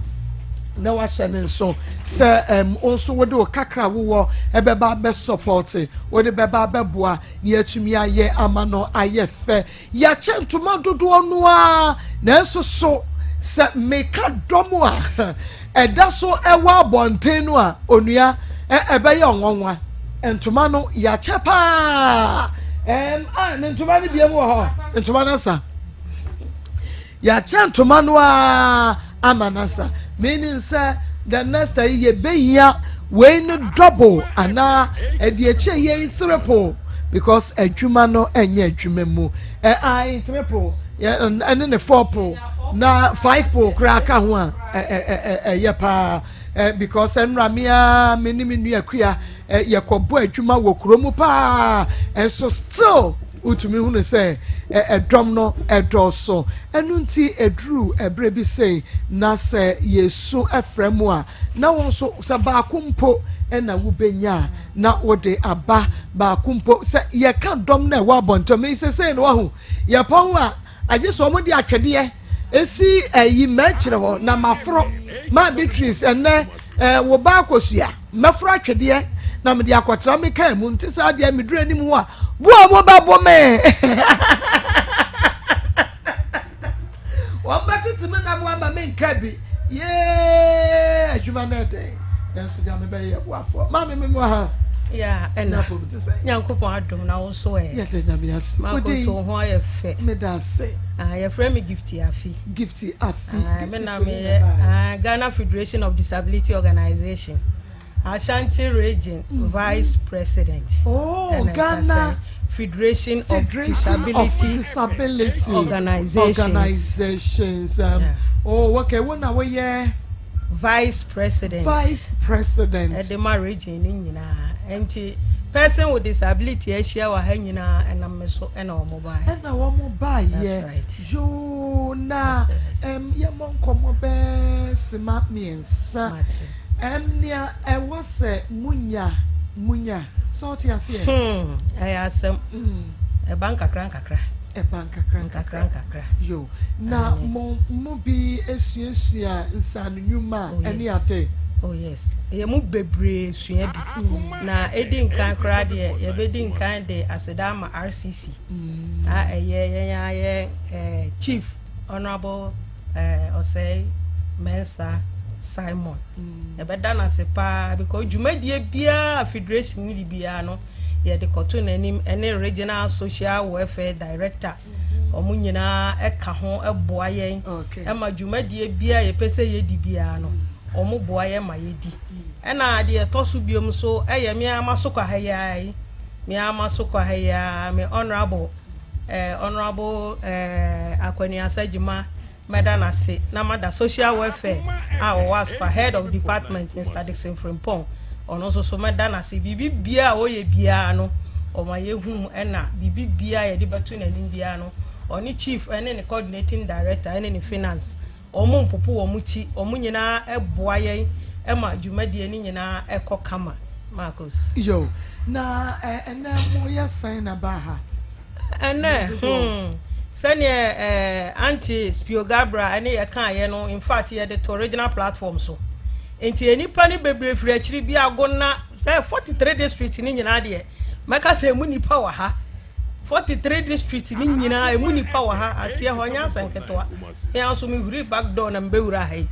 Na wahyɛ ne nso sɛ ɛm wo nso wode wo kakra a wowɔ ɛbɛba abɛsɔpɔte, wode bɛba abɛboa na yɛatumi ayɛ ama no ayɛ fɛ. Yɛakyɛ ntoma dodoɔ no ara, nanso so sɛ meka dɔm a ɛda so ɛwɔ abɔnten no a, onua, ɛbɛyɛ ɔnwanwa. Ntoma no yɛakyɛ paa. Ɛm, a, ne ntoma no biam wɔ hɔ. Ntoma no asa. Yɛakyɛ ntoma no ara ama no asa. Meaning sɛ the next ayi yɛbɛhia wei no double anaa ɛde akyire yei triple because adwuma no ɛnyɛ adwuma mu. Ɛ ayi triple ɛne ne four pole na five pole koraa ka ho a ɛyɛ paa because ɛnora me ara me ne me nua kua yɛkɔbɔ adwuma wɔ kuro mu paa ɛnso still Wotumi hunu sɛ ɛdɔm no dɔɔso. Ɛno nti ɛduru ɛberɛ bi sei na sɛ yɛsu frɛ mo a, na wo nso sɛ baako mpo na wobɛnya a, na wode aba baako mpo. Sɛ yɛka dɔm no a ɛwɔ abɔnten, me sesei no wahu, yɛpɔn a, agye sɛ wɔde atwedeɛ si ayi mɛkyerɛ hɔ na maforo. Maa Beatrice ɛnnɛ wo ba akosua. Mɛforo atwedeɛ na mede akɔtra me kaa mu nte saa deɛ meduru anim hɔ a bo a wɔbɛbo me wɔn bɛtete me nam ama me nka bi yee adwuma no ɛdɛn nanso nyame bɛyɛ boafoɔ maame me mu ha ya ɛna nyankopɔn adom na wo so ɛ yɛda nyame ase mako so ho ayɛ fɛ meda ase ah, yɛfrɛ me Gifty Afi Gifty Afi. Ah, me na meyɛ ah, Ghana Federation of Disability Organization Ashanti Region mm -hmm. Vice President. Oh, Ghana Federation, Federation of Disability, of Disability Organizations. Organizations. Um, yeah. Oh, okay. When are we here? Vice President. Vice President. Edema region ni nyinaa. Enti person with disability ahyia wɔ ha nyinaa ɛnam me so ɛna wɔn baeɛ. Ɛna wɔn baeɛ. Yoo na ɛm yɛmmɔ nkɔmmɔ bɛɛ sima mmiɛnsa. Ɛm nea ɛwɔ sɛ munya munya sɛ ɔte aseɛ. Hmm ɛyɛ asɛm. Mm. Ɛba nkakra nkakra. Ɛba nkakra nkakra nkakra. Yo na mo mo bi esuasua nsaano nnwuma oh, ɛne ade. Oh yes ɛyɛ mu bebree sua bi. Mm. Na edi nkan koraa deɛ yɛbɛdi nkan de aseda ama RCC. A ɛyɛ yɛn ara yɛ Chief Honourable Osei Mensah Simon. Yɛbɛda no ase paa because dwumadie biara a federation no di biara no yɛde kɔto n'anim ɛne Regional Social Welfare Director. Wɔn nyinaa ɛka ho boa yɛn ɛma dwumadie biara yɛpɛ sɛ yɛdi biara no wɔn boa yɛn ma yɛdi. Ɛna deɛ ɛtɔ so biom nso ɛyɛ me ara m'asokɔ ha yi ara yi. Me ara m'aso kɔ ha yi ara, me Honourable eh, Honourable eh, Akwanuasa Gyima, mɛda no ase na mada Social Welfare a ɔwɔ Asfa, Head of Department, Mister Dickson Frimpong, ɔno nso so mɛda no ase. Biribi biara a ɔyɛ biara no, ɔma yɛhu ɛna biribi biara a yɛde bɛto n'anim biara no, ɔne Chief ɛne ne Coordinating Director ɛne ne Finance Wɔn mpopo wɔn ti, wɔn nyinaa boa yɛn ma dwumadie no nyinaa kɔ kama. Marcus. Yo, na ɛnɛ mo yɛ sɛn na baa ha? Ɛnɛ, hmm, sɛdeɛ eh, Auntie Spio Gabra ɛne yɛ kaeɛ no, in fact yɛde to regional platform so. Nti nnipa no bebree firi akyiri bi Agona, eh, 43 district no nyinaa deɛ, mɛka sɛ emu nnipa wɔ ha. 43 district no nyinaa emu nipa wɔ ha aseɛ hɔ nyɛ asɛm ketewa me ara nso mehuri back door na mebɛwura ha yi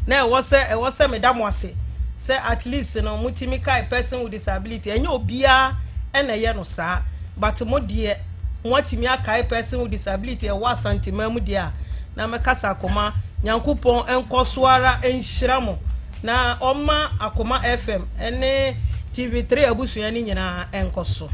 na ɛwɔ sɛ ɛwɔ sɛ meda mo ase sɛ at least no motumi kae person with disability ɛnyɛ obiara ɛna ɛyɛ no saa but mo deɛ moatumi akae person with disability ɛwɔ Asanteman mu deɛ a na mɛkasa akoma Nyankopɔn nkɔ so ara nhyira mo na ɔma Akoma FM ne TV3 abusua no nyinaa nkɔ so.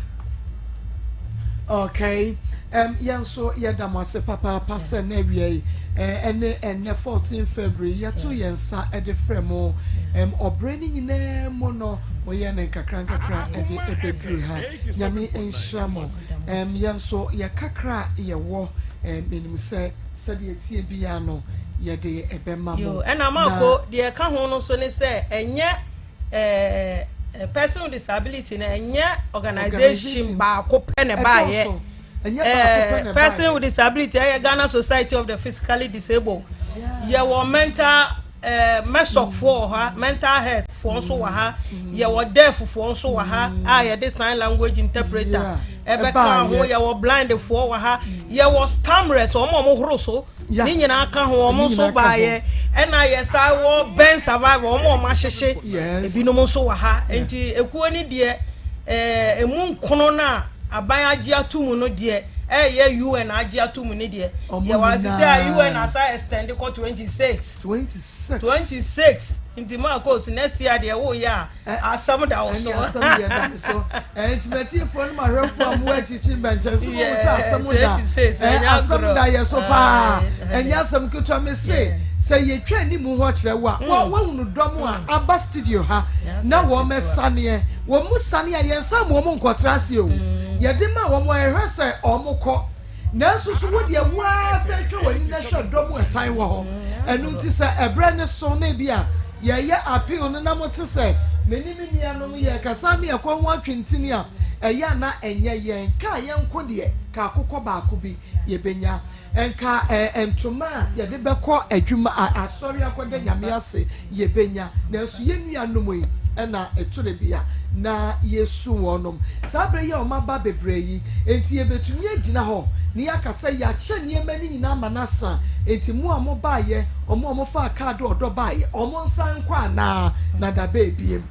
Okay. Um, yɛn nso yɛda mo ase papaapa sɛ na awia yi ɛne ɛnɛ 14 February yɛto yɛn nsa de frɛ mo um, ɔbrɛ no nyinaa mu no moyɛ ne nkakra nkakra de ɛbɛduru ha. Nyame nhyira mo. Um, yɛn nso yɛ kakra yɛwɔ um, menim sɛ Sɛdeɛ ɛteɛ biara no, yɛde bɛma mo. Yoo, ɛna Marko, deɛ ɛka ho no nso ne sɛ, ɛnyɛ eh, person with disability no, ɛnyɛ organization baako pɛ na ɛbaayɛ. Eh, person with disability ɛyɛ Ghana Society of the Physically Disabled. Yɛwɔ mental. ɛɛ mɛsɔk foɔ wɔ ha, mental health foɔ nso wɔ ha, yɛwɔ deaf foɔ nso wɔ ha a yɛde sign language interpreter ɛbɛka ho, yɛwɔ blind foɔ wɔ ha, yɛwɔ stammerers, wɔn a wɔn horo so ne nyinaa ka ho, wɔn nso baayɛ, ɛna yɛsa wɔ burn survivor, wɔn a wɔn ahyehye ebinom nso wɔ ha. Nti ekuo ne deɛ ɛɛ emu nkono na aban agye ato mu no deɛ, ɛyɛ UN agye ato mu ne deɛ yɛwɔ asese a UN asa extend kɔ 26. 26. 26 nti maa kɔ next year deɛ woyɛ a asɛm da wo so. Ɛne asɛm yɛ da me so. Nti matiefoɔ no mahwɛfoɔ a mowɔ akyikyi mbɛnkyɛn sɛ mohu sɛ asɛm da asɛm da yɛ so paa, ɛnyɛ asɛm ketewa. Me se sɛ yɛtwa animu hɔ kyerɛ wo a, woahunu dɔm a aba studio ha na wɔn mɛsaneɛ wɔn mu sane a yɛnsa ma wɔn nkɔtra ase o, yɛde ma wɔn a yɛhwɛ sɛ wɔn kɔ. Nanso so wo deɛ wo ara sɛ twa w'ani na hwɛ dɔm a ɛsan wɔ hɔ. Ɛno nti sɛ ɛberɛ no so na ebi a yɛyɛ appeal no na mote sɛ me ne me nuanom yɛrekasa ne yɛkɔ ho atwentene a, ɛyɛ a na ɛnyɛ yɛn. Kaa yɛn nko deɛ, ka akokɔ baako bi yɛbɛnya. Nka ntoma a yɛde bɛkɔ adwuma, asɔre akɔda Nyame ase yɛbɛnya. Nanso yɛn nuanom yi na ɛtore bi a na yɛsu wɔnom. Saa berɛ yi a wɔaba bebree yi, enti yɛbɛtumi agyina hɔ na yɛaka sɛ yɛakyɛ nneɛma no nyinaa ama no asa, enti mo a mobaeɛ, wɔn a wɔfaa kaade ɔdɔ baeɛ, wɔnsan nkɔ anaa? Na da bɛn bio?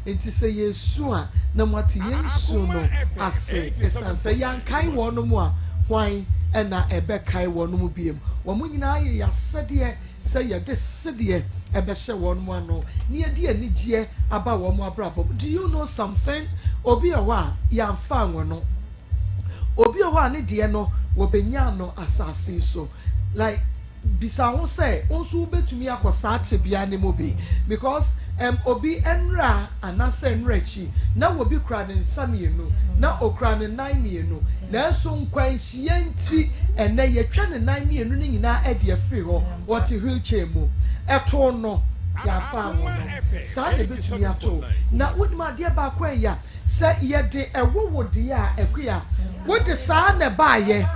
Enti sɛ yɛresu a, na moate yɛn su no ase, ɛsiane sɛ yɛankae wɔnom a, hwan na ɛbɛkae wɔnom bio? Wɔn nyinaa yɛ yɛn asɛdeɛ sɛ yɛde sedeɛ ɛbɛhyɛ wɔn ano na yɛde anigyeɛ aba wɔn abrabɔ mu. Do you know something? Obi wɔ hɔ a, yɛamfa anwo no. Obi wɔ hɔ a ne deɛ no, wɔbɛnyaa no asase yi so. Like, bisa wo ho sɛ, wo nso wobɛtumi akɔ saa tebea no mu bi? Because um, obi nnora anaasɛ nnora akyi, na obi kura ne nsa mmienu, na okura ne nan mmienu, nanso nkwanhyia nti, ɛnnɛ yɛatwa ne nan mmienu no nyinaa adi afiri hɔ, ɔte wheelchair mu. Ɛtoo no, yɛamfa anwo no. Saa na ɛbɛtumi ato wo. Na wonim adeɛ baako a ɛya? Sɛ yɛde ɛwo wo deɛ a, Akua, wode saa na ɛbaeɛ.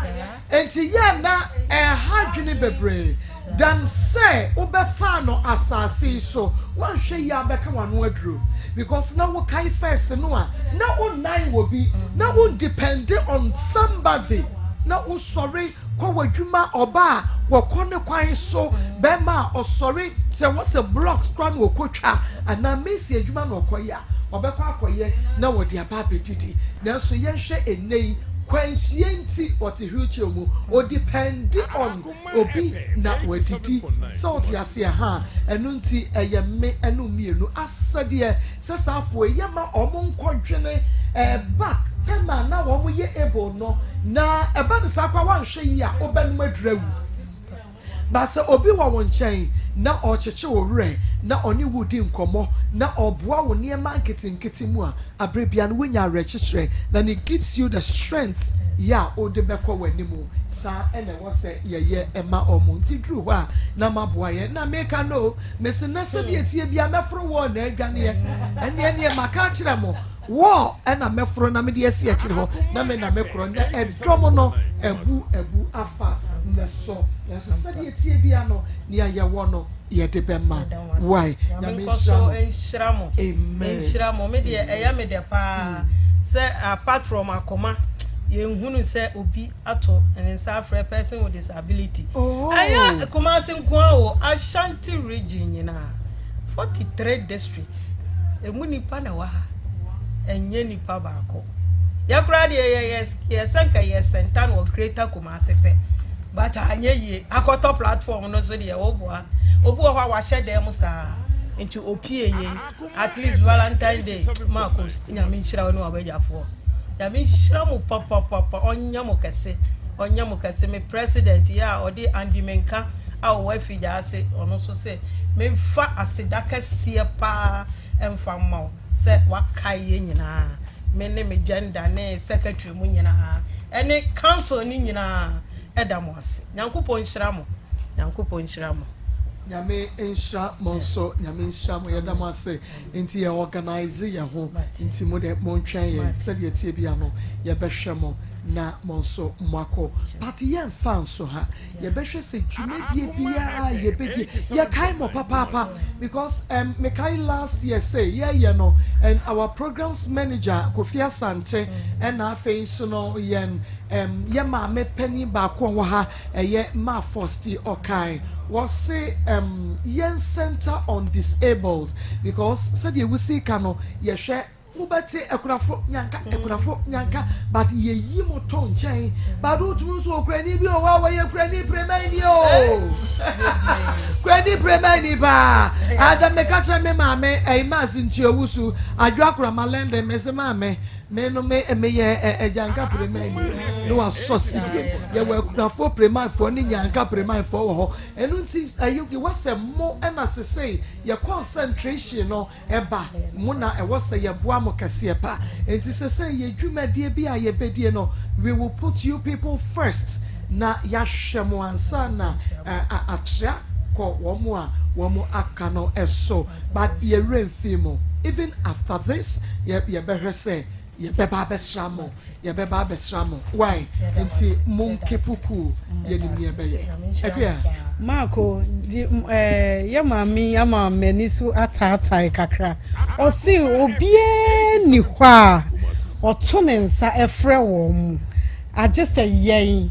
Enti yɛ na ɛha adwene bebree than sɛ wobɛfaa no asase yi so. Woanhwɛ yie a bɛka w'ano aduro because na wokae first no a na wo nnan wɔ bi, na wo ndepende on somebody, na wosɔre kɔ w'adwuma, ɔbaa a wɔkɔ ne kwan so, bɛrima a ɔsɔre sɛ wɔsɛ blocks koraa na ɔkɔtwa anaa mason adwuma na ɔkɔyɛ a ɔbɛkɔ akɔyɛ na wɔde aba abɛdidi. Nanso yɛnhwɛ ɛnnɛ yi, kwanhyia nti ɔte wheelchair mu, ɔdepɛnde on obi na wadidi. Sɛ wote aseɛ haa? Ɛno nti ɛyɛ me ɛne wo mmienu asɛdeɛ sɛ saa afoɔ yi yɛmma wɔn nkɔdwene eh, back time a na wɔn yɛ able no, na ɛba no saa koraa woanhwɛ yie a wobɛnom aduru awu. But sɛ obi wɔ wo nkyɛn na ɔrekyekye wo werɛ, na ɔne wo redi nkɔmmɔ, na ɔreboa wo nneɛma nketenkete mu a, aberɛ biara no wonya awerɛkyekyerɛ, and it gives you the strength yɛ a wode bɛkɔ w'anim. Saa na ɛwɔ sɛ yɛyɛ ma wɔn. Nti duru hɔ a na moaboa yɛn. Na meka no o, mese nnɛ sɛdeɛ ɛteɛ biara mɛforo wɔn na adwaneɛ. Ɛnneɛ neɛ maka akyerɛ mo. Wall na mɛforo na mede asi akyire hɔ, na me na mekorɔ, na ɛdɔm no abu abu afa ne so. Nanso sɛdeɛ ɛteɛ biara no, nea yɛwɔ no, yɛde bɛma. Wai, Nyame nhyira mo. Amen. Nhyira mo. Me deɛ ɛyɛ me dɛ paa sɛ apart from akoma, yɛnhunu sɛ obi ato ne nsa afrɛ person with disability. Oh. Ɛyɛ Kumasi nko ara o, Ashanti region nyinaa, 43 districts. Emu nipa na ɛwɔ ha, ɛnyɛ nipa baako. Yɛ koraa deɛ yɛ yɛ yɛ sɛ nka yɛ sɛnta no wɔ Greater Kumasi pɛ, but anyɛ yie. Akɔtɔ platform no so deɛ woboa. Obi wɔ hɔ a wahyɛ dan mu saa, nti opie yie. At least Valentine Day, Marcos, Nyame nhyira wo ne w'abagyafoɔ. Nyame nhyira mo papapapa, ɔnyɛ mo kɛse, ɔnyɛ mo kɛse. Me president yɛ a ɔde Andy Menka a ɔwɔ Afigya ase, ɔno nso se memfa aseda kɛseɛ paa mfa mma wo sɛ wakae yɛn nyinaa, me ne me gender ne secretary mu nyinaa ɛne council no nyinaa ɛda mo ase. Nyankopɔn nhyira mo, Nyankopɔn nhyira mo. Nyame nhyira mo nso, Nyame nhyira mo, yɛda mo ase. Nti yɛ organise yɛn ho, nti mo deɛ montwɛn yɛn, sɛdeɛ ɛteɛ bia no yɛbɛhwɛ mo. na mo nso moakɔ. But yɛmfa nso ha, yɛbɛhwɛ sɛ dwumadie biara a yɛbɛdie, yɛkae mo papaapa because um, mekae last year sɛ yɛyɛ no and our programs manager Kofi Asante ɛna afei nso no yɛn um, yɛ maame panin baako a ɔwɔ ha ɛyɛ Ma Fosti ɔkae wɔse um, yɛn center on disables because sɛdeɛ wusi ka no yɛhwɛ Mobɛte akunafo nyanka, akunafo nyanka, but yɛyi mo to nkyɛn. But wotumi nso okurani bi wɔ hɔ a wɔyɛ kurani piremani o. Kurani piremani paa. Ada meka kyerɛ me maame ɛyi maasi nti owu so adwo akorama London me se maame me no me meyɛ ɛgyanka piremani ne wasɔ sideɛ. Yɛwɔ akunafoɔ piremanfoɔ ne nyanka piremanfoɔ wɔ hɔ. Ɛno nti ɛyi wɔsɛ mo ɛna sesei yɛ concentration no Ɛba mo na ɛwɔ sɛ yɛboa mo kɛseɛ pa. Enti sesei yɛ dwumadie bi a yɛbɛdie no, we will put you people first na yɛahwɛ mo ansa na atra kɔ wɔn a wɔn aka no so. But yɛ werɛ mfii mo. Even after this, yɛbɛhwɛ sɛ Yɛbɛba abɛsra mo, yɛbɛba abɛsra mo. Why? Nti mo nkeep cool, yɛnim nea yɛbɛyɛ. Akua. Marko, di eh, yɛ maame yi ama m'ani so ataatae kakra. Ɔse obiara nni hɔ a ɔto ne nsa frɛ wɔn mu, agye sɛ yɛn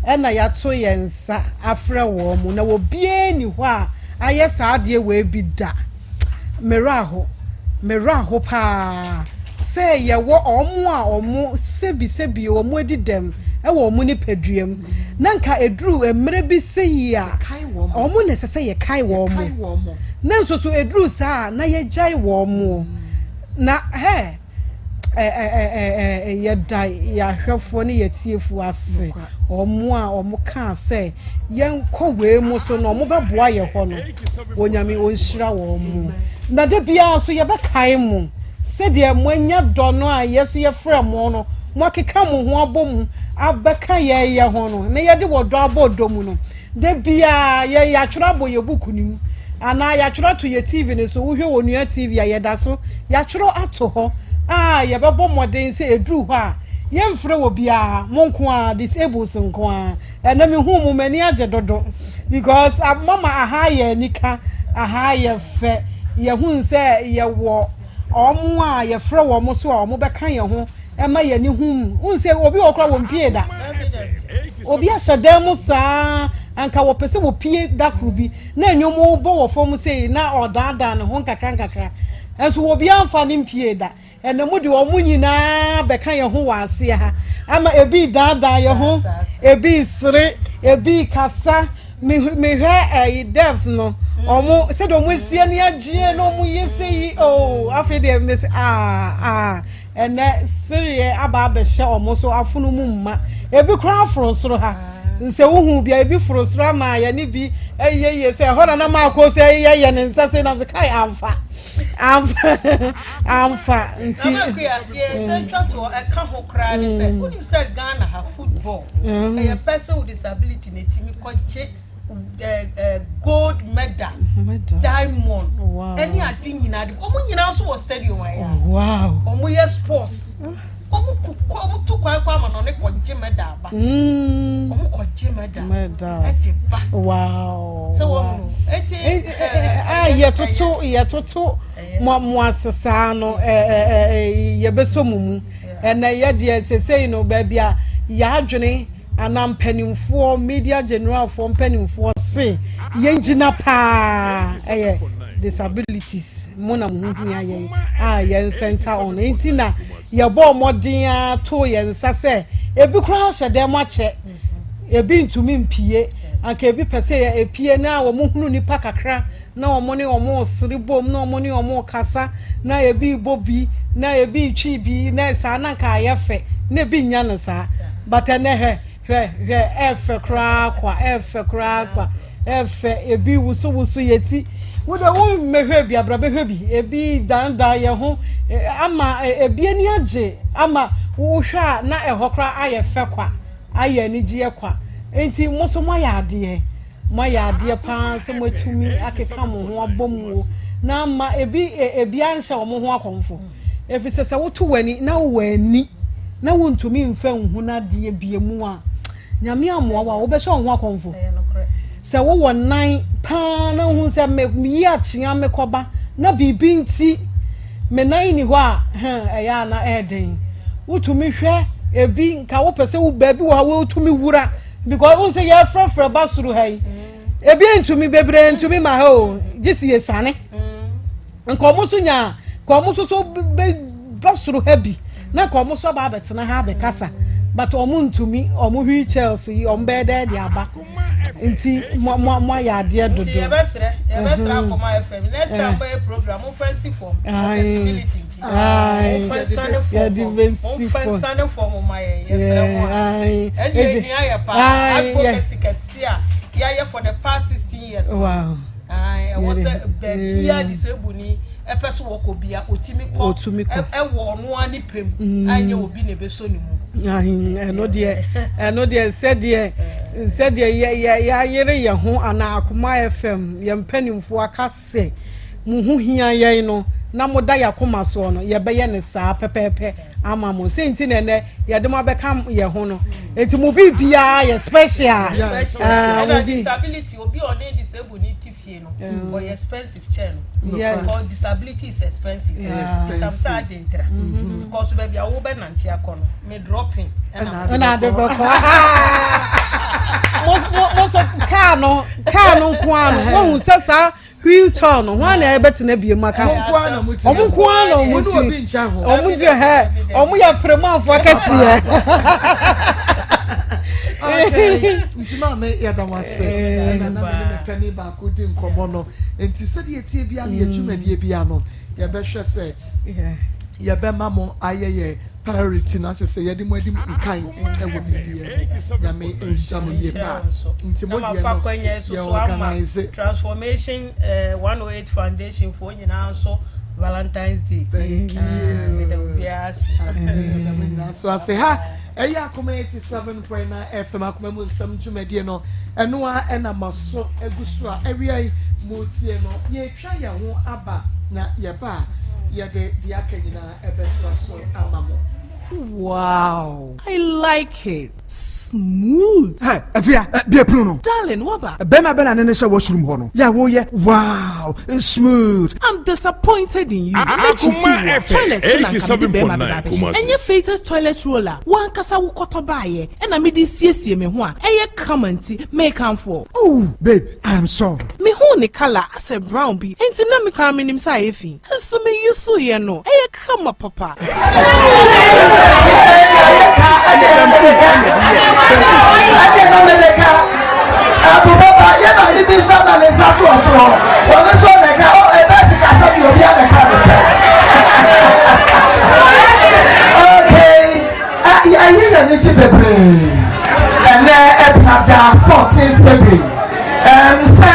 ɛna yɛato yɛn nsa afrɛ wɔn mu, na obiara nni hɔ a ayɛ saa adeɛ wei bi da. Me werɛ aho, me werɛ aho paa sɛ yɛwɔ wɔn a wɔn sɛbi sɛbi wɔn adi dɛm wɔ wɔn nipadua mu, na nka ɛduru mmerɛ bi sɛyi a, wɔn na ɛsɛ sɛ yɛkae wɔn, na nso so ɛduru saa a na yɛgyae wɔn, na hɛ. Yɛda yɛn ahwɛfoɔ ne yɛn atiefoɔ ase, wɔn a wɔkaa sɛ yɛnkɔ wei mu so na wɔbɛboa yɛn hɔ no, Onyame ɔnhyira wɔn mo. Na da biara nso yɛbɛkae mo sɛdeɛ moanya dɔ no a yɛn nso yɛfrɛ mo no, moakeka mo ho abɔ mu abɛka yɛn yɛ ho no, na yɛde ɔdɔ abɔ ɔdɔ mu no. Da biara yɛ yɛatwerɛ abɔ yɛn book no mu anaa yɛatwerɛ ato yɛn TV no so, wohwɛ Onua TV a yɛda so, yɛatwerɛ ato hɔ a yɛbɛbɔ mmɔden sɛ ɛduru hɔ a yɛmfrɛ obiara, mo nko ara, disables nko ara. Ɛnɛ mehuu mo m'ani agye dodo because mama aha ayɛ anika, aha ayɛ fɛ, yɛhunu sɛ yɛwɔ wɔn a yɛfrɛ wɔn so a wɔbɛka yɛn ho ɛma yɛn ani hu mu. Wohu sɛ obi wɔ hɔ koraa wɔmpie da. Obi ahyɛ dan mu saa anka wɔpɛ sɛ wɔpie da koro bi na nnwom bɔ wɔ fam sei na ɔdaadaa ne ho nkakra nkakra. Nso obiara mfa ne mpie da. Ɛna mu de wɔn nyinaa bɛka yɛn ho wɔ aseɛ ha ama ebi daadaa yɛn ho, ebi sere, ebi kasa. Mehwɛ ɛyi deaf no, wɔn sɛdeɛ wɔn asi ani agyeɛ na wɔn yɛ sɛ yi oo afei deɛ mesi aa aa. Ɛnnɛ, sereɛ aba abɛhyɛ wɔn so afono mu mma. Ebi koraa foro soro ha. Nsɛ wohu bi a, ebi foro soro ama yɛne bi yɛ yie sɛ ɛhɔ na na maakɔ so yɛyɛ ne nsa sei nam sɛ kai amfa amfa amfa nti. Nana Akua, deɛ sɛ twa toɔ ɛka ho koraa ne sɛ wonim sɛ Ghana ha football ɛyɛ person with disability na ɛtumi kɔgye gold medal diamond ɛne ade nyinaa de wɔn nyinaa nso wɔ stadium ayɛ wɔn yɛ sports wɔn kɔ wɔn tu kwan kɔ ama na ɔne kɔ gye medal ba mm. wɔn kɔ gye medal ɛde ba sɛ wɔn no eti a yɛtoto yɛtoto mo mo ase saa no ɛɛ yɛbɛsɔ mo mu ɛnna yɛ deɛ sesei no baabi a yɛadwene. Anaa mpanimfoɔ, media generalfoɔ mpanimfoɔ se yɛngyina paa ɛyɛ disabilities mo na mo ho hia yɛn a yɛn center on nti na yɛbɔɔ mmɔden ara too yɛn nsa sɛ ebi koraa hyɛ dɛm akyɛ ebi ntumi mpie anka ebi pɛ sɛ epie na wɔn hunu nipa kakra na wɔn ne wɔn resere bom na wɔn ne wɔn rekasa na ebi rebɔ bi na ebi retwi bi na saa na nka ayɛ fɛ na ebi nnya no saa but ɛnɛ hwɛ hwɛ hwɛ ɛɛfɛ koraa kwa ɛɛfɛ koraa kwa ɛɛfɛ ebi wosowoso yɛ ti wo de wo mmɛhwɛ bi abra bɛhwɛ bi ebi dandan yɛ ho ama ebi ani agye ama wohwɛ a na ɛhɔ koraa ayɛ fɛ kwa ayɛ anigyeɛ kwa nti mo so moayɛ adeɛ. Moayɛ adeɛ pa ara sɛ moatumi akeka mo ho abɔ mu o, na amma ebi ebi anhyɛ wɔn ho akɔmfo. Ɛfiri sɛ sɛ woto w'ani na wowɔ ani. na wontumi mfa nhunu adeɛ bie mu a, Nyame ammoa wo a, wobɛhyɛ wo ho akɔmfo. Sɛ wowɔ nan paa na wohu sɛ meyi akyea mekɔba na biribi nti me nan nni hɔ a, hɛn, ɛyɛ a na ɛyɛ den. Wotumi hwɛ ebi nka wopɛ sɛ wo baabi wɔ ha wotumi wura because wohu sɛ yɛfrɛfrɛ ba soro ha yi. Ebi ntumi bebree ntumi ma ha o, gye si yɛsane. Nka wɔn nso nya nka wɔn nso so bɛ ba soro ha bi na nka wɔn nso aba abɛtena ha abɛkasa but wɔn ntumi wɔn wheel chairs yi wɔn bɛyɛ dɛ de aba nti mo mo mo ayɛ adeɛ dodo. Nti yɛbɛsrɛ yɛbɛsrɛ akɔma FM next time bɛyɛ program mo fɛ nsi fam accessibility nti mo fɛ nsane fam mo fɛ nsane fam ma yɛn yɛsrɛ mo a ɛni ehia yɛ paa advocacy kɛse a yɛayɛ for the past 16 years. Wow. Ae, ɛwɔ sɛ baabiara disabled ni ɛpɛ so wɔkɔ bia otumi kɔ Otumi kɔ. ɛwɔ ɔno ara ne pɛ mu anyɛ obi na ɛbɛsɔ ne mu. Ahe, ɛno deɛ ɛno deɛ sɛdeɛ sɛdeɛ yɛ yɛ yɛayere yɛn ho anaa Akoma FM yɛn mpanimfoɔ aka sɛ mo ho hia yɛn no na moda yɛn akoma soɔ no yɛbɛyɛ no saa pɛpɛɛpɛ ama mo sɛ nti na ɛnɛ yɛde mo abɛka yɛn ho no nti mo biribiara yɛ special. Ah, mo bi. Disability obi a ɔne disabled ni ti fie no mm. ɔyɛ expensive kyɛn no. Yes. Because disability is expensive. Yeah. Samsa adi ntra. Mm-hmm. Because baabi a wobɛ nante akɔ no me dropping. Ɛna ade bɛkɔ. Mo mo so kaa no kaa no nko ano wɔn sɛ saa. Wheel chair no hwan na ɛbɛtena bie mu aka ho wɔn nko ara na wɔn ti wɔn ti hɛ wɔn yɛ peremanfo akɛseɛ. nti maame yɛda wo ase ɛna na mene me panin baako di nkɔmmɔ no nti sɛdeɛ ɛtie bia ne yɛdwumadie bia no yɛbɛhwɛ sɛ yɛbɛma mo ayɛ yɛ priority na kyerɛ sɛ yɛde mo adi nkan wɔ biribiara mu. Nyame nhyira mo yie paa. Nti mo deɛ no yɛ organize. Transformation 108 Foundation foɔ nyinaa nso Valentine's Day. Thank you. Meda obiara ase. Meda mo nyinaa so ase. Ha ɛyɛ Akoma 87.9 FM Akoma mu nsɛm dwumadie no ɛno a ɛna maso agu so a awia yi mo tie no yɛtwa yɛn ho aba na yɛba a yɛde deɛ aka nyinaa ɛbɛtoa so ama mo. Wow! I like it. Smooth. Hey, Afia, eh, bie pono no. Darling, waba. Bɛrima bɛ na ne ne hyɛ washroom hɔ no. Yɛ woyɛ wow, smooth. I'm disappointed in you. Akoma Mɛkyiti FM toilet so na nka mede bɛrima bɛba 87.9 abɛhyɛ. Kumasi. Ɛnyɛ Fatus toilet roll a wo ankasa wokɔtɔ baeɛ ɛna mede siesie me ho a ɛyɛ kama nti mekamfo wo. Ooh, babe, I am sorry. Mehuu ne colour asɛ brown bi nti na me koraa menim sɛ ayɛ fi. Nso me use yɛ no ɛyɛ kama papa. Ɛyɛ yɛn anigye bebree ɛnɛ ɛbenada 14 February sɛ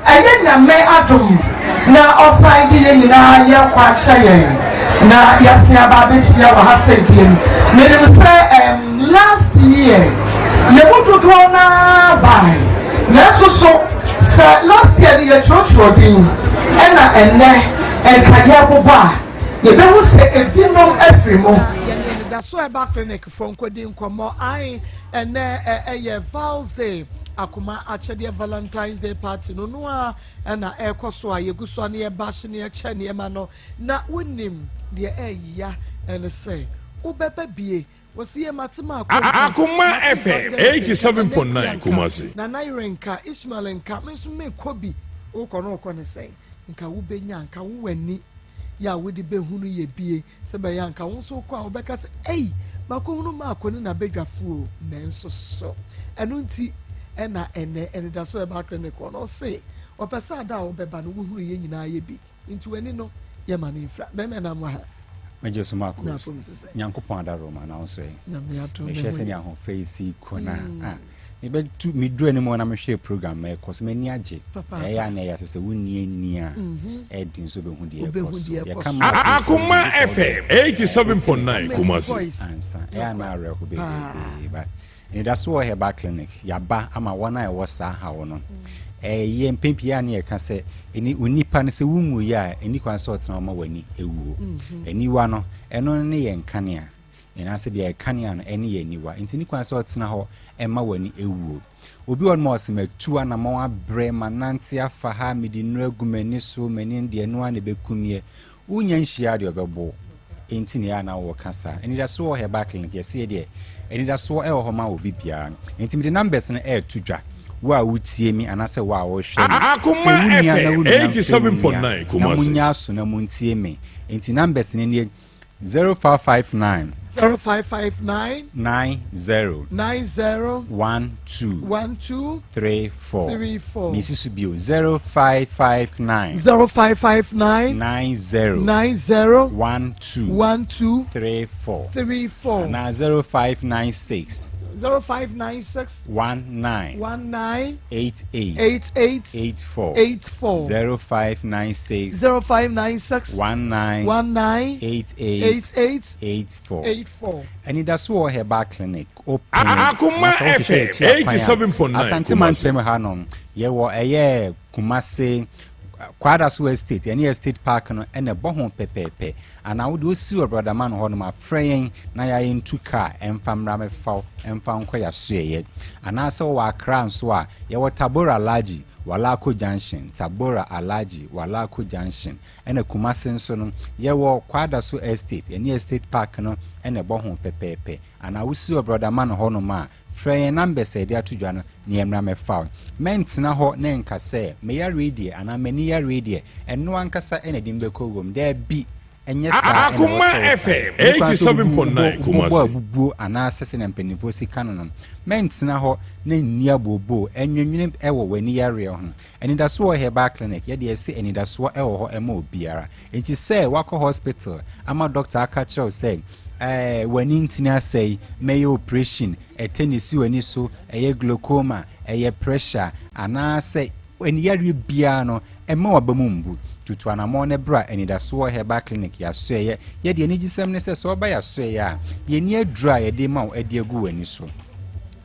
Ɛyɛ Nyame adom na ɔsan de yɛn nyinaa yɛn nkwa akyɛ yɛn na yɛasen aba abɛhyia wɔ ha sɛ biom. Menim sɛ ɛm last year yɛn mu dodoɔ no ara bae, nanso so sɛ last year no yɛtwerɛtwerɛ din ɛna ɛnnɛ nka yɛrebobɔ a, yɛbɛhu sɛ ebinom afiri mu. Yɛne Anidaso Herbal Clinic foɔ nkɔdi nkɔmmɔ. Ae, ɛnnɛ ɛyɛ Val's Day. Akoma akyɛdeɛ Valentine's Day party no no ara na ɛrekɔ so a yɛgu so a na yɛbahye na yɛkyɛ nneɛma no na wonim deɛ ɛreya ɛne sɛ wobɛba bie wɔsi yɛ mate maako nka Akoma mate FM Evangelist nka 87.9 Nana nka Kumasi. Nana Yere nka Ishmael nka me nso mekɔ bi wokɔ no wokɔ ne sɛn nka wobɛnya nka wo w'ani yɛ a wode bɛhunu yɛ bie Sɛ ɛbɛyɛ a anka wo nso wokɔ a wobɛka sɛ, Ei, makɔhunu Marko ne n'abadwafo o! Nanso so ɛno nti na ɛnnɛ Anidaso Herbal Clinic wɔ no? Ɔse ɔpɛ sɛ ada a wobɛba no wohunu yɛn nyinaa yɛ bi. Nti w'ani no yɛ ma no mfira. Bɛrima nam wɔ ha. Megye so Marcos. Na apom te sɛn? Nyankopɔn adaworoma na wo nso ɛ? Nyame adom me Mehwɛ ho sɛnea yɛ. ahoɔfɛ yi si kɔ no a, ah, mebɛtu meduru anim hɔ na mehwɛɛ program ma ɛkɔ so m'ani agye. Papaapa. Ɛyɛ a na ɛyɛ sɛ sɛ wonni ani a, ɛyɛ den sɛ wobɛhu deɛ Wobɛhu ɛkɔ so. deɛ ɛkɔ Yɛka so. Marcos a, Akoma wogye sɛ wode FM 87.9 Me Kumasi. voice. ansa. Ɛyɛ a na awerɛho Paa. bebrebe but anidaso wɔ herbal clinic yaba ama wɔn a ɛwɔ saa haw no. Ɛyɛ mpɛn pii a na yɛka sɛ ɛni onipa no sɛ wonwuiɛ a ɛni kwan sɛ ɔtena hɔ ma w'ani ɛwuo. Aniwa no ɛno ne yɛn kanea. Anaasɛ bia kanea no ɛne yɛn aniwa. Nti ne kwan sɛ ɔtena hɔ ɛma w'ani ɛwuo. Obi wɔ hɔ nom a ɔse matu anamɔn abrɛ, manante afa ha, mede nnuro agu m'ani so, m'ani no deɛ ɛno ara na ɛbɛkumiɛ. Wonnya nhyiaa deɛ ɔbɛbɔ wo nti na ɛyɛ a na wɔka saa. Anidasoɔ wɔ Herbal Clinic, yɛse yɛ deɛ anidasoɔ ɛwɔ hɔ ma obi biara. Nti mede numbers no ɛreto dwa, wo a wotie me anaasɛ wo a wohwɛ me, frɛ wo Akoma nua na FM wo nua mfrɛ wo nua 87.9 na Kumasi. monyɛ aso na montie me. Nti numbers no nie, 0559. 0559. 90. 90. 12. 12. 34. 34. Mesi so bio 0559. 0559. 90. 90. 12. 12. 34. 34. Anaa 0596. 0596. 19. 19. 88. 88. 84. 84. 0596. 0596. 19. 19. 88. 88. 84. 84. Anidaso wɔ Herbal Clinic open Akoma na sɛ wohwehwɛ FM akyi akwan a 87.9 Asante Kumasi. mantam ha nom yɛwɔ ɛyɛ Kumase Kwadaso Estate ɛne Estate Park no ɛna ɛbɔ ho pɛpɛɛpɛ anaa wode osi wɔ Bradaman hɔ nom afrɛ yɛn na yɛayɛ ntu kaa ɛmfa mmra mɛfa wo ɛmfa nkɔ yɛasoɛyɛ anaasɛ wowɔ Accra nso a yɛwɔ Tabora Alhaji Walako Junction Tabora Alhaji Walako Junction Ɛna Kumase nso no, yɛwɔ Kwadaso Estate, ɛne Estate Park no na ɛbɔ ho pɛpɛɛpɛ. Anaa wosi wɔ Brɔdaman hɔnom a, frɛ yɛn numbers a yɛde ato dwa no na yɛmmra mmɛfa wo. Mɛntena hɔ na nka sɛ, me yareɛ yi deɛ anaa m'ani yareɛ yi deɛ, ɛno ankasa na ɛde me bɛkɔ wuram. Daabi! Ɛnyɛ saa na ɛwɔ Akoma sɛ woka. FM Ɛnni kwan sɛ wobu 87.9 wobɔ Kumasi. abubuo anaasɛ sɛnea mpanimfoɔ si ka no no. Mɛntena hɔ na nni abooboo, nnwennwene wɔ w'ani yareɛ ho. Anidaso wɔ herbal clinic yɛ deɛ yɛse anidasoɔ wɔ hɔ ma obiara nti sɛ wakɔ hospital ama doctor aka kyerɛ wo sɛ ɛɛ w'ani ntini asɛe mɛyɛ operation ɛtɛ na esi w'ani so ɛyɛ glaucoma ɛyɛ pressure anaasɛ ani yareɛ biara no ɛmma w'aba mu mbu tutu anamɔn na bra anidasoɔ herbal clinic yɛasoɛyɛ yɛ deɛ anigyesɛm ne sɛ sɛ woba yɛasoɛyɛ a yɛnni aduro a yɛde ma wo de agu w'ani so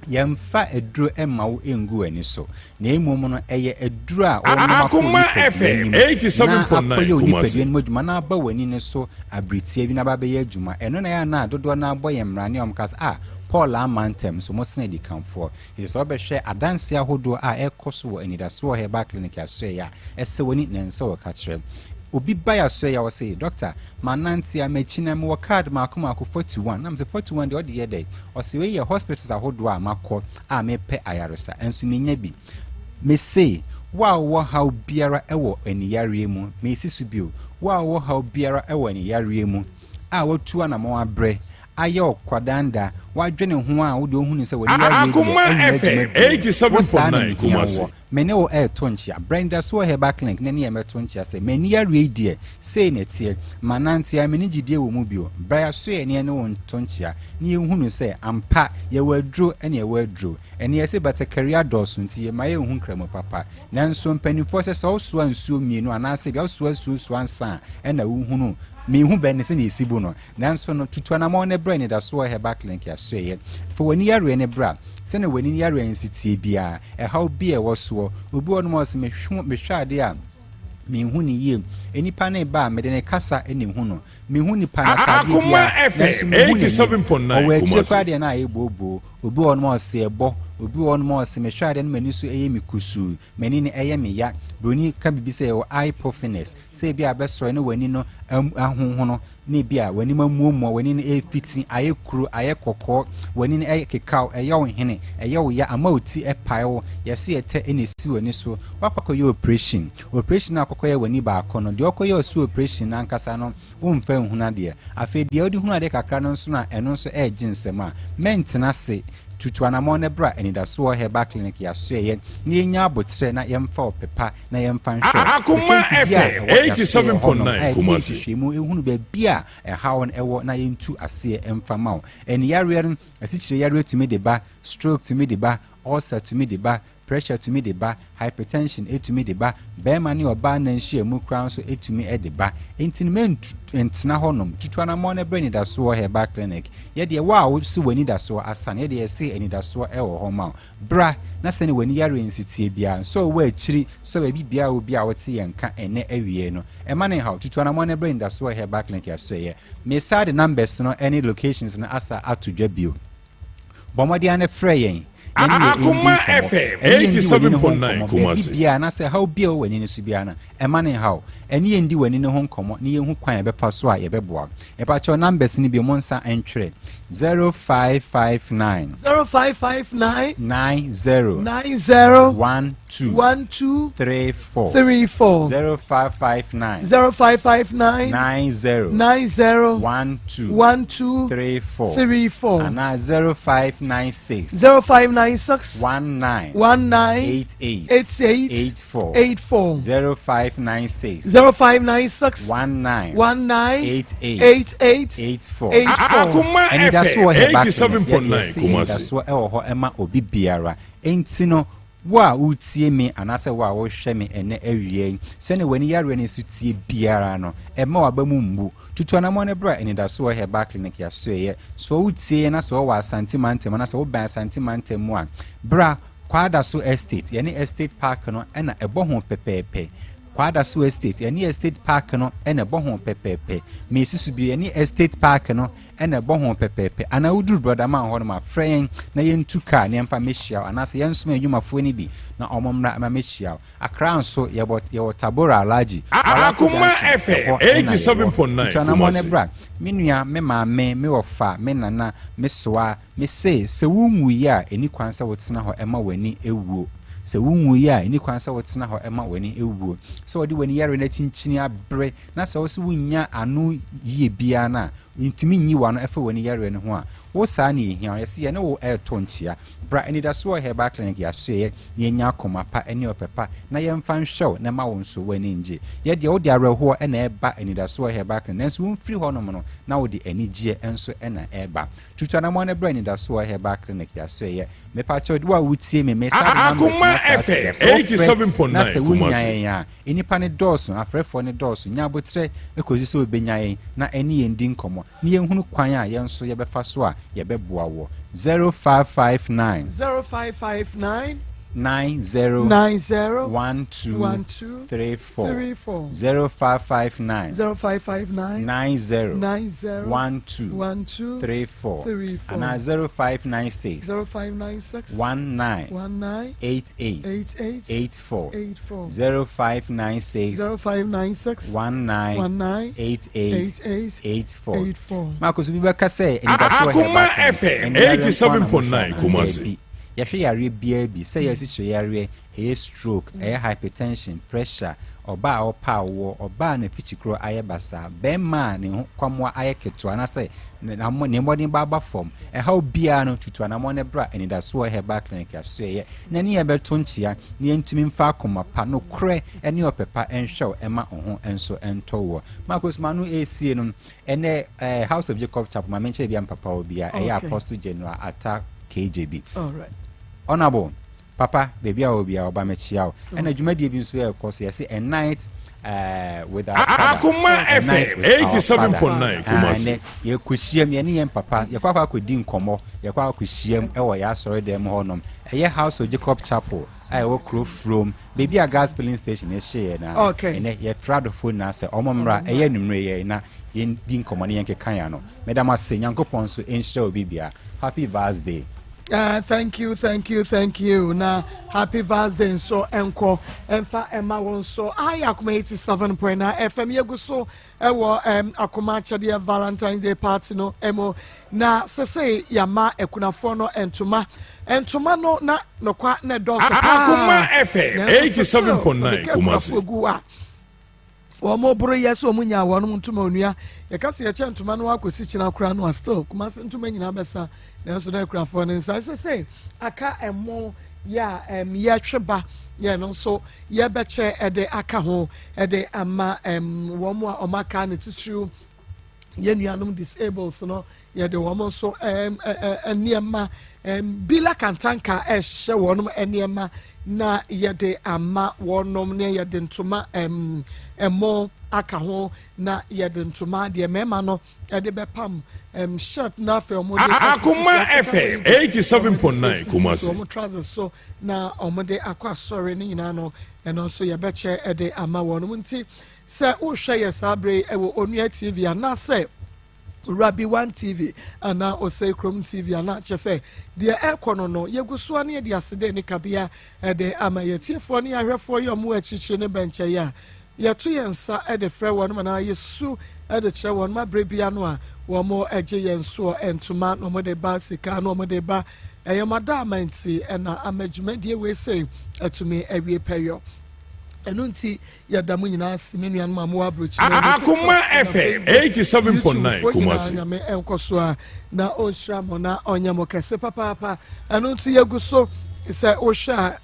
yɛmfa aduro mma wo ngu w'ani so Na mmom no, ɛyɛ aduru a wɔnom akɔ Akoma onipadua FM no mu na 87.9 akɔyɛ Kumasi. onipadua no mu adwuma na aba w'ani no so abere tiaa bi na aba abɛyɛ adwuma. Ɛno na ɛyɛ a na dodoɔ no ara bɔ yɛn mmara ne wɔn ka sɛ, Ah, Paul amma ntɛm, so mosene adikanfoɔ. Enti sɛ wobɛhwɛ adanseɛ ahodoɔ a ɛrekɔ so wɔ Anidasoɔ Herbal Clinic asoɛeɛ a, ɛsɛ w'ani na ɛnsɛ wo ka kyerɛ. Obi ba yɛn asoɛeɛ a ɔse, Dɔkta, manante a m'akyi na mewɔ card mmaako mmaako 41. Na mese, 41 deɛ wode yɛ dɛn? Ɔse, Wei yɛ hospitals ahodoɔ a makɔ a mepɛ ayaresa, nso mennya bi. Mese, wo a wowɔ haw biara wɔ aniyareɛ mu, mesi so bio, wo a wowɔ haw biara wɔ aniyareɛ mu, a watu anamɔn abrɛ, ayɛ ɔkwadanda, woadwene ho a wode wohunu sɛ w'aniyareɛ deɛ Akoma ɛnyɛ adwuma FM bio, wo saa na 87.9 mehia Kumasi. woɔ. Me ne wo reto nkyea. Brɛ Anidasoɔ Herbal Clinic na ne yɛn mmɛto nkyea sɛ, m'ani yareɛ yi deɛ, sei na ɛteɛ. Manante ara, menni gyidie wɔ mu bio. Bra yɛasoɛ na yɛne wo nto nkyea na yɛnhunu sɛ, ampa, yɛwɔ aduro na yɛwɔ aduro. Ɛnnɛ yɛse batakari adɔɔso nti yɛmma yɛnhu nkramu papa. Nanso mpanimfoɔ sɛ, sɛ wosoa nsuo mmienu anaasɛ ebia wosoa nsuo soa nsa a, ɛna wohunu. Menhu bɛ ne sɛdeɛ yɛsi bu no. Nanso no, tutu anamɔn na bra Anidasoɔ Herbal Clinic asoɛeɛ. Fa w'ani yareɛ no bra. Sɛdeɛ w'ani yareɛ no si teɛ biara, ɛhaw bi a ɛwɔ soɔ. Obi wɔ hɔnom a ɔse, Mehwɛ adeɛ a, menhu no yie. Nnipa no reba a, mede ne kasa na ɛhu no. Mehu nipa no ataadeɛ Akoma biara, nanso FM menhu n'anim. 87.9 Ɔwɔ akyire Kumasi. koraa deɛ na ayɛ booboo. Obi wɔ hɔnom a ɔse ɛbɔ. Obi wɔ hɔnom a ɔse mehwɛ adeɛ no m'ani so yɛ me kusuu, m'ani no yɛ me ya. Buroni ka biribi sɛ yɛwɔ eye puffiness, sɛ ebi a bɛsɔre na w'ani no ahonhono, na ebi a w'anim amuamua, w'ani no refiti, ayɛ kuro, ayɛ kɔkɔɔ, w'ani no kekaw, ɛyɛ wo hene, ɛyɛ wo ya, ama wo ti pae wo, yɛse ɛtɛ na esi w'ani so. Woakɔ akɔyɛ operation. Operation a wokɔkɔyɛ w'ani baako no, deɛ ɔkɔyɛ ɔso operation no ankasa no, womfa nhunu adeɛ. Afei deɛ wode hunu adeɛ kakra no nso no a ɛno nso ɛregye nsam a, mɛntena ase. Tutu anamɔn na bra Anidasoɔ Herbal Clinic yɛasoɛeɛ na yɛnya aboterɛ na yɛmfa ɔpɛ pa na yɛmfa nhwɛ wo. Akoma Yɛhwɛ mfidie a FM ɛwɔ yɛasoɛeɛ hɔnom a 87.9 yɛde yɛ Kumasi. nhwehwɛmu hunu baabi a ɛhaw no wɔ na yɛntu aseɛ mfa ma wo. Ani yareɛ no, asikyire yareɛ tumi de ba, stroke tumi de ba, ulcer tumi de ba, Pressure tumi de ba, hypertension tumi de ba, barima ne ɔbaa nna nhyiamu koraa nso tumi de ba. Enti no mentu ntena hɔnom. Tutu anammɔn na brɛ Anidasoɔ Herbal Clinic. Yɛ deɛ wo a wose w'anidasoɔ asa no, yɛ deɛ yɛse anidasoɔ wɔ hɔ ma wo. Bra na sɛdeɛ w'ani yareɛ nsi teɛ biara, nsɔ wɔ akyiri sɛ baabi biara a wɔ biara a wote yɛn nka ɛnnɛ awiei no, mma no nhaw. Tutu anammɔn na brɛ Anidasoɔ Herbal Clinic asoɛeɛ. Mesan de numbers no ne locations no asa ato dwa bio. Bɔ mmɔden ara na frɛ yɛn na ɛne yɛn ndi Akoma nkɔmmɔ. FM Ɛne yɛn ndi w'ani no ho 87.9 nkɔmmɔ. Baabi Kumasi. biara anaasɛ ɛhaw biara a ɛwɔ w'ani no so biara no, ɛmma no nhaw wo. Ɛne yɛn ndi w'ani no ho nkɔmmɔ na yɛnhu kwan a yɛbɛfa so a yɛbɛboa wo. Mepakyɛw numbers no bio, monsan ntwerɛ, 0559. 0559. 90. 90. 12. 12. 34. 34. 0559. 0559. 90. 90. 12. 12. 34. 34. Anaa 0596. 0596. 19. 19. 88. 88. 84. 84. 0596. 0596. 19. 19. 88. 88. 84. 84. Akoma Anidaso FM wɔ Herbal Clinic. Yɛde 87.9 yɛse Kumasi. anidasoɔ wɔ hɔ ma obi biara. Enti no, wo a woretie me anaasɛ wo a worehwɛ me ɛnnɛ awia yi, sɛnea w'ani yareɛ no si teɛ biara no, mma w'aba mu mmu. Tutu anammɔn na bra Anidaso wɔ Herbal Clinic Asoɛeɛ. Sɛ woretie yɛn na sɛ wowɔ Asante mantam anaasɛ wobɛn Asante mantam mu a, bra Kwadaso Estate. Yɛne Estate Park no na ɛbɔ ho pɛpɛɛpɛ. Kwadaso Estate, yɛne Estate Park no na ɛbɔ ho pɛpɛɛpɛ. Mesi so bio, yɛne Estate Park no na ɛbɔ ho pɛpɛɛpɛ. Anaa woduru Brɔdaman hɔ nom a, frɛ yɛn na yɛntu kaa na yɛmfa mmɛhyia wo, anaasɛ yɛnsoma yɛn adwumafoɔ no bi na wɔn mmra mma mmɛhyia wo. Accra nso, yɛbɔ, yɛwɔ Tabora Alhaji, Walako Akoma Junction, FM ɛhɔ na yɛwɔ. 87.9 Tutu anammɔn na Kumasi. bra. Me nua, me maame, me wɔfa, me nana, me soa, me se, sɛ wonwuiɛ a, ɛnni kwan sɛ wotena hɔ ma w'ani wuo. Sɛ wonwuiɛ a, ɛnni kwan sɛ wotena hɔ ma w'ani wuo. Sɛ wɔde w'ani yareɛ no akyinkyini abere na sɛ wo se wonnya ano yie biara no a, ntumi nyi w'ano ɛfa w'ani yareɛ no ho a, wo saa na ɛhia wo. Yɛse yɛne wo reto nkyea. Bra Anidasoɔ Herbal Clinic yɛasoɛeɛ na yɛnya akoma pa ne ɔpɛ pa na yɛmfa nhwɛ wo na ɛma wo nso w'ani ngye. Yɛ deɛ wode awerɛhoɔ na ɛreba Anidasoɔ Herbal Clinic nanso womfiri hɔnom no na wode anigyeɛ nso na ɛreba. Tutu anamɔn na bra Anidasoɔ Herbal Clinic yɛasoɛeɛ. Mepakyɛw wo a wotie me, mesan de numbers no Akoma asan ato dwa. FM Sɛ wofrɛ na 87.9 sɛ wonya Kumasi. yɛn a, Nnipa no dɔɔso, afrɛfoɔ no dɔɔso. Nya aboterɛ kɔsi sɛ wɔbɛnya yɛn na ɛne yɛn di nkɔmmɔ na yɛnhunu kwan a yɛn nso yɛbɛfa so a yɛbɛboa woɔ. 0559. 0559. 90. 90. 12. 12. 34. 34. 0559. 0559. 90. 90. 12. 12. 34. 34. Anaa 0596. 0596. 19. 19. 88. 88. 84. 84. 0596. 0596. 19. 19. 88. 88. 84. 84. Marcus obi bɛka sɛ anidasoɔ Akoma Herbal Clinic, FM ɛne yareɛ nko ara na mohwɛ 87.9 anaa? Kumasi. Daabi. Yɛhwɛ yareɛ biara bi, sɛ ɛyɛ asikyire yareɛ, ɛyɛ stroke, ɛyɛ hypertension, pressure, ɔbaa a ɔpɛ awoɔ, ɔbaa a n'afikyikuro ayɛ basaa, barima a ne ho kwammoa ayɛ ketewa anaasɛ ne ne mmɔdenbɔ aba fam, ɛhaw biara no, tutu anammɔn na bra Anidasoɔ Herbal Clinic asoɛeɛ na ne yɛn bɛto nkyea na yɛntumi mfa akoma pa, nokorɛ ne ɔpɛ pa nhwɛ wo mma wo ho nso ntɔ woɔ. Marcus, m'ano resie no, ɛnnɛ eh, House of Jacob Chapel, ma menkyerɛ bia mpapa wɔ bia, ɛyɛ Okay. Apostle General Atta KJB. All right. Honourable, Papa, baabi a wɔ biara ɔba mɛkyia wo. Ɛna dwumadie bi nso ɛrekɔ so, yɛse a night uh, with our father. Akoma A night FM with our father. 87.9 Ah, Kumasi. ɛnɛ yɛkɔhyiam, yɛne yɛn papa, yɛkɔ akɔ akɔdi nkɔmmɔ, yɛkɔ akɔhyiam ɛwɔ yɛn asɔredan mu hɔnom. Ɛyɛ House of Jacob Chapel a ɛwɔ kuro Furom, baabi a gas filling station no hyeeɛ no ara. Okay. Ɛnɛ yɛfrɛ adɔfoɔ nyinaa sɛ wɔn mmra, ɛyɛ anwummerɛ yɛ na yɛndi nkɔmmɔ na yɛnkeka yɛn ano. Meda mo ase, Nyankopɔn nso nhyira obi biara. Happy Vals Day. Uh, thank you, thank you, thank you. Na happy Val's Day nso nkɔ mfa ɛma wɔn nso. Ayi Akoma 87.9 FM yɛgu so ɛwɔ um, Akoma akyɛdeɛ Valentine's Day party no ɛmu. Na sese yama akunafoɔ no ntoma. Ntoma no na nokwa na ɛdɔɔso paa. Akoma FM Nanso sese 87.9 sɛ Kumasi. akunafoɔ gu a wɔn boro yɛ sɛ wɔn nya wɔn ntoma onua yɛka sɛ yɛkyɛ ntoma no akɔsi kyina koraa no a still kumase ntoma nyinaa bɛsa nanso na akurafoɔ no nsa ɛsɛ sɛ aka ɛmo yɛ a ɛm yɛtwe ba yɛ no nso yɛbɛkyɛ ɛde aka ho ɛde ama ɛm wɔn a wɔn aka ne titiriw yɛn nuanom disables no yɛde wɔn nso ɛɛm ɛɛ nneɛma Um, Bila Kantanka ɛrehyehyɛ wɔnom nneɛma na yɛde ama wɔnom ne yɛde ntoma um, ɛmo aka ho na yɛde ntoma deɛ mmarima no ɛde bɛpam um, shirt na afei wɔn de Akoma FM 87.9 Kumasi. wɔn trousers so na wɔn de akɔ asɔre ne nyinaa no ɛno nso yɛbɛkyɛ ɛde ama wɔn nti sɛ wohwɛ yɛ saa bere ɛwɔ Onua TV anaasɛ Rabi One TV anaa Osei Krom TV anaa kyerɛ sɛ deɛ ɛrekɔ no no yɛgu so a ne yɛde aseda ne kabea ɛde ama yɛtiefoɔ ne yɛahwɛfoɔ yɛ ɔmo akyirikyiri ne bɛnkyɛeɛ a yɛto yɛn nsa de frɛ wɔn anaa yɛsu de kyerɛ wɔn ma berɛ bia no a wɔn gye yɛn soɔ ntoma na wɔn de ba sika na wɔn de ba ɛyɛ mo ada ama nti ɛna ama dwumadie wei sei atumi awie pɛyɔ ɛno nti Yɛda mo nyinaa ase me nuanom a mowɔ aburokyire ne TikTok Akoma na FM Facebook, 87.9 YouTube foɔ nyinaa Kumasi. Nyame nkɔ so a na ɔnhyira mo na ɔnyɛ mo kɛse papaapa. Ɛno nti yɛgu so sɛ wohwɛ a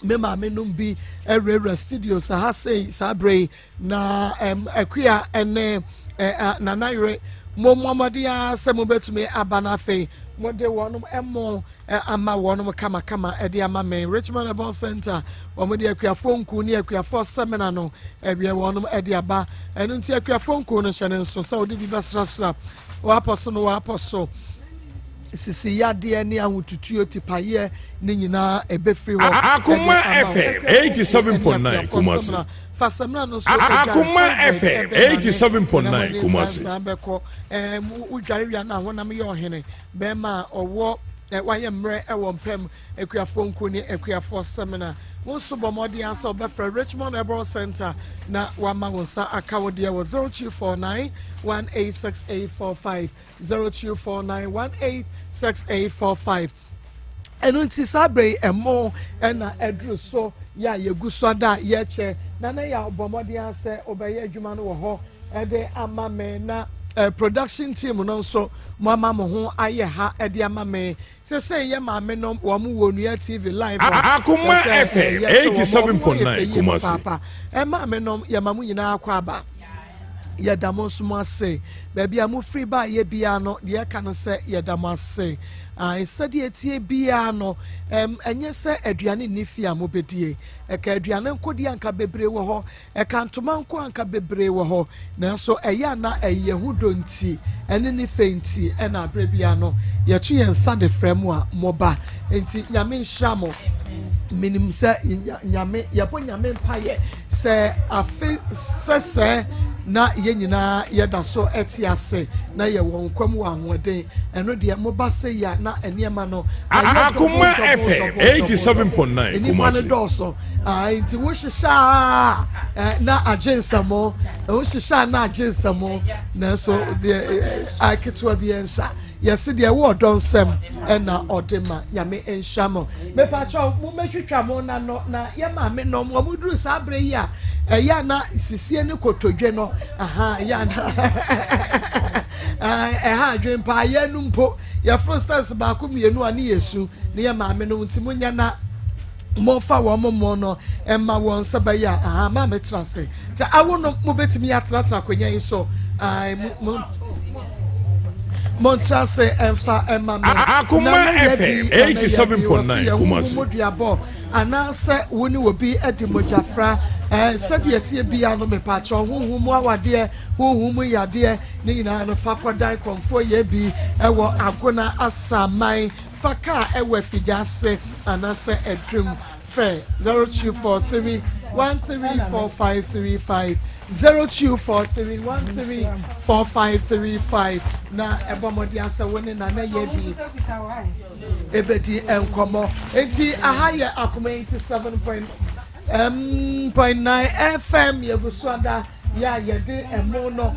me maame nom bi awurawura studios aha sei saa berɛ yi na um, akua ne eh, nana yere mo mmɔ mmɔden ara sɛ mobɛtumi aba no afei mode wɔnom ɛmo ama wɔnom kamakama de ama me. Richmond Herbal Center, wɔn de akuafoɔ nku ne akuafoɔ sɛmina no ɛwiɛ wɔnom de aba. Ɛno nti akuafoɔ nku no hyɛ ne nso sɛ wode bi bɛsrasra w'apɔ so no w'apɔ so sisi yadeɛ ne ahotutuo tipayeɛ ne nyinaa ɛbɛfiri hɔ. Akoma FM 87.9 Kumasi. Fa sɛmina no so Akoma FM 87.9 Kumasi. Bɛkɔ wodware wia no ahonam yɛ ɔhene. Bɛrima a ɔwɔ ɛ wayɛ mmerɛ wɔ mpa mu, Akuafoɔ Nkuo ne Akuafoɔ Seminar. Wo nso bɔ mmɔden ara sɛ wobɛfrɛ Richmond Herbal Centre na wama wo nsa aka wo deɛ wɔ 0249 186845, 0249 186845. Ɛno nti saa berɛ yi ɛmo na aduru so yɛ a yɛgu so ada a yɛkyɛ na na yɛ bɔ mmɔden ara sɛ wobɛyɛ adwuma no wɔ hɔ de ama me na production team no nso mo ama mo ho ayɛ ha de ama me sese yɛ maame nom wɔn wɔ Onua TV live a Akoma kyerɛ sɛ FM yɛhwɛ wɔn wɔn ho ayɛ 87.9 fɛ yie Kumasi. papaapa maame nom yɛma mo nyinaa akɔ aba yɛda mo nso mo ase baabi a mo firi ba yɛ biara no deɛ ɛka no sɛ yɛda mo ase sɛdeɛ etie biara no ɛnyɛ sɛ aduane nni fie a mobɛdie ɛka aduane nko deɛ anka bebree wɔ hɔ Ɛka ntoma nko a anka bebree wɔ hɔ, nanso ɛyɛ a na ɛyɛ yɛn ho dɔ nti ne ne fɛ nti na berɛ biara no yɛto yɛn nsa de frɛ mo a moba. Enti Nyame nhyira mo. Menim sɛ Nyame, yɛbɔ Nyame mpaeɛ sɛ afe sɛsɛɛ na yɛn nyinaa yɛda so te ase na yɛwɔ nkwa mu wɔ ahoɔden. Ɛno deɛ moba sɛ yi a na nneɛma no ayɛ double Akoma double FM double double double. 87.9 Nnipa no Kumasi. dɔɔso. Ah, nti wo hyehyɛ a eh, na agye nsɛmo. Wo hyehyɛ a na agye nsɛmo. Nanso deɛ eh, ketewa bi nsa. Yɛse deɛ ɛwɔ ɔdɔ nsɛm ɛna ɔde ma. Nyame nhyira mo. Mepakyɛw mo mɛtwitwa mo na no na yɛ maame nom wɔn duru saa bere yi a ɛyɛ a na sisie ne kotodwe no aha ɛyɛ a na ɛha adwene paa yɛn no mpo yɛforo steps baako mmienu a ne yɛsu ne yɛ maame nom nti mo nyɛ na Momfa wɔn mo no mma wɔn sɛ bɛyɛ a aha ma metra ase. Kyɛ awo no mobɛtumi atenatena akonnwa yi so. Ae, mo, mo, montra ase ɛmfa ɛma me. Akoma Na mɛyɛ FM bi, na mɛyɛ bi. Wɔse 87.9 yɛn Kumasi. mu duabɔ anaasɛ wo ne obi adi mogyafra. Ɛɛ, sɛdeɛ ɛteɛ biara no mepaakyɛw honhom mu awadeɛ, honhom mu yadeɛ ne nyinaa no fa kɔdan kɔmfoɔ yɛ bi ɛwɔ Agona Asaman. Fa kaa ɛwɔ afigya ase anaasɛ adum frɛ 0243 134535 0243 134535 na ɛbɔ mmɔden asɛ wo ne nana yɛ bi ebedi nkɔmmɔ. Enti aha yɛ Akoma 87.9 FM yɛgu so ada. Yɛ a yɛde ɛmo no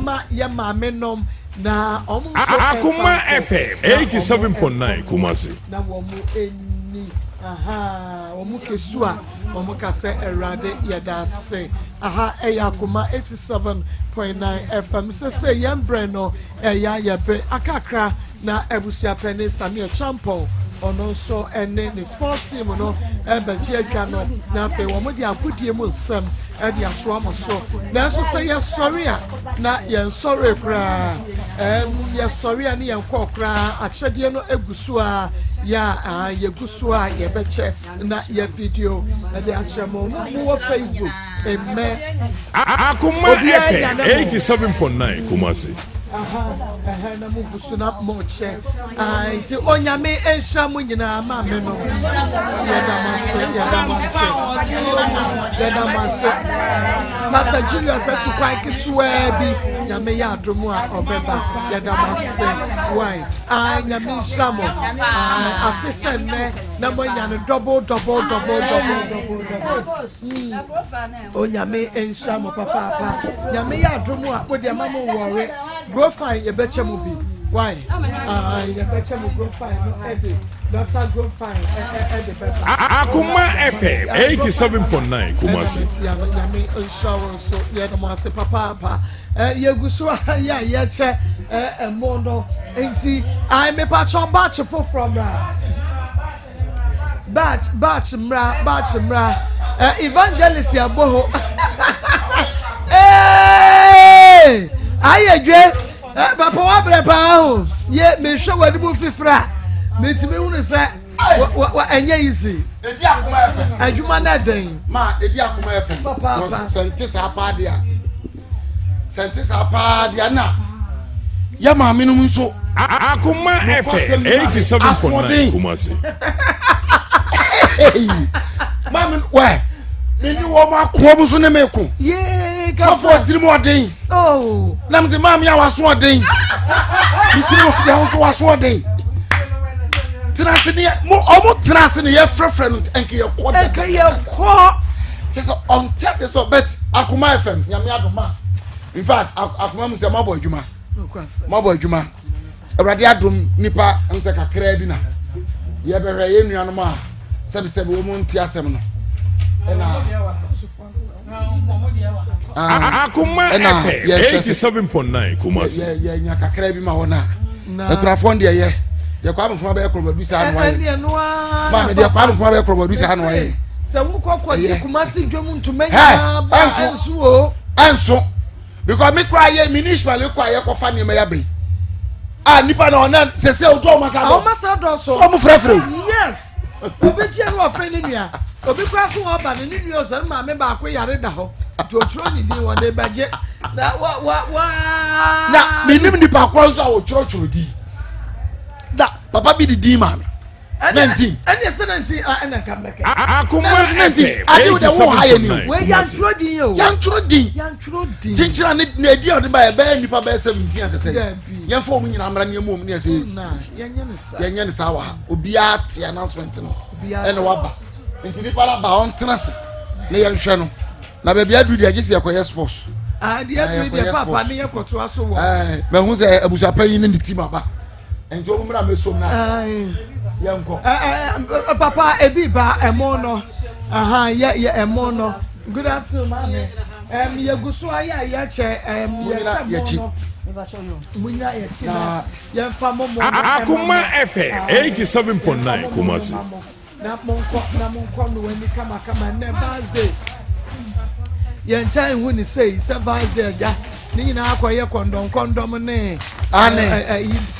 ma yɛ maame nom na wɔn nso ɛmfa Akoma nkɔ FM na wɔn 87.9 ɛnkɔ Kumasi. na wɔn ɛnni ahaa wɔn kesu a wɔn ka sɛ awurade yɛda ase aha ɛyɛ Akoma 87.9 FM sese yɛn brɛ no ɛyɛ ayɛ bere akakra na abusuapɛni Samir Champɔn. Ɔno nso ne ne sports team no rebɛgye adwa no, na afei wɔde agodie mu nsɛm de atoa mo so. Nanso sɛ yɛsɔre a, na yɛnsɔre koraa. Ɛm, yɛsɔre a ne yɛnkɔɔ koraa. Akyɛdeɛ no gu so a, yɛ a yɛgu so a yɛbɛkyɛ na yɛ video de akyerɛ mo. Mo wɔ Facebook, mmɛ. Akoma FM 87.9 Kumasi. Aha, na mo gu so na mo kyɛ. Nti onyame nhyira mo nyinaa ma me no. Yɛda mo ase, yɛda mo ase. Yɛda mo ase. Pastor Julius atu kwan ketewaa bi. Nyame yɛ adom a ɔbɛba. Yɛda mo ase. Why? Ah, nyame nhyira mo. Ah, afe sɛ nnɛ na mo anya no double double double double double double. Onyame nhyira mo papaapa. Nyame yɛ adom a mo deɛ ma mo nwɔre. Grow fine yɛbɛkyɛ mo bi. Why? Ah, yɛbɛkyɛ mo grow fine no ɛde Dr. Grow fine ɛde bɛba. Akoma FM 87.9 Kumasi. Nyame nhyira wo nso yɛda mo ase papaapa. Yɛgu so a yɛ a yɛkyɛ ɛmo no nti ai mepakyɛ batch foforɔ mmra. Batch batch mmra batch mmra eh, evangelist yɛ bɔ hɔ ee ayɛ dwe eh, papa wabrɛ paa ho ye mehwɛ w'ani mu fifiri a metumi hunu sɛ wa ɛnyɛ easy edi akoma fm adwuma no ɛdɛn ma edi akoma fm papaapa sɛ nte saa paa deɛ sɛ nte saa paa deɛ na yɛ maame nom nso. Akoma FM 87.9 Kumasi. Maame wɛ me ni wɔn akoa mu so ne me ko. Sɔfo ɔtiri mu ɔden. Oh. Na mi sɛ maame a waso ɔden. Mi tiri mu ɔden ahosuo waso ɔden. Tena ase ne yɛ mo ɔmo tena ase ne yɛ frɛfrɛ no nka yɛ kɔ. Nka yɛ kɔ. Kyɛ sɛ ɔnte ase sɛ bɛt Akoma FM nyame adoma. In fact akoma mu sɛ mo abɔ adwuma. Moabɔ adwuma. Awurade adom nipa nsɛ kakraa bi na yɛbɛhwɛ yɛn nuanom a sɛbisɛbi wɔn nte asɛm no. Ɛna Akoma FM 87.9 Kumasi. Yɛnya kakraa bi ma wɔn a akurafoɔ deɛ yɛ deɛ kwame nkrumah bɛyɛ korɔbadu saa na wayɛ maame deɛ kwame nkrumah bɛyɛ korɔbadu saa na wayɛ. Sɛ wokɔ kɔgye Kumasi dwom ntoma nyinaa ba ɛnso o. Ɛnso. because me kura yɛ me ni ismail kɔ a yɛ kɔ fa nneɛma yɛ abɛyi a nipa na ɔna sese o tó ɔmo asa dɔ ɔmo asa dɔ so ɔmo frɛfrɛ o. yes obi kyɛ no ɔfrɛ ne nua obi kura so ɔba ne ne nua ɔsɛ ne maame baako yare da hɔ nti otwerɛ ne din wɔde bɛgye na wa wa wa. na menim nipa korɔ nso a wɔtwerɛtwerɛ din na papa bi de din maa me. 19. ɛne ɛsɛ 19 a ɛna nka mmɛkɛ. Akoma FM ade wo de wo ha yɛ ni o. Wei yantwerɛ din yɛ o. Yantwerɛ din. Yantwerɛ din. Kyenkyena ne na edi a ɔde ba yɛ bɛyɛ nipa bɛyɛ 17 asɛsɛ. Yɛn fɔ wɔn nyinaa mmra nneɛma wɔn ne ɛsɛ. Yɛnyɛ ne saa. Yɛnyɛ ne saa wɔ ha. Obiara te announcement no. Ɛna waba. Nti nipa la ba ɔntena se ne yɛn hwɛ no. Na baabi aduru deɛ gye sɛ yɛkɔyɛ sports. Adeɛ aduru deɛ papa ne yɛ kɔtoa so wɔ. Ɛɛ mɛhu sɛ abusuapanyin ne ne team aba. Nti wɔn mmra mɛsom na yɛnkɔ. Papa ebi ba ɛmo no aha yɛ yɛ ɛmo no good afternoon maame ɛm yɛ gu so ayɛ a yɛkyɛ ɛm yɛkyɛ mo no mo nyina yɛkyi na yɛnfa mo mo no Akoma FM 87.9 Kumasi. Na monkɔ na monkɔ no ani kamakama nnɛ Val's Day yɛntaa nhu ne sei sɛ Val's Day agya ne nyinaa akɔyɛ kɔndɔm kɔndɔm ne ane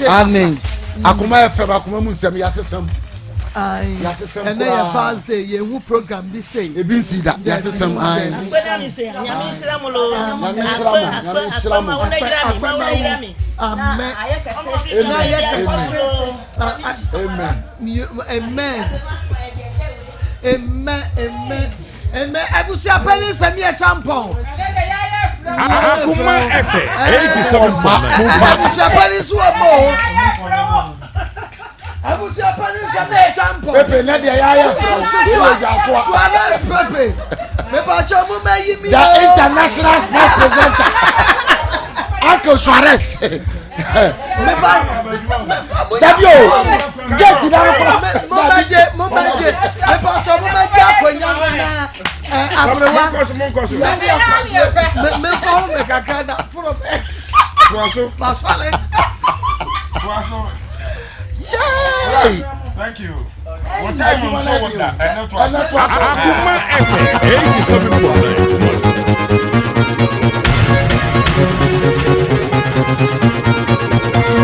ane akoma yɛ fɛm akoma mu nsɛm yɛasesɛm yɛasesɛm ɛnɛ yɛ Val's Day yɛnhu program bi sei ebi nsi da yɛasesɛm ae nyame nhyira mo lo nyame nhyira mo nyame nhyira mo amɛ na ayɛ kɛse Amen. Amen. Amen. Amen. Amen. Abusua panyin sɛ mi yɛ champɔn. Akuma FM 87.9. Abusua panyin so wɔ mo. Abusua panyin sɛ mi yɛ champɔn. Pepe ne deɛ yɛ ayɛ fɛ. Wúwo dwa to a. Suarez Pepe. Mepatwa mu ma yi mi. The international sports presenter. Uncle Suarez. dabi o gate na no kora. mo bɛ gye mo bɛ gye mepatwa mo bɛ gye akonnwa no na aberewa me nkɔ ho me kakra na foro mɛ. Masɔre. Yay! Thank you. Wo time nso wo da ɛnɛ to aso. Akoma FM 87.9 Kumasi.